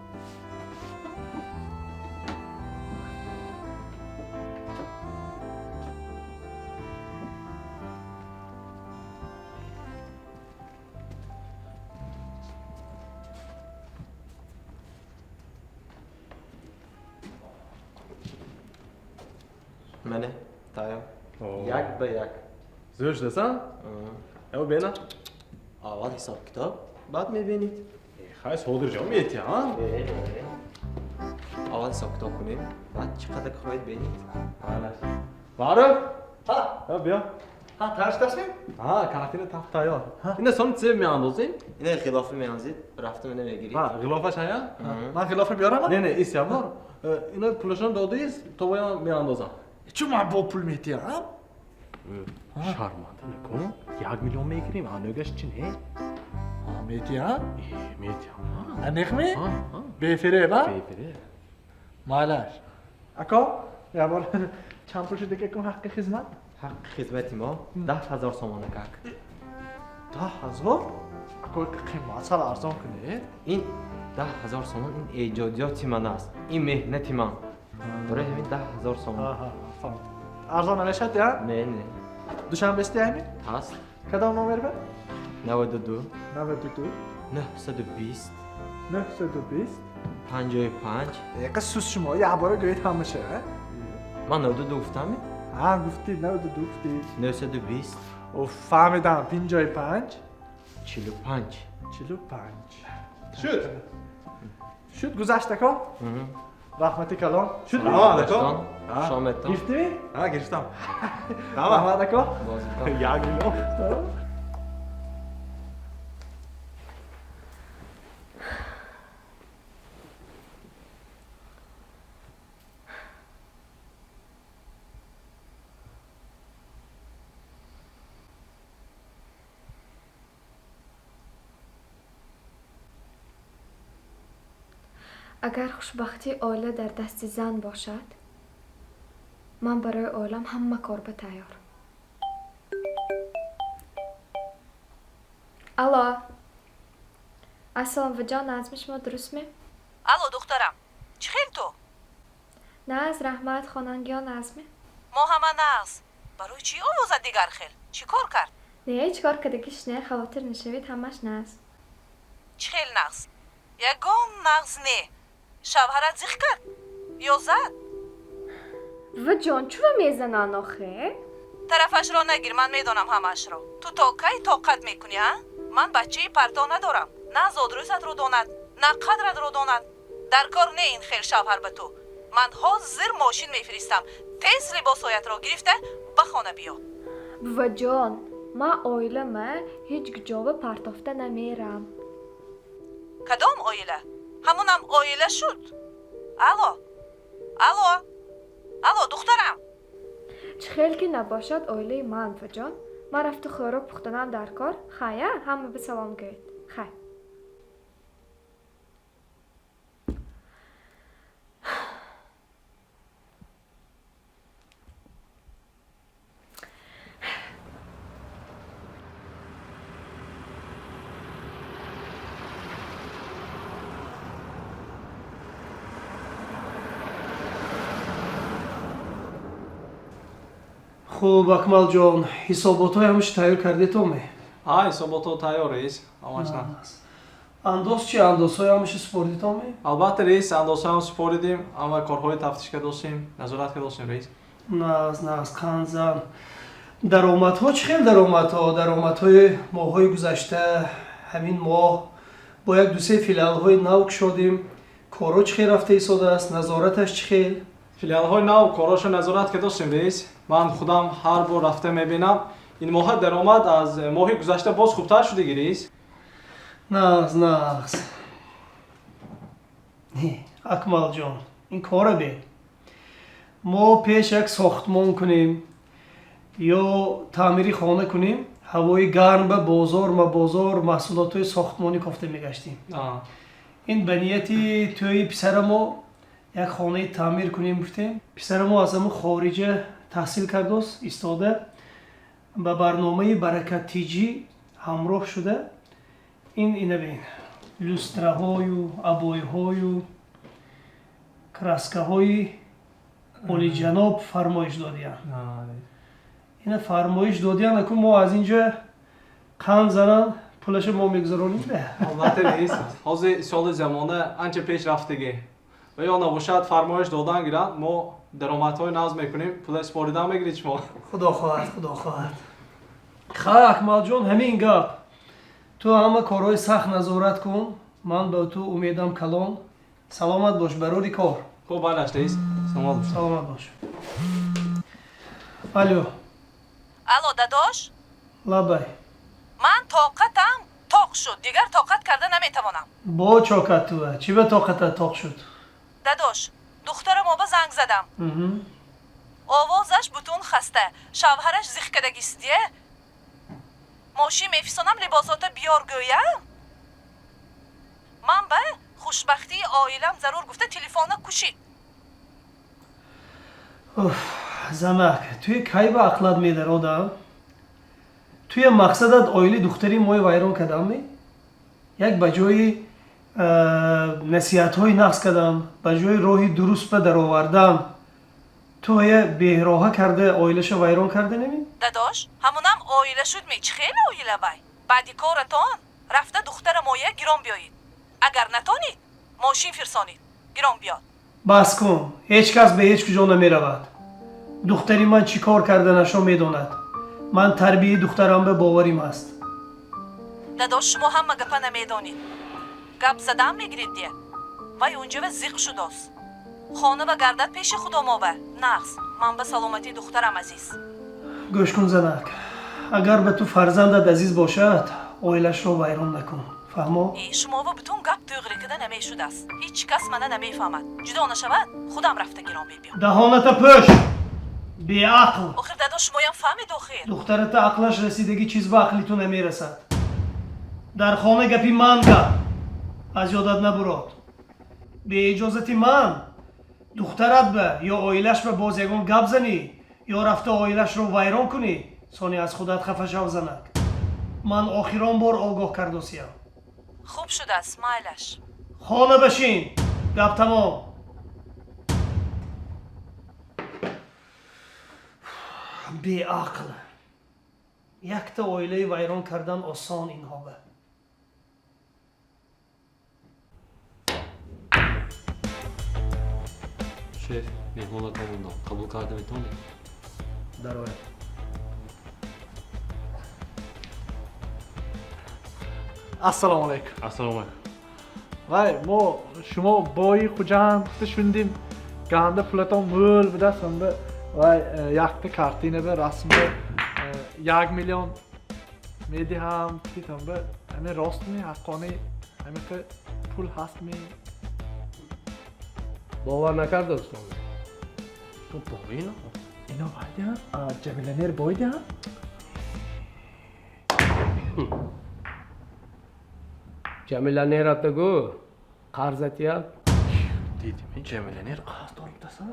Мане, тайёр. Як ба як. Зӯр шудасан? Яо бена. Аввал ҳисоб китоб, баъд мебинед. Хай содир ҷон метия, а? Аввал ҳисоб китоб кунем, баъд чӣ қадар хоҳед бинед. Алаш. Маъруф? Ҳа. Ҳа, биё. Ҳа, тайёр шудастми? Ҳа, картина тафт тайёр. Ина сон це меандозем? Ина ғилофа меандозед, рафта мена мегиред. Ҳа, ғилофаш ҳая? Ман ғилофа биёрам? Не, не, ис ябор. Ина пулашон додаист, то вая меандозам. Чун ман бо пул метиҳам? Шарманда накун. 1 миллион мегирем, анӯгаш чи не? Метиҳам? Метиҳам. Аниқми? Бефиреб, а? Бефиреб. Майлаш. Ако, ябор чанд пул шуд ки ҳаққи хизмат? Ҳаққи хизмати мо 10 000 сомона как. 10 000? Ако, қимат сал арзон кунед. Ин 10 000 сомон ин эҷодиёти ман аст, ин меҳнати ман. Барои ҳамин 10 000 сомон. Арзон намешавад, я? Не, не. Душанбести ҳами? Ҳаст. Кадом номер ба? 92. 92. 920. 920. 55. Яка сус шумо, як бора гӯед ҳамаша. Ман 92 гуфтам? Ҳа, гуфтӣ, 92 гуфтӣ. 920. О, фаҳмидам, 55. 45. 45. Шуд. Шуд, гузашт, ако? Раҳмати калон. Шуд. Раҳмат, ако. Шометон. Гирифтӣ? Ҳа, гирифтам. Раҳмат, ако. 1 миллион. Агар хушбахтии оила дар дасти зан бошад, ман барои оилам ҳама корба тайёр. Алло, ассалом, ваҷон, назми шумо дурустме? Алло, духтарам, чӣ хел ту? Наз, раҳмат, хонангиҳо назме? Мо ҳама нағз. Барои чӣ овозат дигар хел? Чӣ кор кард? Не, чӣ кор кардагиш не, хавотир нашавед, ҳамаш нағз. Чӣ хел нағз? Ягон нағз не. Шавҳарат зиқ кард ё зад? Ваҷон, чӯва мезананд охе? Тарафашро нагир, ман медонам ҳамаашро. Ту то кай тоқат мекунӣ, а? Ман бачаи парто надорам. На зодрӯзатро донад, на қадратро донад. Дар кор не ин хел шавҳар ба ту. Ман ҳозир мошин мефиристам, тез либосҳоятро гирифта ба хона биё. Буваҷон, ман оилама ҳеҷ ҷова партофта намерам. Кадом оила? Ҳамонам оила шуд? Алло, алло, алло, духтарам. Чӣ хел ки набошад, оилаи ман, буваҷон. Ман рафту хӯрок пухтанам дар кор. Хая, ҳама ба салом гӯед. Хай. Хуб, Акмалҷон, ҳисоботҳои ҳамаша тайёр кардетоме? Ҳа, ҳисоботҳо тайёр, раис, ҳамаш нағз. Андоз чи, андозҳои ҳамаша супоридитоме? Албатта, раис, андозҳоям супоридим, ҳама корҳои тафтиш кардосем, назорат кардосем, раис. Нағз, нағз, қанзан. Даромадҳо чӣ хел даромадҳо? Даромадҳои моҳҳои гузашта, ҳамин моҳ бо як дусе филиалҳои нав кушодем. Корҳо чӣ хел рафта истодааст, назораташ чӣ хел? Филиалҳои нав корҳошо назорат кардосем, раис. Ман худам ҳар бор рафта мебинам. Ин моҳа даромад аз моҳи гузашта боз хубтар шудиги, раис. Нағз, нағз. Не, Акмалҷон, ин кора бе. Мо пеш як сохтмон кунем ё таъмири хона кунем, ҳавои гарм ба бозор ма бозор маҳсулотҳои сохтмонӣ кофта мегаштем. Ин ба нияти тӯйи писарамо як хонаи таъмир кунем гуфтем. Писарамо аз ҳамун хориҷа таҳсил кардост, истода ба барномаи Баракат-Тиҷӣ ҳамроҳ шуда. Ин ина бин, люстраҳою обойҳою краскаҳои олиҷаноб фармоиш додиянд. Ина фармоиш додиянд, аку мо аз инҷа қанд занан пулаша мо мегузаронем да. Албатта раис, ҳозир соли замона анча пеш рафтагӣ. Ва ё набошад фармоиш додан гиранд, мо даромадҳои нағз мекунем, пула супоридан мегиред шумо. Худо хоҳад, худо хоҳад. Ха, Акмалҷон, ҳамин гап. Ту ҳама корҳои сахт назорат кун, ман ба ту умедам калон. Саломат бош, барори кор. Хуб, балаш раис, саломат бош. Саломат бош. Алло. Алло, дадош? Лабай. Ман тоқатам тоқ шуд, дигар тоқат карда наметавонам. Бо чокат туа, чӣ ба тоқатат тоқ шуд? Дадош, духтарам оба занг задам. Овозаш бутун хаста, шавҳараш зиқ кардагист дия. Мошин мефисонам, либосота биёр гӯям. Ман ба хушбахтии оилам зарур гуфта телефона кушид. Уф, занак, туи кай ба ақлат медародам? Туя мақсадат оили духтари мои вайрон кардам-ми? Як ба ҷои насиҳатҳои нағз кардам, ба ҷои роҳи дуруст ба даровардам, ту ая беҳроҳа карда оилаша вайрон карда неми? Дадош, ҳамунам оила шуд ми, чӣ хеле оила вай? Баъди коратон рафта духтара моя гирон биёед. Агар натонид, мошин фирсонид, гирон биёд. Бас кун, ҳеҷ кас ба ҳеҷ куҷо намеравад. Духтари ман чӣ кор карданашро медонад. Ман тарбияи духтарам ба боварим аст. Дадош, шумо ҳама гапа намедонед. Гап задан мегиред дия. Вай унҷава зиқ шудост. Хона ва гардад пеши худомова. Нағз, ман ба саломатии духтарам азиз. Гӯш кун, занак, агар ба ту фарзандат азиз бошад, оилашро вайрон накун. Фаҳмо? Шумова бутун гап туғри кида намешудааст. Ҳеҷ кас мана намефаҳмад. Ҷудо нашавад, худам рафта гирон мебиём. Даҳоната пӯш! Беақл! Охир дадош, шумоям фаҳмед охир. Духтарата ақлаш расидагӣ чиз ба ақли ту намерасад. Дар хона гапи ман гап. Аз ёдат набурод. Беиҷозати ман духтарат ба ё оилаш ба боз ягон гап занӣ, ё рафта оилашро вайрон кунӣ, сони аз худат хафа шав, занак. Ман охирон бор огоҳ кардосиям. Хуб шудааст, майлаш. Хона башин, гап тамом. Беақл. Якта оилаи вайрон кардан осон инҳо ба. Шеф, меҳмонатон мондам. Қабул карда метавонед? Дарояд. Ассалому алайкум. Ассалому алайкум. Вай, мо шумо бои Хуҷанд гуфта шундим, ганда пулатон мӯл будааст, ҳамба вай якта картина ба расмба 1 миллион медиҳам, гуфтид, ҳамба ҳамин ростми, ҳаққони ҳамин пул ҳастми? Бовар накарда, устод. Ту бои ино? Ино вай диҳам? Ҷамиланер бой диҳам? Ҷамиланерата гӯ, қарзатия. Дидими, Ҷамиланер қарз дор будасан?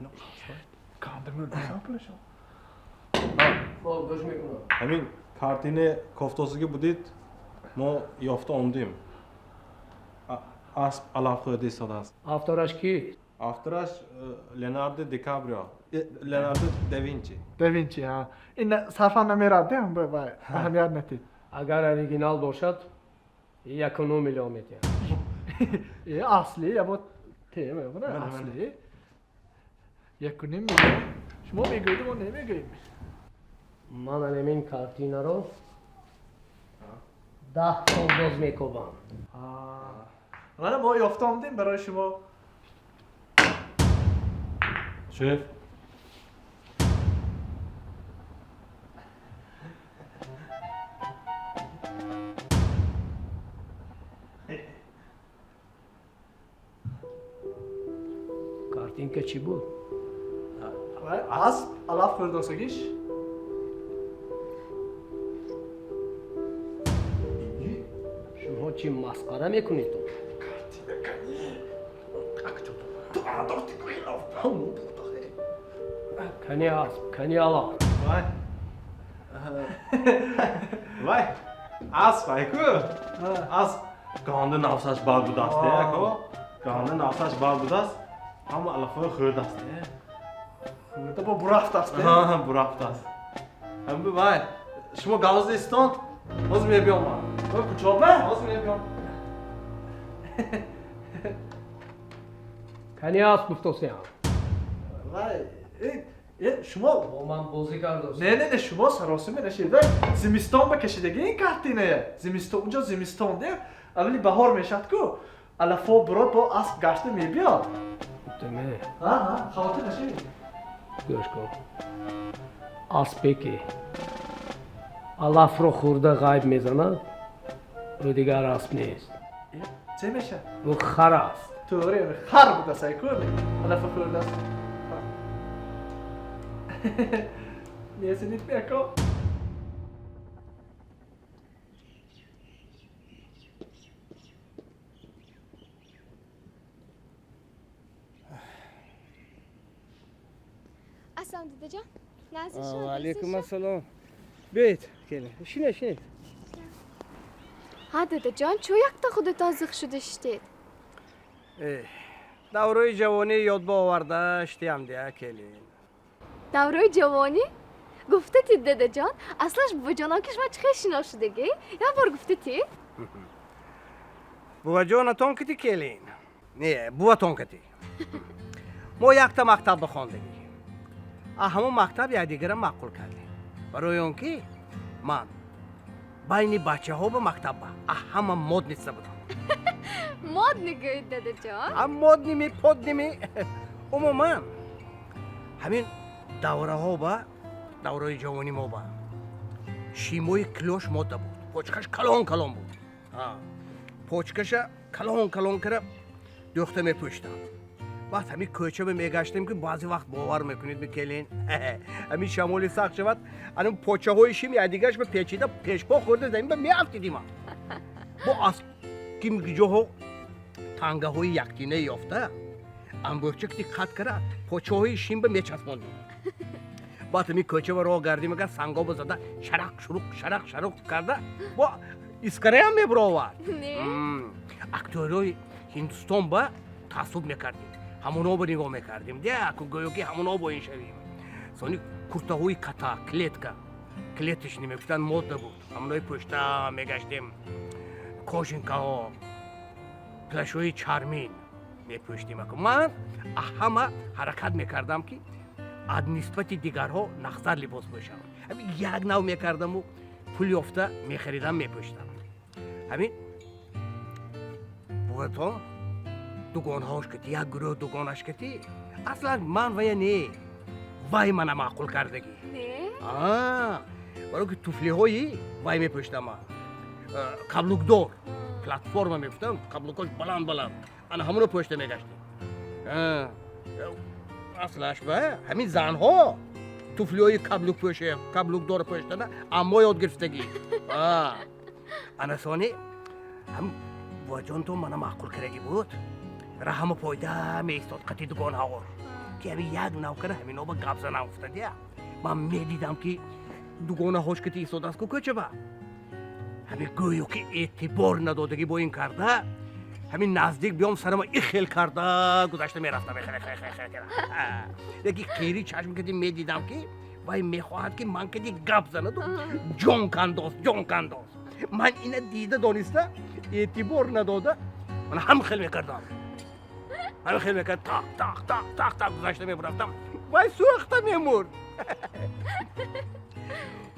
Ино қарз дор. Ганда мӯл будасан пулашон. Хоб, гӯш мекунам. Ҳамин картини кофтосиги будид, мо ёфта омдем. Асп алаф хӯрда истодааст. Автораш кист? Автораш Леонардо Ди Каприо. Леонардо да Винчи. Да Винчи, ҳа. Ин сарфам намерад, ҳам вай аҳамият натид. Агар оригинал бошад, 1.5 миллион медиҳам. Асли, ябо тема, асли. 1.5 миллион. Шумо мегӯед, мо намегӯем. Ман ҳамин картинаро 10 сол боз мекобам. Мана мо ёфта омдем барои шумо. Шеф. Картинка чӣ буд? Асп алаф хӯрдосагиш. Шумо чӣ масхара мекунед? надошти хилоф. Кани асп, кани алаф. Вай. Вай. Асп айку. Асп ганда нафсаш бад будаст, ако. Ганда нафсаш бад будаст. Ҳама алафҳои хӯрдаст. Хӯрда бо бурафтаст. Ҳа, бурафтаст. Ҳам вай. Шумо галузда истон. Ҳозир мебиём ман. Куҷоба? Ҳозир мебиём. Кани асп гуфтосиям. Вай, шумо бо ман бозӣ кардост. Не, не, не, шумо саросима нашед. Вай, зимистон ба кашидаги ин картинае. Зимистон, унҷо зимистон, не? Аввали баҳор мешад ку. Алафо бурод бо асп гашта мебиёд. Деме. Ҳа, ҳа, хавотир нашед. Гӯш кун. Аспе ки алафро хӯрда ғайб мезанад, ӯ дигар асп нест. Чӣ мешавад? Ӯ хар аст. То'ғри, хар будааст, айку, алафа хӯрдааст. Мезанид ако? Ассалом, дадаҷон. Назди шумо. Ва алайкум ассалом. Биёед, келин. Шинед, шинед. Ҳа, дадаҷон, чӯ якта худатон зиқ шуда шиштед? Даврои ҷавонӣ ёдба оварда штиям дия, келин. Даврои ҷавонӣ? Гуфтатид, дадаҷон, аслаш буваҷонон ки шумо чӣ хел шинос шудагӣ? Як бор гуфтатид? Буваҷонатон кити, келин? Не, буватон кити. Мо якта мактаб бихондагӣ. А ҳамон мактаб якдигара маъқул кардем. Барои он ки ман байни бачаҳо ба мактабба а ҳама модница будам. Модни гӯед, дадаҷон? Ҳам модними, подними. Умуман ҳамин давраҳо ба давраи ҷавонӣ мо ба шимои клёш модда буд. Почкаш калон калон буд. Почкаша калон калон кара дӯхта мепӯштам. Вақт ҳамин кӯча мегаштем ки баъзе вақт бовар мекунед микелин, ҳамин шамоли сахт шавад, анам почаҳои шим якдигараш ба печида пешпо хӯрда замин ба меафтидим. Бо аз ким ҷоҳо тангаҳои яктина ёфта амбӯрча ки қат кара почаҳои шим ба мечаспондем. Баъд ҳамин кӯча ба роҳ гардим, агар сангоба зада шарақ шуруқ шарақ шаруқ карда бо искараям мебуровард. Актёрҳои Ҳиндустон ба таассуб мекардем. Ҳамоно ба нигоҳ мекардем. Деку гӯё ки ҳамоно бо ин шавем. Сони куртаҳои ката, клетка, клетиш намегуфтанд, модда буд. Ҳамонои пӯшта мегаштем. Кожинкаҳо, плашҳои чармин мепӯштем. Ман ҳама ҳаракат мекардам ки аз нисбати дигарҳо нахзар либос пӯшам. Як нав мекардаму пул ёфта мехаридам, мепӯштам. Ҳамин буватон дугонҳош кати, як гурӯҳ дугонаш кати, аслан ман вая не, вай мана маъқул кардагӣ. Барои ки туфлиҳои вай мепӯштам ман. Каблукдор, платформа мегуфтам, каблукош баланд баланд. Ана ҳамоно пӯшта мегаштем. Аслаш ба ҳамин занҳо туфлиҳои каблук пӯша, каблукдор пӯштана аммо ёд гирифтагӣ. Ана сони ҳам буваҷонтон мана маъқул кардагӣ буд. Раҳама пойда меистод қати дугонҳаор ки ҳамин як нав кара ҳамино ба гап занам гуфтадия. Ман медидам ки дугонаҳош кати истодааст ку кӯчаба. Ҳамин гӯё ки эътибор надодагӣ бо ин карда, ҳамин наздик биём сарама ихел карда гузашта мерафтам. Яки қири чашм кати медидам ки вай мехоҳад ки ман кати гап занаду ҷон кандоз, ҷон кандоз. Ман ина дида дониста эътибор надода ман ҳам хел мекардам. Ҳам хел мекард, тақ тақ тақ тақ тақ гузашта мебурафтам. Вай сӯхта мемурд.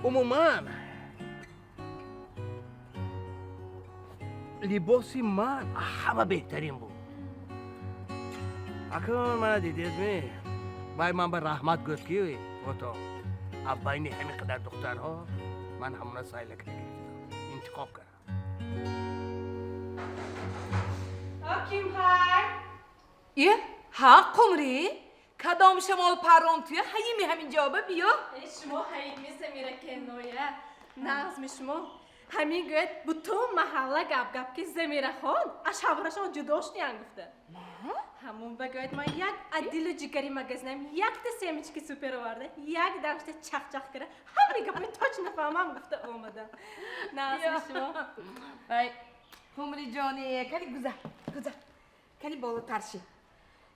Умуман либоси ман ҳама беҳтарин буд. Акун мана дидедми, вай ман ба раҳмат гуфт ки ото аз байни ҳамин қадар духтарҳо ман ҳамона сайла гирифтам, интихоб кардам. Ким ҳай? Е, ҳа, қумрӣ? Кадом шамол паррон туя ҳайими ҳамин ҷоба биё? Шумо ҳайими Замира Кеноя. Нағзми шумо? Ҳамин гӯяд бутун маҳалла гап-гап ки Замирахон аз шавҳарашон ҷудо шудиян гуфта. Ҳамун багоед, ман як адилу ҷигари магазинам якта семечки супер оварда, як дамшта чахчах кара, ҳамаи гапои точно фаҳмам гуфта омадам. Нағзми шумо? Вай, Қумриҷоне, кани гузар, гузар. Кани болотар ши.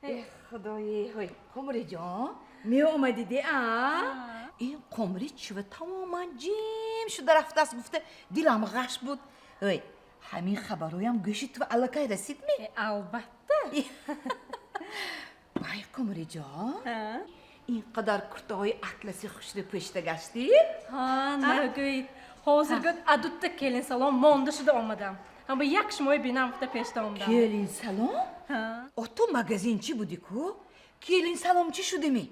Э, худои, ҳой, Қумриҷон, меомадӣ де, а? Ин Қумри чива тамоман ҷим шуда рафтааст гуфта, дилам ғаш буд. Ой, ҳамин хабарҳоям гӯши ту аллакай расидми? Албатта. Вай, Қумриҷон, ин қадар куртаҳои атласи хушрӯ пӯшида гаштӣ? Ҳа, нагӯед. Ҳозир гӯд, адутта келинсалом монда шуда омадам. Ҳама як шумои бинам гуфта пешда омадам. Келинсалом? О, ту магазинчӣ будӣ ку? Келинсаломчӣ шудими?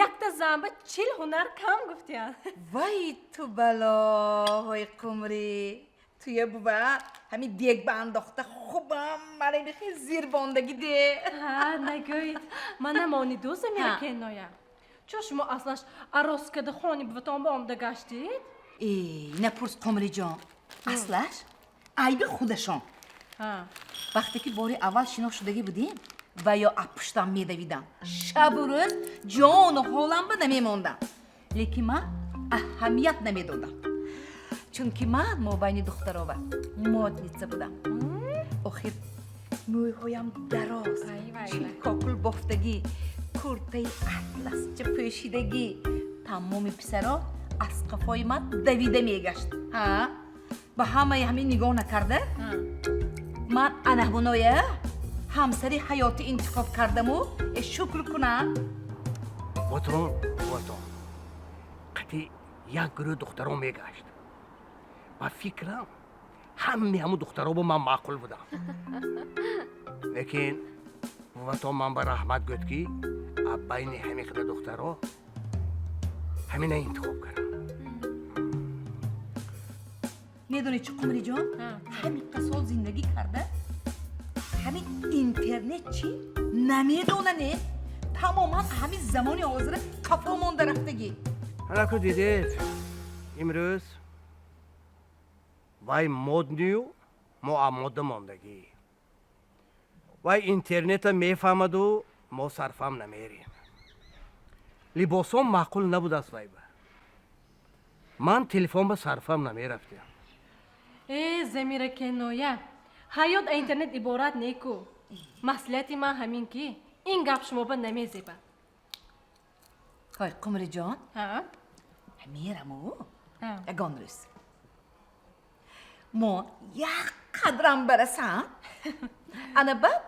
Якта занба 40 ҳунар кам гуфтиян. Вай, ту балоҳои Қумрӣ. Туя бува ҳамин дег ба андохта хубам марамихи зирбондагӣ де. Ҳа, нагӯед. Мана мониду Замира кенноя. Чо шумо аслаш арос када хони буватон ба омада гаштид? Э, напурс, Қумриҷон. Аслаш айби худашон. Вақте ки бори аввал шинос шудагӣ будем, ва ё апуштам медавидам. Шабу рӯз ҷону ҳолам ба намемондам. Лекин ман аҳамият намедодам. Чунки ман мобайни духтарова модница будам. Охир мӯйҳоям дароз, чилкокул бофтагӣ, куртаи атласча пӯшидагӣ. Тамоми писаро аз қафои ман давида мегашт. Ҳа? Ба ҳамаи ҳамин нигоҳ накарда, ман анаҳуноя ҳамсари ҳаётӣ интихоб кардаму шукр кунам. Ватон, ватон. Қати як гурӯҳ духтаро мегашт. Ба фикрам, ҳамаи ҳамун духтаро бо ман маъқул будам. Лекин ватон ман ба раҳмат гӯд, ки байни ҳамин қадар духтаро ҳамина интихоб кардам. Медонӣ чӣ, Қумриҷон? Ҳамин сол зиндагӣ карда, ҳамин интернет чӣ намедонане, тамоман ҳамин замони ҳозира қафо монда рафтагӣ. Ҳанаку дидед, имрӯз вай моднию мо амода мондагӣ. Вай интернета мефаҳмаду мо сарфам намерем. Либосом маъқул набудааст вай ба. Ман телефон ба сарфам намерафтем. Э, Замира кеноя, ҳаёт а интернет иборат неку. Маслиҳати ман ҳамин ки ин гап шумо ба намезебад. Ҳой, Қумриҷон, мераму ягон рӯз мо як қадрам барасам, ана баъд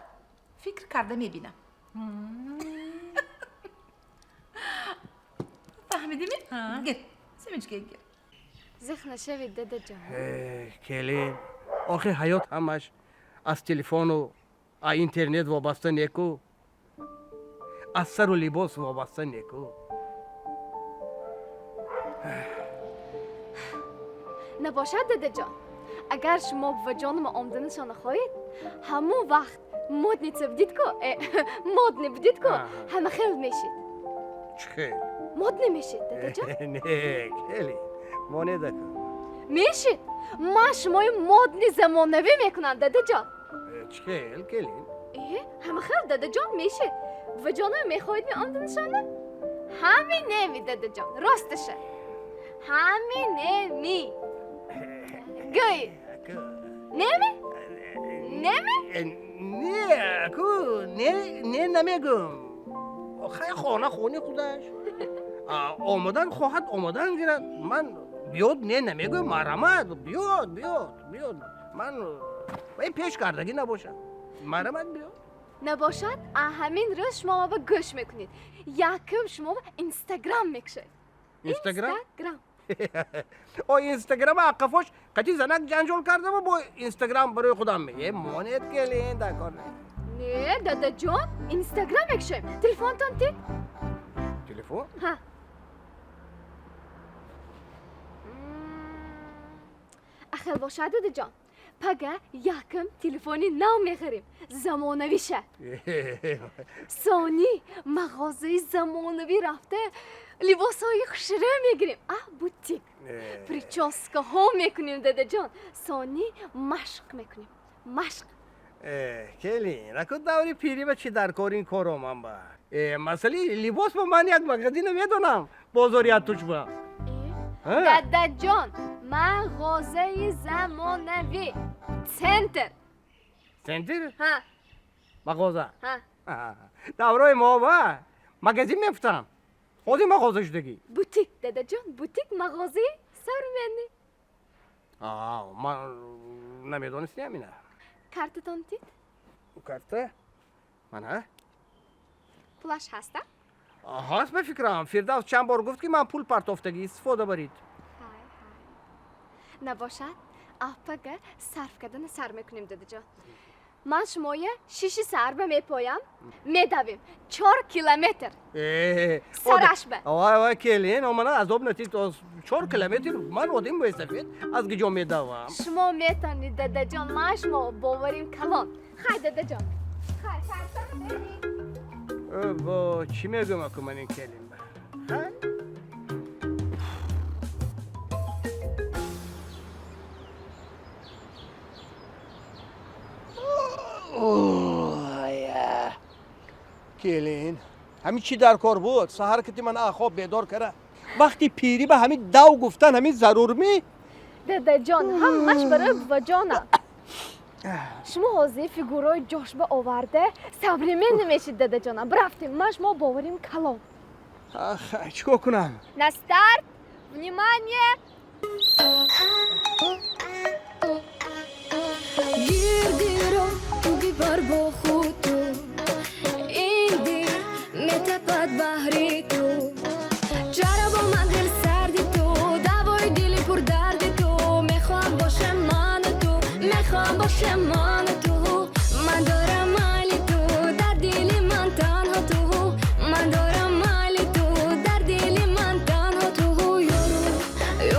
фикр карда мебинам. Фаҳмидими? Гир, семечка гир. Зиқ нашавед, дадаҷон. Келин, охир ҳаёт ҳамаш аз телефону а интернет вобаста неку, аз сару либос вобаста неку. Набошад, дадаҷон, агар шумо буваҷонама омаданашона хоҳед, ҳамон вақт модница будид ку, модне будид ку, ҳама хел мешид. Чӣ хел? Модне мешид, дадаҷон. Не, келин, монеда кун. Мешид. Ман шумои модни замонавӣ мекунам, дадаҷон. Чӣ хел, келин? Э, ҳама хел, дадаҷон, мешид. Буваҷонама мехоҳед меомаданашона? Ҳамин неми, дадаҷон, росташа. Ҳамин неми. Гӯед. Неми? Неми? Не, ку, не, не намегӯм. Хай, хона хони худаш. Омадан хоҳад, омадан гирад. Ман биёд не намегӯям, марамат, биёд, биёд, биёд. Ман вай пеш кардагӣ набошад. Марамат биёд. Набошад, ҳамин рӯз шумо ба гӯш мекунед. Якум шумо ба Инстаграм мекушед. Инстаграм? Инстаграм. О, Инстаграм аққафош қати занак ҷанҷол кардаму бо Инстаграм барои худам. Е, монед, келин, дар кор не. Не, дадаҷон, Инстаграм мекушем. Телефонтон тид? Телефон? Ҳа. Ахел бошад, дадаҷон. Пага якум телефони нав мехарем. Замонавиша. Сони мағозаи замонавӣ рафта либосҳои хушрӯ мегирем. А, бутик. Прическаҳо мекунем, дадаҷон. Сони машқ мекунем. Машқ. Келин, аку даври пирӣ ба чӣ дар кор ин коро ман ба? Масъали либос ба ман як магазина медонам, бозори Аттучба. Дадаҷон, мағозаи замонавӣ. Центр. Центр? Ҳа. Мағоза? Ҳа. Даврои мо ба магазин мефтам. Ҳозир мағоза шудагӣ. Бутик, дадаҷон, бутик мағозаи современный. Ман намедонистем ина. Картатон тид? Карта? Мана? Пулаш ҳаста? Ҳаст ба фикрам. Фирдавс чанд бор гуфт, ки ман пул партофтагӣ, истифода баред. Набошад, апага сарф кардана сар мекунем, дадаҷон. Ман шумоя шиши сарба мепоям, медавем 4 километр. Сараш ба. Вай, вай, келин, омана азоб натид. 4 километр ман одим мӯйсафед, аз гиҷо медавам. Шумо метавонед, дадаҷон, ман шумо боварим калон. Хай, дадаҷон. Хай, картаро беред. Бо чӣ мегӯям аку ман ин келин ба? Хай? Келин, ҳамин чӣ дар кор буд? Саҳар кити ман хоб бедор кара. Вақти пирӣ ба ҳамин дав гуфтан ҳамин зарур ми? Дадаҷон, ҳамаш барои буваҷонам. Шумо ҳозир фигураи ҷошба оварда современ намешид, дадаҷонам. Бирафтем, ман шумо боварим калон. Чӣ кор кунам? На старт, внимание! Гирдиро ту бибар бо худ ту, ин дил метапад баҳри ту. Чаро бо ман дил сарди ту, давои дили пурдарди ту? Мехоҳам бошам ману ту, мехоҳам бошам ману ту. Ман дорам майли ту, дар дили ман танҳо ту. Ман дорам майли ту, дар дили ман танҳо ту. Ёру,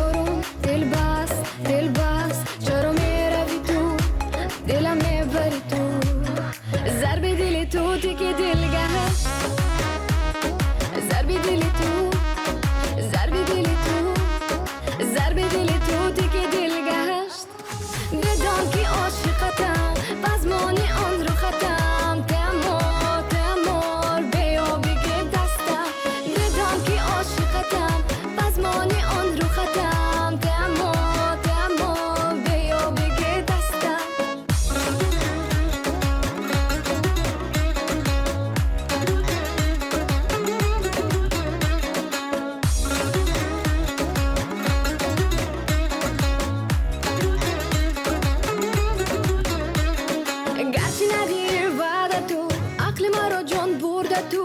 ёру, дилбас, дилбас, чаро мерави ту, дилам мебари ту. Зарби дили ту тики дил гашт, зарби дили ту, зарби дили ту, зарби дили ту тики дил гашт. Бидон ки ошиқатам, пазмони он рухатам. Темор, темор, биё бигир дастам. Бидон ки ошиқатам, пазмони он рухатам. Темор, темор, биё бигир дастам. Гарчи надир ваъда ту, ақли маро ҷон бурда ту.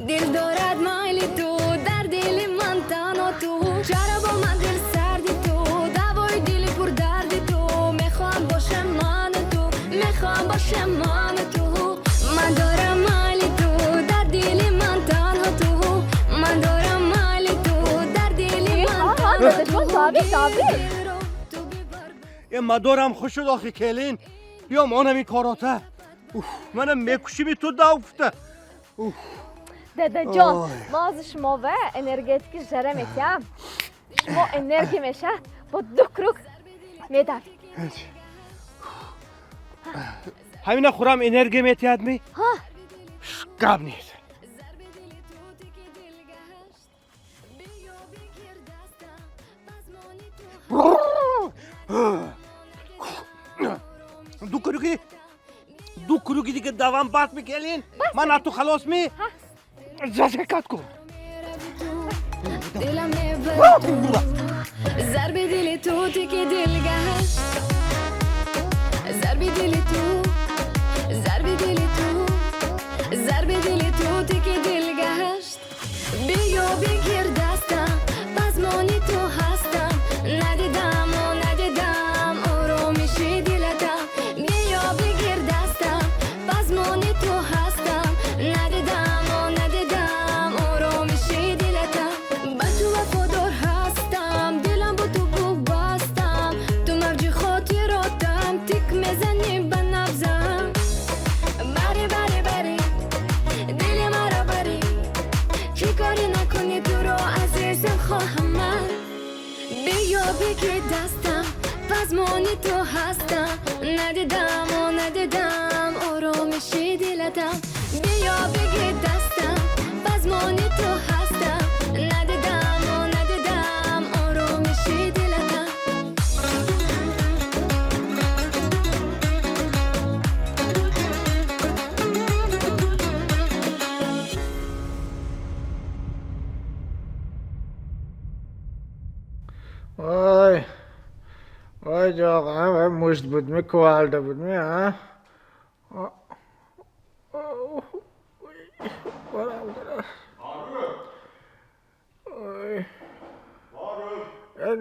Дил дорад майли ту, дар дили ман танҳо ту. Чаро бо ман дил сарди ту, давои дили пурдарди ту? Мехоҳам бошам ману ту, мехоҳам бошам ману ту. Ман дорам майли ту, дар дили ман танҳо ту. Ман дорам майли ту, дар дили ман танҳо ту. Мадорам хуш шуд охи келин. Биём он ҳамин корота. Манам мекушими ту дав гуфта. Дадаҷон, мо ҳозир шумо ва энергетики жара метиҳам. Шумо энергия мешавад, бо ду круг медавед. Ҳамина хӯрам энергия метиҳад ми? Ҳа. Гап нест. Ду круги дига давам бас ми, келин? Ман аз ту халос ми? Зашакат кун. Дилам мебари ту, зарби дили ту тики дил гашт. Зарби дили ту, зарби дили ту, зарби дили ту тики дил гашт. Биё бигир дастам, пазмони ту ҳастам. Надидам, о надидам оромиши дилатам. Биё бигир дастам, пазмони ту ҳастам. Надидам, о надидам оромиши дилатам. Ба ту вафодор ҳастам, дилам бо ту бубастам. Ту мавҷи хотиротам, тик мезанӣ ба набзам. Бари, бари, бари, дили маро бари. Чӣ корӣ накунӣ туро азизам хоҳам ман. Биё бигир дастам, паз Пазмони ту ҳастам, надидам, о надидам оромиши дилатам. Биё бигир дастам, пазмони ту ҳастам, надидам, о надидам оромиши дилатам. Вай, вай ҷоғам, вай мушт будми, кувалда будми, а?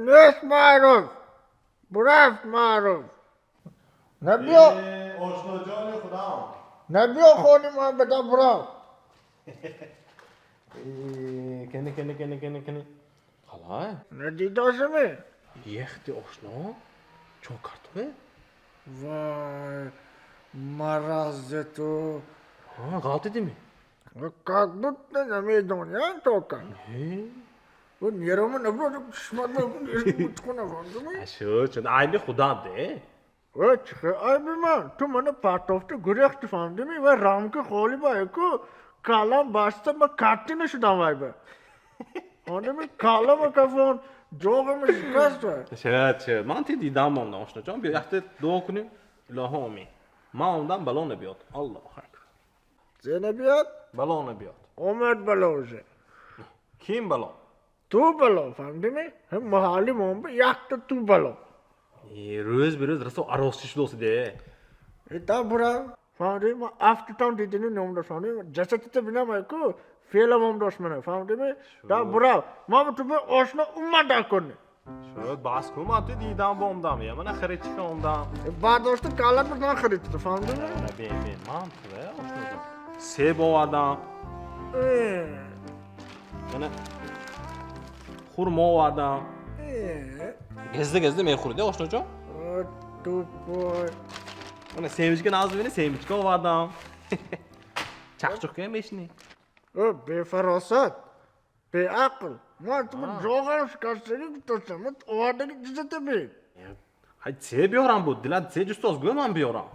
Нест Маъруф, бурафт Маъруф. Набиё, ошноҷони худам. Набиё хони ман бада бурафт. Кани, кани, кани, кани, кани. Қалай? Надидосими? Ехти ошно? Чо картове? Вай, маразде ту. Ғалат дидими? Как будто намедоням тока. Нервама наброд, шмат мучкуна фандуми. Шуд, шуд, айби худат де. Ва чӣ айби ман? Ту мана партофта гурехти фаҳмдими ва рамки холи ба яку калам баста ма карти нашудам вай ба. Фаҳмдими калама кафон ҷоғама шикаст вай. Шуд, шуд, ман ти дидам мондам ошноҷон, биё якта дуо кунем. Илоҳо омин. Ман омдам бало набиёд. Аллоҳу акбар. Зе набиёд? Бало набиёд. Омад бало уже. Ким бало? Ту бало, фаҳмдими? Маҳалли мон ба якта ту бало. Рӯз ба рӯз расо аросчӣ шудоси де. Ита бура, фаҳмдими? Ман афтитам дидини ном дошт, фаҳмдими? Ҷасадита бинам айку, феълам ом дошт мана, фаҳмдими? Да бура, ман ту ба ошно умман дакунӣ. Шуд, бас кун, ман ту дидам бомдам, я мана харидчика омдам. Бардошта калат ман харидчита, фаҳмдими? Бе, бе, ман ту ошно ҷон. Себ овардам. Мана хурмо овардам. Газда газда мехӯрди ошноҷон? Тупой. Мана семечка наз бибини, семечка овардам. Чақчуқка мешини. Бефаросат, беақл. Ман ту ҷоғам шикастагӣ гуфтастам, ман овардаги чизата би. Ҳай це биёрам буд, дилат це ҷустоз, гӯ ман биёрам.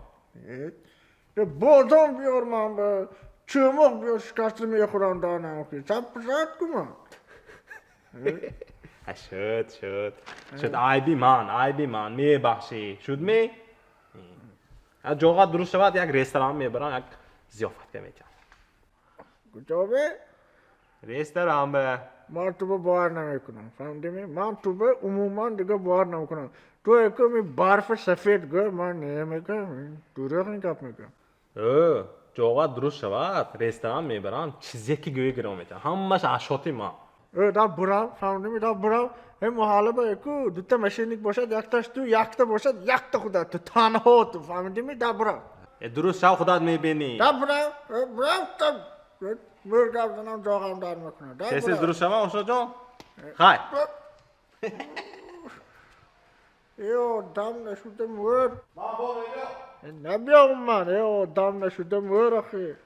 Бодом биёр ман ба, чӯмоқ биёр шикаста мехӯрам данам ки. Сап ку ман. Шуд, шуд. Шуд, айби ман, айби ман, мебахшӣ. Шуд ми? Ҷоғат дуруст шавад, як ресторан мебарам, як зиёфатка метиҳам. Куҷо бе? Ресторан бе. Ман ту ба бовар намекунам, фаҳмдими? Ман ту ба умуман дига бовар намекунам. Ту яко ми барфи сафед гӯ, ман намекунам, дурӯғ гап мекунам. Ҷоғат дуруст шавад, ресторан мебарам, чизе ки гӯӣ гиром метиҳам. Ҳамааш ашоти ман. Да бурав, фаҳмдими? Да бурав. Ҳем маҳалла ба яку дута мошинник бошад, якташ ту, якта бошад, якта худат ту, танҳо ту, фаҳмдими? Да бурав. Дуруст шав, худат мебинӣ. Да бурав, бурав, мӯр гап занам ҷоғам дард мекунад. Тез-тез дуруст шава, ошноҷон. Хай. Э одам нашуда мӯр. Набиём ман, э одам нашуда мӯр охи.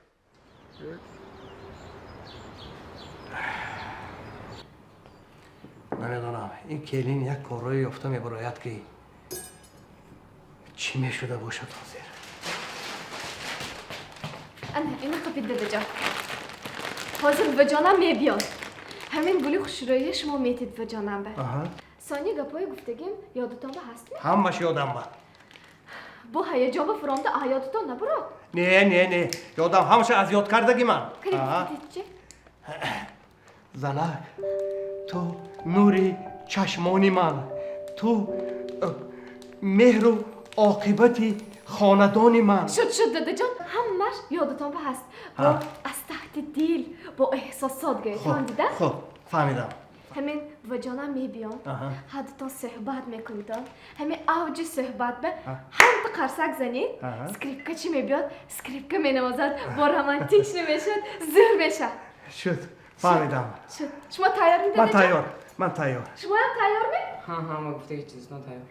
Намедонам, ин келин як корҳое ёфта мебарояд ки чӣ мешуда бошад ҳозир. Ана, ина қапид дадаҷон. Ҳозир ваҷонам мебиёд. Ҳамин гули хушрӯя шумо метид ваҷонам ба. Сони гапҳои гуфтагим ёдатон ба ҳастми? Ҳамаш ёдам ба. Бо ҳаяҷон ба фуромда ёдатон набурод? Не, не, не, ёдам ҳамаша аз ёд кардаги ман. Калид чӣ? Занак, ту нури чашмони ман, ту меҳру оқибати хонадони ман. Шуд, шуд, дадаҷон, ҳамаш ёдатон ба ҳаст. Бо аз таҳти дил, бо эҳсосот гӯед, фаҳмида? Хуб, фаҳмидам. Ҳамин ваҷонам мебиён, ҳаддатон суҳбат мекунидон, ҳамин авҷи суҳбат ба ҳамта қарсак занед, скрипка чӣ мебиёд, скрипка менавозад, бо романтич намешавад, зӯр мешавад. Шуд, фаҳмидам. Шуд. Шумо тайёрми, дадаҷон? Ман тайёр, ман тайёр. Шумоям тайёрми? Ҳа, ҳа, ман гуфтаги чизтон тайёр.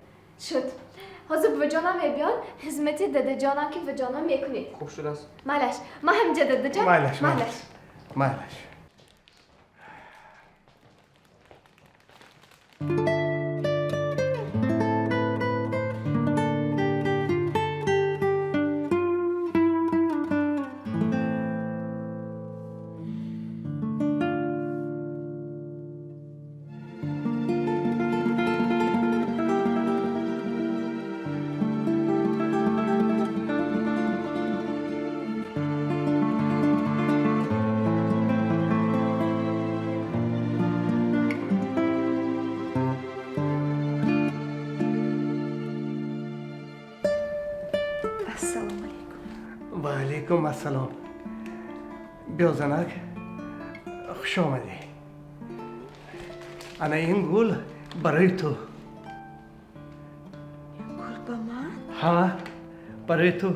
Шуд. Ҳозир буваҷонам мебиён, хизмати дадаҷонам ки буваҷонам мекунед. Хуб шудааст. Майлаш, ман ҳамҷа дадаҷон. Майлаш, майлаш. Майлаш. Ассалому алайкум. Ва алайкум ассалом. Биё, занак, хуш омадӣ. Ана ин гул барои ту. Гул ба ман? Ҳа, барои ту.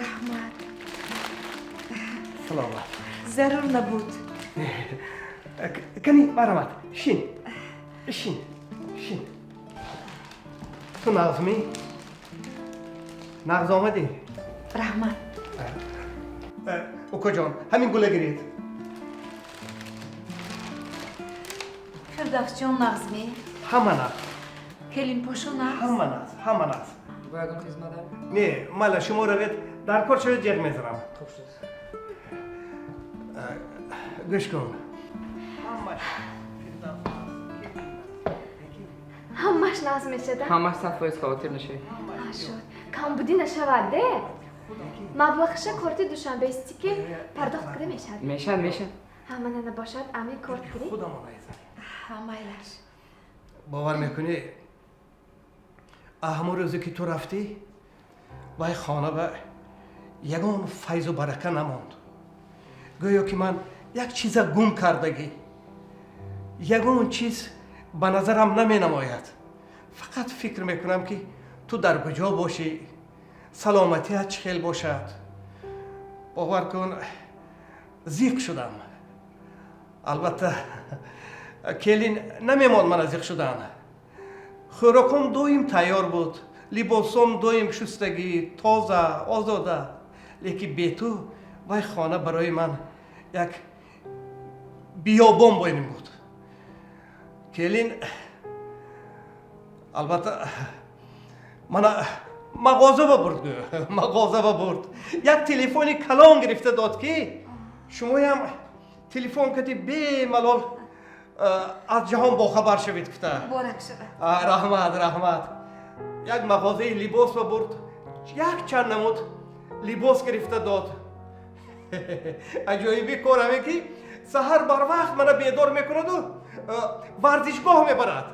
Раҳмат. Саломат. Зарур набуд. Кани, марҳамат, шин, шин, шин. Ту нағзмӣ? Нағз омадӣ? Раҳмат. Укоҷон, ҳамин гула гиред. Фирдавсҷон нағзмӣ? Ҳама нағз. Келинпошо нағз? Ҳама нағз, ҳама нағз. Бояд он хизматам? Не, майла, шумо равед, дар кор шавед, ҷеғ мезанам. Хуб шуд. Гӯш кун. Ҳамаш нағз мешада? Ҳамаш 100% хавотир нашавед. Шуд. Камбудӣ нашавад, де? Маблағша корти Душанбе Сити ки пардохт карда мешавад? Мешавад, мешавад. Ҳа, мана набошад, ами корт гирӣ? Ҳа, майлаш. Бовар мекунӣ, ҳамон рӯзе ки ту рафтӣ, вай хона ба ягон файзу барака намонд. Гӯё ки ман як чиза гум кардагӣ, ягон чиз ба назарам наменамояд. Фақат фикр мекунам, ки ту дар куҷо бошӣ, саломатият чӣ хел бошад. Бовар кун, зиқ шудам. Албатта, келин намемонд мана зиқ шудан. Хӯроком доим тайёр буд, либосом доим шустагӣ, тоза, озода, лекин бе ту вай хона барои ман як биёбон боин буд. Келин албатта мана мағоза ба бурд, гӯ, мағоза ба бурд, як телефони калон гирифта дод, ки шумоям телефон кардӣ, бемалол аз ҷаҳон бохабар шавед гуфта. Муборак шавад. Раҳмат, раҳмат. Як мағозаи либос ба бурд, як чанд намуд либос гирифта дод. Аҷоиби кор ҳаме, ки саҳар барвақт мана бедор мекунаду варзишгоҳ мебарад,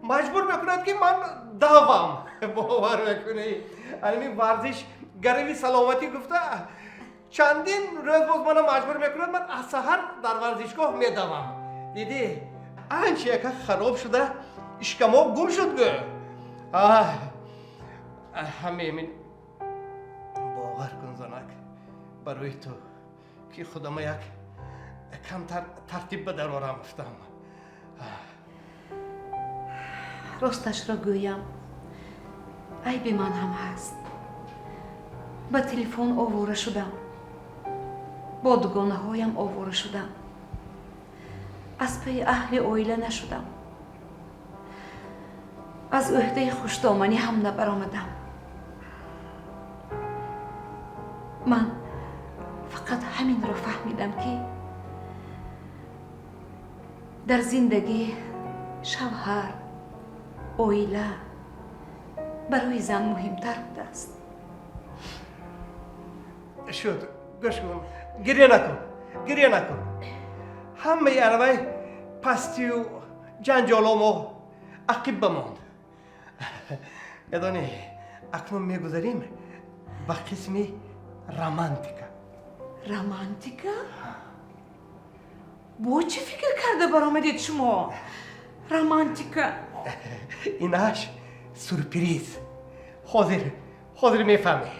маҷбур мекунад, ки ман давам. Бовар мекунӣ, ҳамин варзиш гарави саломатӣ гуфта, чандин рӯз боз мана маҷбур мекунад, ман аз саҳар дар варзишгоҳ медавам. Дидӣ, анча яка хароб шуда, ишкамо гум шуд, гӯ. Ҳамемин, бовар кун, занак, барои ту ки худама як камтар тартиб ба дарорам гуфтам. Росташро гӯям, айби ман ҳам ҳаст. Ба телефон овора шудам, бо дугонаҳоям овора шудам, аз пайи аҳли оила нашудам, аз ӯҳдаи хушдоманӣ ҳам набаромадам. Ман фақат ҳаминро фаҳмидам, ки дар зиндагӣ шавҳар, оила барои зан муҳимтар будааст. Шуд, гӯш кун, гиря накун, гиря накун. Ҳамаи аравай пастию ҷанҷоло мо ақиб бамонд. Медонӣ, акнун мегузарем ба қисми романтика. Романтика? Бо чӣ фикр карда баромадед шумо? Романтика? Инаш сюрприз. Ҳозир, ҳозир мефаҳмӣ.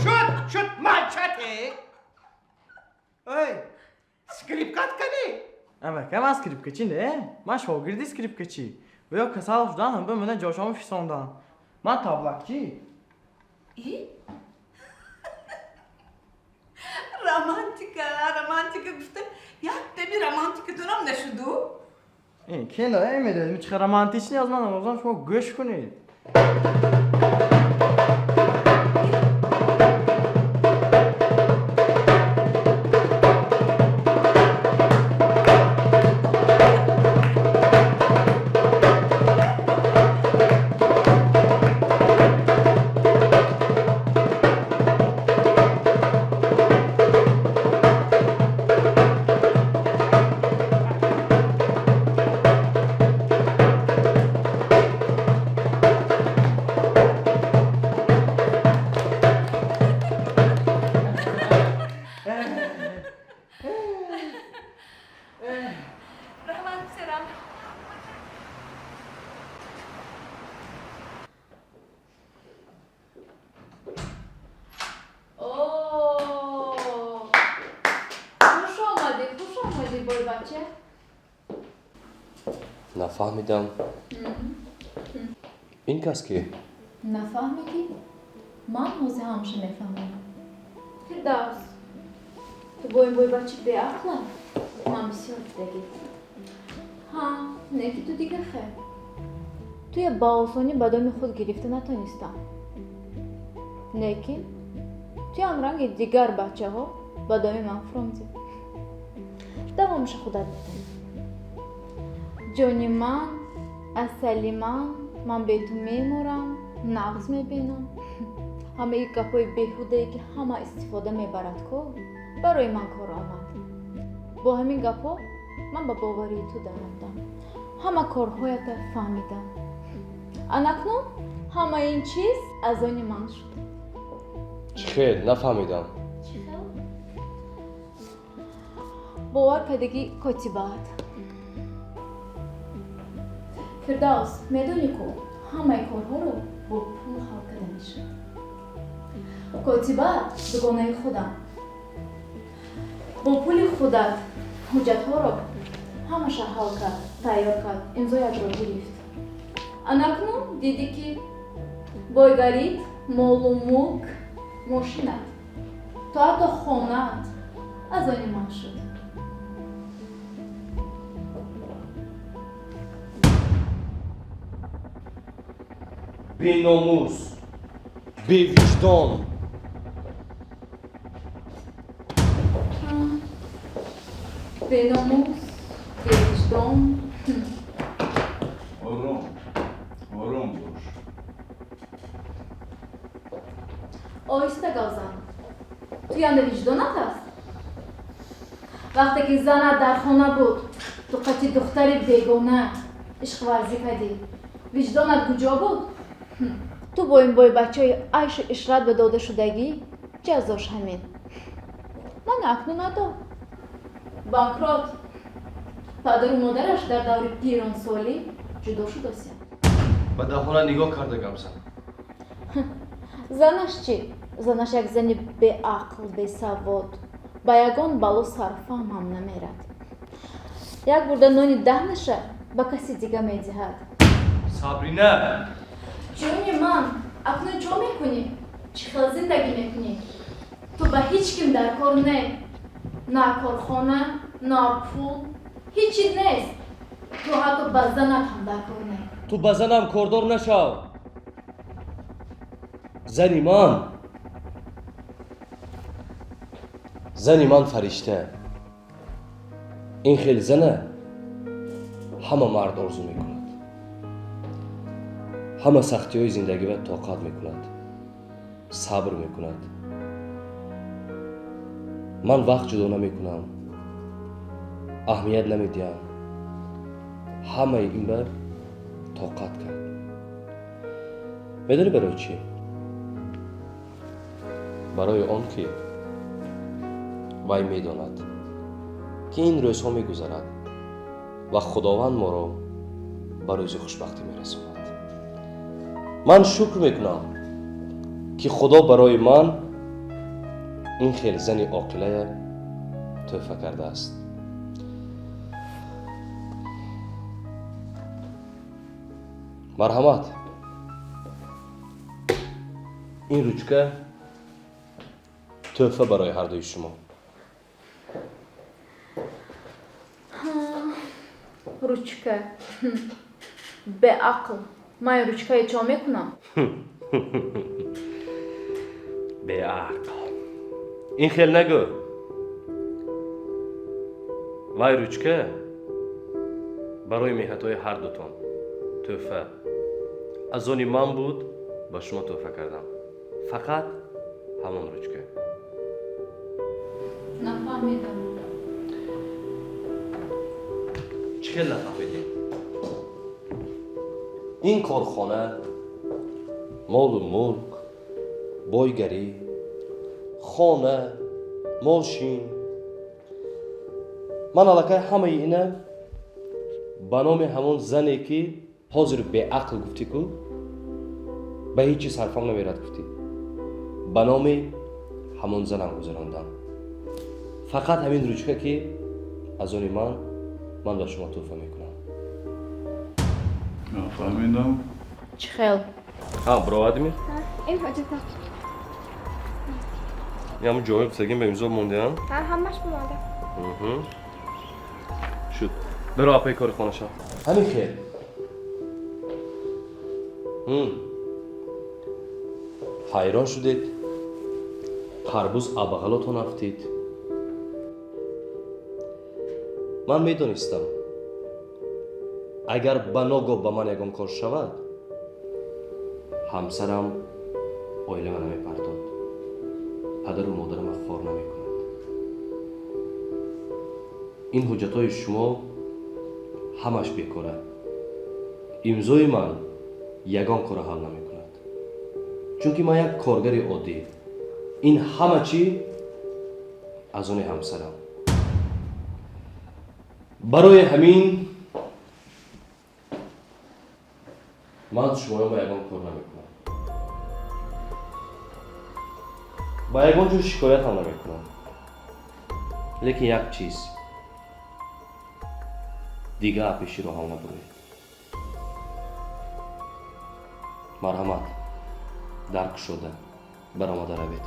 Шуд, шуд, манчате. Ой, скрипкат кани? Амака, ман скрипкачӣ не, ман шогирди скрипкачӣ. Ва ё касал шудан, ҳам ба мана ҷошомо фисондан. Ман таблакчӣ. И? Романтика, романтика гуфта, як дами романтикатонам нашуду? Кена, медонед, чӣ романтични аз ман намозам, шумо гӯш кунед. Нафаҳмидам. Ин кас ки? Нафаҳмидӣ? Ман ҳозир ҳамаша мефаҳмам. Фирдавс, ту бо ин бойбачи беақла ман бисёр дидагӣ. Ҳа, не ки ту дига хе. Туя ба осонӣ ба доми худ гирифта натонистам. Лекин туям ранги дигар бачаҳо ба доми ман фуромдӣ. Давомаша худат медонӣ. Ҷони ман, асали ман, ман бе ту мемурам, нағз мебинам. Ҳамаи гапҳои беҳудае ки ҳама истифода мебарад ку, барои ман кор омад. Бо ҳамин гапҳо ман ба боварии ту даромадам. Ҳама корҳоята фаҳмидам. Анакнун ҳамаи ин чиз аз они ман шуд. Чӣ хел? Нафаҳмидам. Чӣ хел? Бовар кардагӣ котибаат. Фирдавс, медонӣ ку, ҳамаи корҳоро бо пул ҳал карда мешавад. Котиба дугонаи худам. Бо пули худат ҳуҷҷатҳоро ҳамаша ҳал кард, тайёр кард, имзоятро гирифт. Анакнун дидӣ ки бойгарит, молу мулк, мошинат, то ҳатто хонаат аз они ман шуд. Беномус, бевиҷдон. Беномус, бевиҷдон. Ором, ором бош. Оҳиста гавзан. Туянда виҷдонат аст? Вақте ки занат дар хона буд, ту қати духтари бегона ишқварзӣ кардӣ. Виҷдонат куҷо буд? Ту бо ин бойбачаи айшу ишрат ба додашудагӣ ҷазош ҳамин. Ман акнун адо. Банкрот. Падару модараш дар даври пиронсолӣ ҷудо шудосиянд. Ба даҳона нигоҳ карда гап зан. Занаш чӣ? Занаш як зани беақл, бесавод, ба ягон бало сарфаҳм ҳам намерад. Як бурда нони даҳнаша ба каси дига медиҳад. Сабрина! Ҷони ман, акнун чо мекунӣ? Чӣ хел зиндагӣ мекунӣ? Ту ба ҳеҷ ким дар кор не. На корхона, на пул, ҳеҷ чиз нест. Ту ҳатто ба занат ҳам дар кор не. Ту ба занам кордор нашав. Зани ман, зани ман фаришта. Ин хел зана ҳама мард орзу мекунад. Ҳама сахтиҳои зиндагиро тоқат мекунад, сабр мекунад. Ман вақт ҷудо намекунам, аҳамият намедиҳам. Ҳамаи ин ба тоқат кард. Медонӣ барои чӣ? Барои он ки вай медонад, ки ин рӯзҳо мегузарад ва Худованд моро ба рӯзи хушбахтӣ мерасонад. Ман шукр мекунам, ки Худо барои ман ин хел зани оқилая тӯҳфа кардааст. Марҳамат, ин ручка тӯҳфа барои ҳардуи шумо. Ручка. Беақл. Ман ин ручкае чо мекунам? Беақл. Ин хел нагӯ. Вай ручка барои меҳнатҳои ҳардутон тӯҳфа. Аз они ман буд, ба шумо тӯҳфа кардам. Фақат ҳамон ручка. Нафаҳмидам. Чӣ хел нафаҳмидӣ? Ин корхона, молу мулк, бойгарӣ, хона, мошин. Ман аллакай ҳамаи ина ба номи ҳамон зане ки ҳозир беақл гуфтӣ ку, ба ҳеҷ чиз сарфам намерад гуфтӣ, ба номи ҳамон занам гузарондам. Фақат ҳамин ручка ки аз они ман, ман ба шумо тӯҳфа мекунам. Нафаҳмидам. Чӣ хел? Ҳа, баровардими? Ин ҳоҷата. Ин ҳамун ҷои гуфтагим ба имзо мондаам? Ҳа, ҳамаш бимонда. Шуд. Биро апаи кори хона шав. Ҳамин хел. Ҳайрон шудед, қарбуз абағалотон афтид. Ман медонистам, агар ба ногоҳ ба ман ягон кор шавад, ҳамсарам оилама намепартод, падару модарама хор намекунад. Ин ҳуҷҷатҳои шумо ҳамаш бекора. Имзои ман ягон корро ҳал намекунад, чунки ман як коргари оддӣ. Ин ҳама чӣ аз они ҳамсарам. Барои ҳамин ман шумоён ба ягон кор намекунам, ба ягон ҷо шикоят ҳам намекунам. Лекин як чиз дига пеши роҳам набуроед. Марҳамат, дар кушода баромада равед.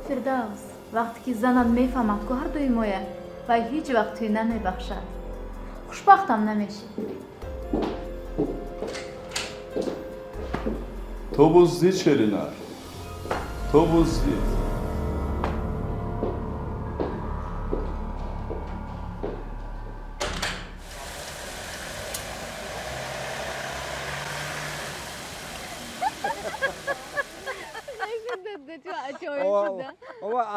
Фирдавс, вақте ки занам мефаҳмад, ку ҳардуи моя, вай ҳеҷ вақт тӯй намебахшад. Хушбахтам намешӣ. То буздӣ, Шеринар, то буздӣ.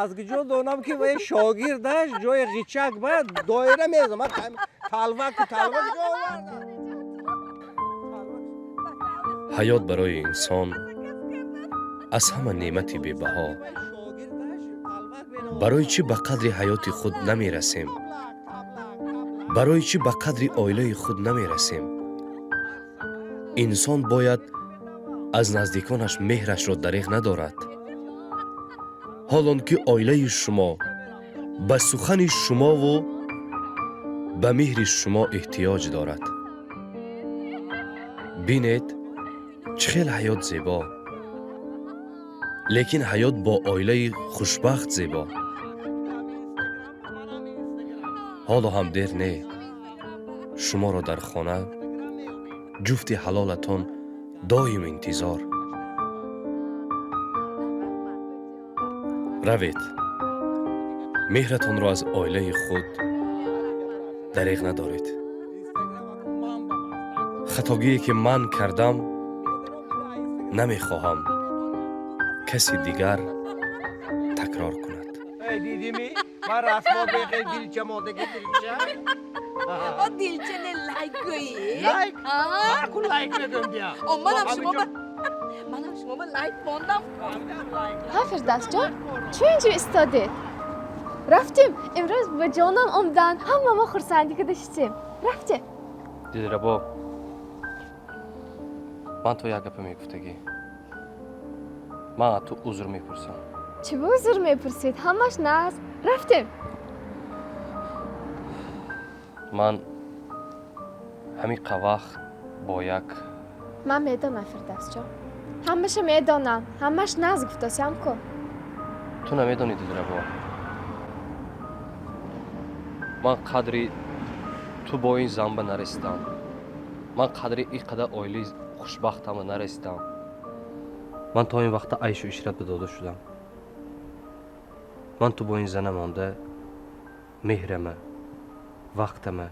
Аз куҷо донам, ки вай шогирдаш ҷои ғичак ба доира мезанад? Талваку талвак ҷо овардам. Ҳаёт барои инсон аз ҳама неъмати бебаҳо. Барои чӣ ба қадри ҳаёти худ намерасем? Барои чӣ ба қадри оилаи худ намерасем? Инсон бояд аз наздиконаш меҳрашро дареғ надорад. Ҳолон ки оилаи шумо ба сухани шумову ба меҳри шумо эҳтиёҷ дорад. Бинед, чӣ хел ҳаёт зебо, лекин ҳаёт бо оилаи хушбахт зебо. Ҳоло ҳам дер не, шуморо дар хона ҷуфти ҳалолатон доим интизор. Равед, меҳратонро аз оилаи худ дареғ надоред. Хатогие ки ман кардам, намехоҳам каси дигар такрор кунад. Дидими, ман расмо бехел дилча модаги дилча. О, дилча не, лайк гӯӣ. Лайк? Аку лайк мегӯм бия. О, манам шумо ба манам шумо ба лайк мондам. Ҳа, Фирдавсҷон, чӣ инҷо истодед? Рафтем, имрӯз ба ҷонам омдан, ҳама мо хурсандӣ карда шистем. Рафтем. Дилрабо, ман то як гапа мегуфтагӣ. Ман аз ту узр мепурсам. Чӣ ба узр мепурсед? Ҳамаш наз. Рафтем. Ман ҳамин вақт бо як Ман медонам, Фирдавсҷон. Ҳамаша медонам. Ҳамаш наз гуфтосям ку. Ту намедонӣ, Дилрабо. Ман қадри ту бо ин занба нарасидам. Ман қадри ин қадар оилаи хушбахтама нарасидам. Ман то ин вақта айшу ишрат ба дода шудам. Ман ту бо ин зана монда меҳрама, вақтама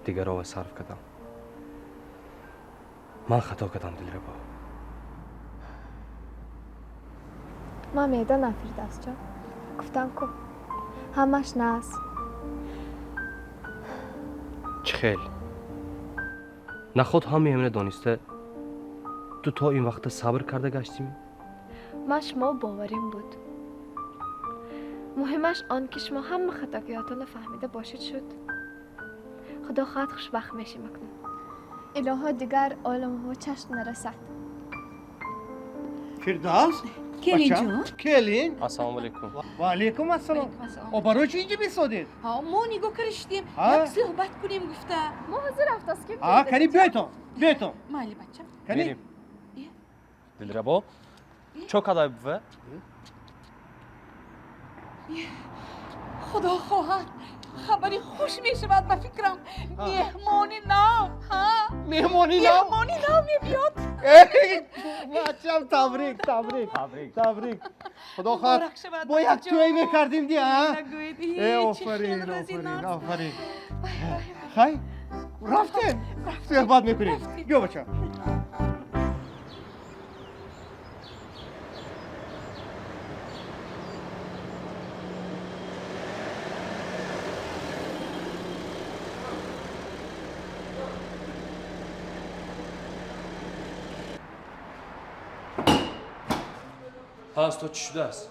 дигарова сарф кардам. Ман хато кардам, Дилрабо. Ман медонам, Фирдавсҷон. Гуфтам ку, ҳамаш наз. Чӣ хел? Наход ҳамаи ҳамина дониста ту то ин вақта сабр карда гаштимӣ? Ман шумо боварим буд. Муҳимаш он ки шумо ҳама хатогиҳотонро фаҳмида бошед шуд. Худо хоҳад хушбахт мешем акнун. Илоҳо дигар оламҳо чашм нарасад. Фирдавс? Келин ҷон? Келин? Ассалому алайкум. Ва алайкум ассалом. О, барои чӣ инҷа бисодед? Ҳа, мо нигоҳ кариштем, як суҳбат кунем гуфта. Мо ҳозир рафтаст ки. Ҳа, кани биёйтон, биёйтон. Майли бачам. Кани? Дилрабо, чо кадай бува? Худо хоҳад, хабари хуш мешавад ба фикрам. Меҳмони нав, ҳа? Меҳмони нав? Меҳмони нав мебиёд. Бачам, табрик, табрик, табрик. Худо хоҳад, бо як тӯй мекардим ди, а? Э, офарин, офарин, офарин. Хай, рафтем, суҳбат мекунем. Биё, бачам. Ҳа, усто, чӣ шудааст?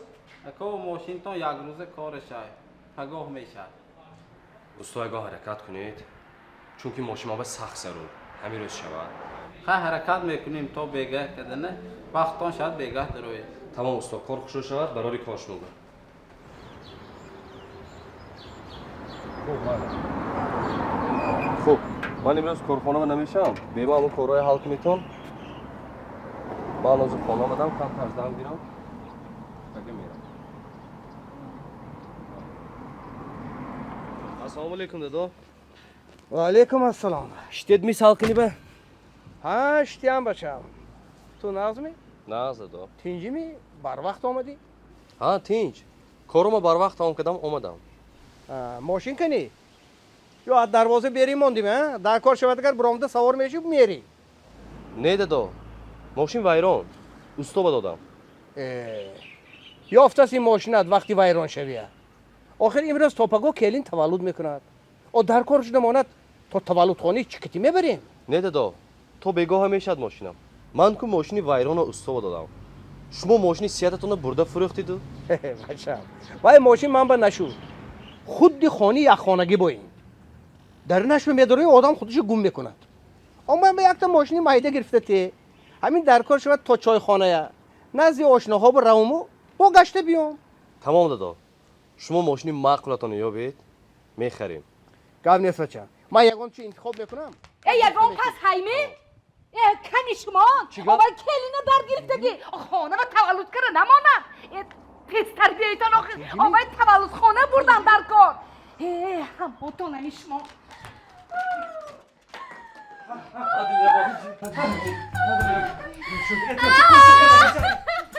Ако, мошинтон якрӯза корашай, пагоҳ мешавад. Усто, ягон ҳаракат кунед, чунки мошин ман ба сахт зарур, ҳамин рӯз шавад. Ха, ҳаракат мекунем то бегаҳ кардана, вақттон шавад бегаҳ дароед. Тамом, усто, кор хушрӯ шавад, барори кор шунуда. Хуб, ман имрӯз корхонама намешавам, бема ҳамон корҳои ҳал кунедтон. Ман ҳозир хона омадам, камтар дам гирам. Ассалому алайкум, дадо. Ва алайкум ассалом. Штед ми сал кунӣ ба? Ҳа, штиям бачам. Ту нағзми? Нағз, дадо. Тинҷими? Барвақт омадӣ? Ҳа, тинҷ. Корома барвақт тамом кардам, омадам. Мошин кунӣ? Ё аз дарвоза берӣ мондим, а? Дар кор шавад агар биромада савор мешӣ, мерӣ. Не, дадо. Мошин вайрон. Усто ба додам. Ёфтаст ин мошинат вақти вайрон шавия. Охир имрӯз то паго келин таваллуд мекунад. О, дар кор шуда монад, то таваллудхонаи чӣ китӣ мебарем? Не, дадо, то бегоҳа мешавад мошинам. Ман ку мошини вайронро усто ба додам. Шумо мошини сиҳататонро бурда фурӯхтиду? Бачам, вай мошин ман ба нашуд. Худди хони якхонагӣ бо ин. Дарунашро медорӣ, одам худашо гум мекунад. О, ман ба якта мошини майда гирифта те. Ҳамин дар кор шавад то чойхоная. Назди ошноҳо ба равуму бо гашта биём. Тамом, дадо. Шумо мошини маъқулатонро ёбед, мехарем. Гап нест, бачам. Ман ягон чи интихоб мекунам. Э, ягон кас ҳайме? Э, кани шумо? Овай келина дар гирифтагӣ. Хона ва таваллуд кара намонад. Э, пестарбияитон охир. Овай таваллудхона бурдан дар кор. Э, ҳамотон ами шумо.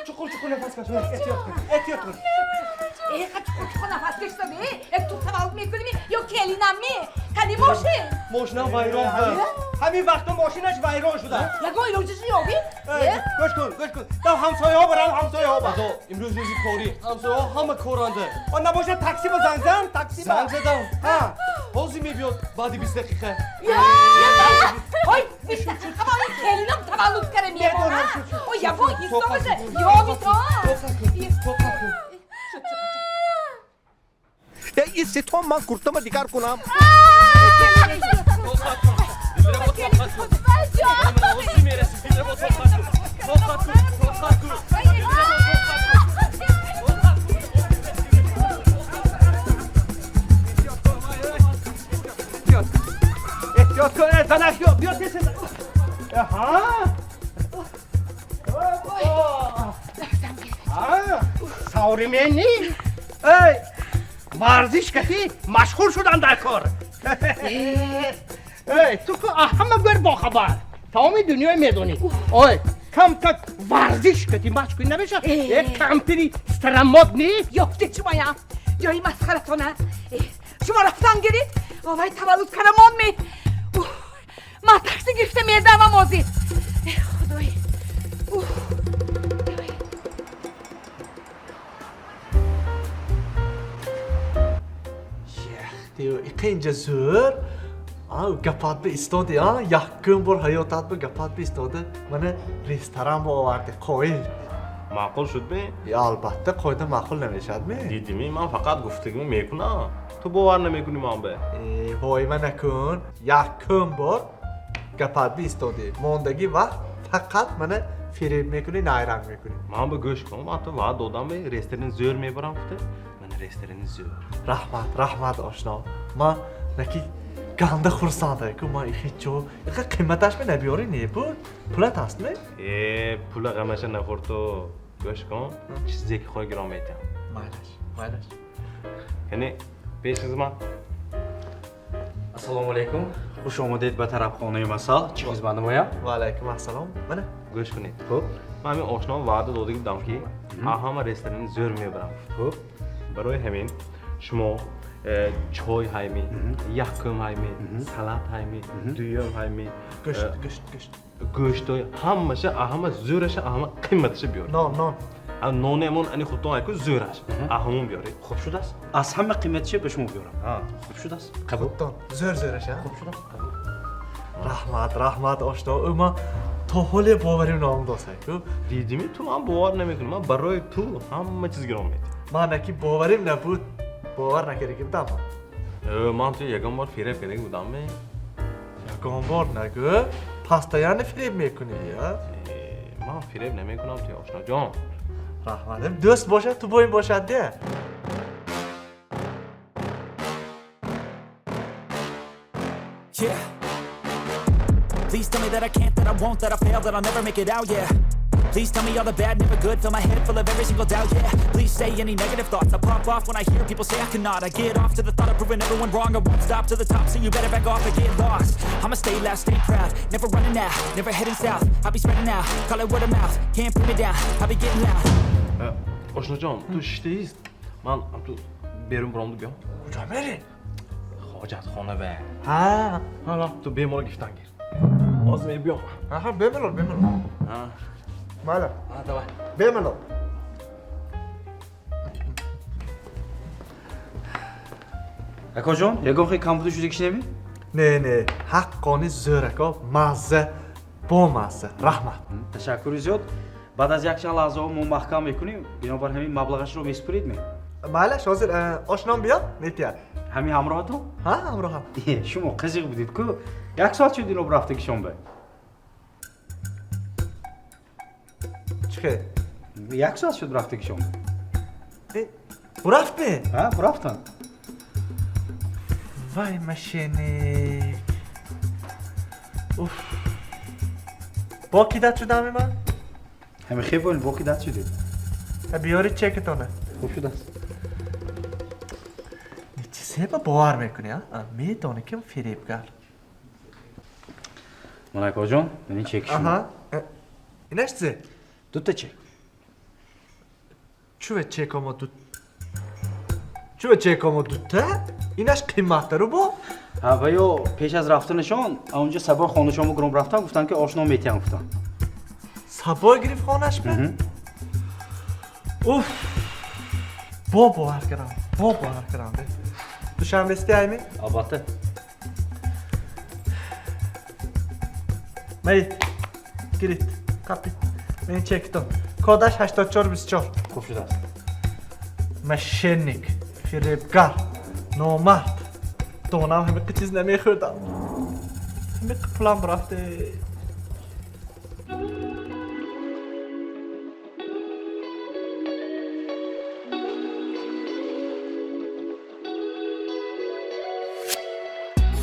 Чуқур чуқур нафас каш, эҳтиёт кун, эҳтиёт кун. Э, чуқур чуқур нафас кашсами? Э, ту таваллуд мекуними ё келинамми? Кани мошин? Мошинам вайрон буд. Ҳамин вақто мошинаш вайрон шуда. Ягон илоҷашро ёбӣ? Гӯш кун, гӯш кун. Дав ҳамсояҳо барам, ҳамсояҳо ба. Дадо, имрӯз рӯзи корӣ, ҳамсояҳо ҳама коранда. О, набошад такси ба занг зан, такси ба. Занг задам. Ҳа, ҳозир мебиёд баъди 20 дақиқа. Ой, 20 дақиқа ва ин келинам таваллуд кара мемонад. Ой, ягон ҳисобаша ёбӣ то. Ин сетон ман куртама дигар кунам. Эҳтиёт кун, занак, биё тез. Аҳа. Современный? Эй, варзиш кати машҳур шудан дар кор. Эй, ту ку ҳама гӯр бохабар. Тамоми дунёй медонӣ. Ой, камтак варзиш кати машқ кунӣ намешавад? Э, камтари старомодный? Ёфте шумоям. Ҷои масхаратона. Шумо рафтан гирид? Овай таваллуд карамон ме. Ман такси гирифта медавам ҳозир. Худой. Иқа инҷа зӯр. Гапат ба истоди, а? Якум бор ҳаётат ба гапат ба истода. Мана ресторан ба оварди, қоил. Маъқул шуд ме? Я, албатта, қоида маъқул намешавад ме? Дидими, ман фақат гуфтагиму мекунам. Ту бовар намекунӣ ман ба. Э, войма накун. Якум бор Гапат биистоди. Мондагӣ вақт фақат мана фиреб мекунӣ, найранг мекунӣ. Ман ба гӯш кун, ман ту ваъда додам, ресторани зӯр мебарам гуфта. Мана ресторани зӯр. Раҳмат, раҳмат ошно. Ман наки ганда хурсанд ку ман ихи ҷо. Ихи қиматаш ме набиёрӣ не буд? Пулат ҳаст ме? Э, пула ғамаша нахӯр ту. Гӯш кун, чизе ки хоҳӣ гиром метиҳам. Майлаш, майлаш. Яъне пеш аз ман. Ассалому алайкум. Хуш омадед ба тарабхонаи Масал. Чӣ хизмат намоям? Ва алайкум ассалом. Мана. Гӯш кунед. Хуб. Ман ҳамин ошно ваъда дода будам ки ҳама ресторани зӯр мебарам. Хуб. Барои ҳамин шумо чой ҳайми, якум ҳайми, салат ҳайми, дуюм ҳайми, гӯшт, гӯшт, гӯшт. Гӯштой ҳамаша, ҳама зӯраша, ҳама қиматаша биёред. Нон, нон. Нони ҳамон ани худтон айку зӯраш. Ҳамон биёред. Хуб шудааст. Аз ҳама қиматиша ба шумо биёрам. Хуб шудааст. Қабул. Худтон зӯр зӯраша. Хуб шудааст. Қабул. Раҳмат, раҳмат ошно. Ман то ҳоле боварим наомдосайку. Дидими ту ман бовар намекунам. Ман барои ту ҳама чиз гиром метиҳам. Ман аки боварим набуд. Бовар накарда будам ман. Ман ту ягон бор фиреб карда будам ме? Ягон бор нагӯ. Постоянно фиреб мекунӣ, я? Ман фиреб намекунам ту ошноҷон. Раҳмат. Дӯст бошад, ту боим бошад де. Yeah. Please tell me that I can't, that I won't, that I fail, that I'll never make it out, yeah. Please tell me all the bad, never good, fill my head full of every single doubt, yeah. Please say any negative thoughts, I pop off when I hear people say I cannot. I get off to the thought of proving everyone wrong, I won't stop to the top, so you better back off and get lost. I'ma stay loud, stay proud, never running out, never heading south. I'll be spreading out, call it word of mouth, can't put me down, I'll be getting loud. Ошноҷон, ту шиштаист? Ман ту берун биромду биём. Куҷо мерӣ? Ҳоҷатхона ба. Ҳа. Ҳа, ту беморро гирифтан гир. Ҳозир мебиём. Аҳа, бемалол, бемалол. Ҳа. Майла. Ҳа, давай. Бемалол. Акоҷон, ягон хел камбуди шуда кишнеми? Не, не, ҳаққони зӯр ако, мазза, бомазза. Раҳмат. Ташаккури зиёд. Баъд аз якчанд лаҳзаҳо мо маҳкам мекунем, бинобар ҳамин маблағашро месупуред ме? Майлаш, ҳозир ошном биёд, метиҳад. Ҳамин ҳамроҳатон? Ҳа, ҳамроҳам. Шумо қизиқ будед ку? Як соат шуд ино рафтагишон ба. Чӣ хел? Як соат шуд рафтагишон ба. Бурафт ме? Ҳа, бурафтанд. Вай мошенник. Уф. Бо ки дад шудам ман? Ҳамин хел боин бо ки дад шудед? Биёред чекатона. Хуб шудааст. Чизе ба бовар мекунӣ, а? Медонӣ ки фиребгар. Ман акоҷон, мани чеки шумо. Аҳа. Инаш чизе? Дута чек. Чуве чекамо ду. Чуве чекамо дута? Инаш қиматтару бо? Ҳа, ва ё пеш аз рафтанашон, онҷо сабои хонашонро гуром рафтан, гуфтанд ки ошно метиҳам гуфтанд. Сабой гирифт хонаш бе? Уф! Бо бовар кардам, бо бовар кардам. Душанбести айми? Албатта. Майит, гирит, қапит. Мен чектам. Кодаш 8424. Хуб шудааст. Мошенник, фиребгар, номард. Донам ҳамиқи чиз намехӯрдам. Ҳамиқи пулам рафте.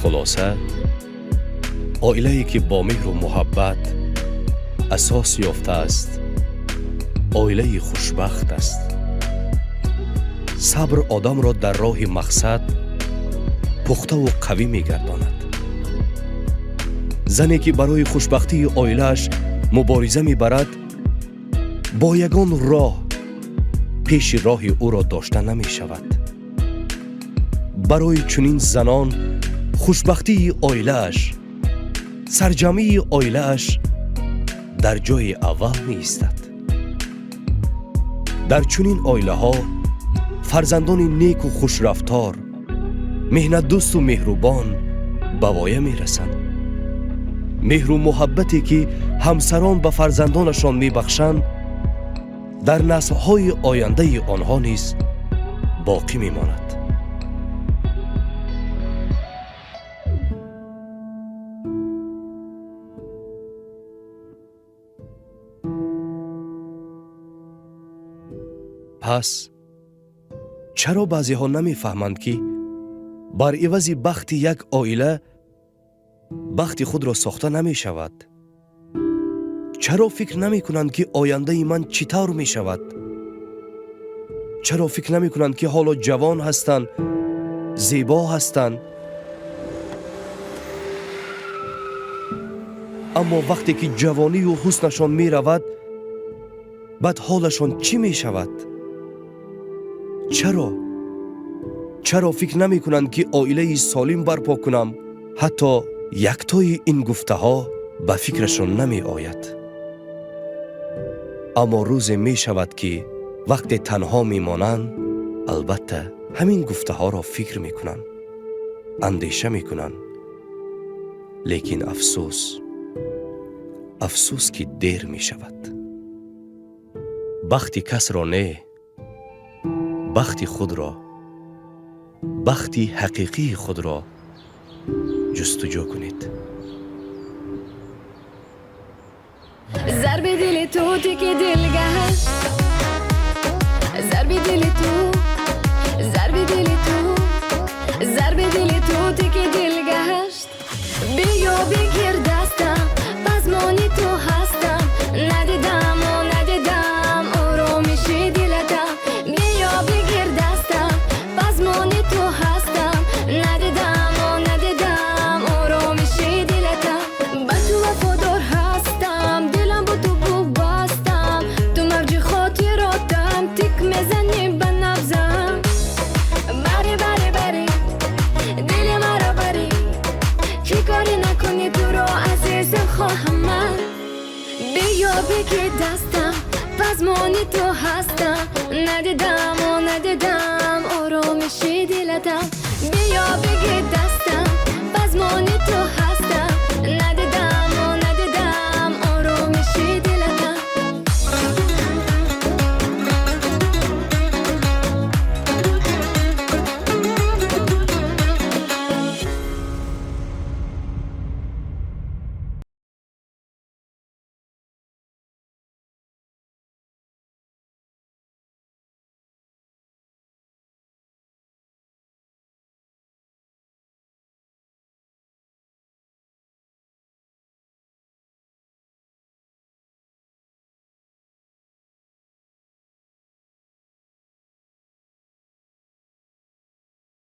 Хулоса, оилае ки бо меҳру муҳаббат асос ёфтааст, оилаи хушбахт аст. Сабр одамро дар роҳи мақсад пухтаву қавӣ мегардонад. Зане ки барои хушбахтии оилааш мубориза мебарад, бо ягон роҳ пеши роҳи ӯро дошта намешавад. Барои чунин занон хушбахтии оилааш, сарҷамъии оилааш дар ҷои аввал меистад. Дар чунин оилаҳо фарзандони неку хушрафтор, меҳнатдӯсту меҳрубон ба воя мерасанд. Меҳру муҳаббате ки ҳамсарон ба фарзандонашон мебахшанд, дар наслҳои ояндаи онҳо низ боқӣ мемонад. Пас чаро баъзеҳо намефаҳманд, ки бар ивази бахти як оила бахти худро сохта намешавад? Чаро фикр намекунанд, ки ояндаи ман чӣ тавр мешавад? Чаро фикр намекунанд, ки ҳоло ҷавон ҳастанд, зебо ҳастанд, аммо вақте ки ҷавонию ҳуснашон меравад, баъд ҳолашон чӣ мешавад? Чаро? Чаро фикр намекунанд, ки оилаи солим барпо кунам? Ҳатто яктои ин гуфтаҳо ба фикрашон намеояд. Аммо рӯзе мешавад, ки вақте танҳо мемонанд, албатта ҳамин гуфтаҳоро фикр мекунанд, андеша мекунанд. Лекин афсӯс, афсӯс, ки дер мешавад. Бахти касро не, бахти худро, бахти ҳақиқии худро ҷустуҷӯ кунед. Зарби дили ту тики дил гашт, зарби дили ту, зарби дили ту, зарби дили ту тики дил гашт. Биё бигир дастам, пазмони ту ҳастам, надидам о надидам оромиши дилатам. Биё бигир дастам, пазмони ту ҳастам, надидам о надидам оромиши дилатам. Ба ту вафодор ҳастам, дилам бо ту бубастам, ту мавҷи хотиротам, тик мезанӣ ба набзам. Бари, бари, бари, дили маро бари, чӣ корӣ накунӣ туро азизам хоҳам ман. Биё бигир дастам, пазмони ту ҳастам, надидам о надидам оромиши дилатам. Биё бигир дастам.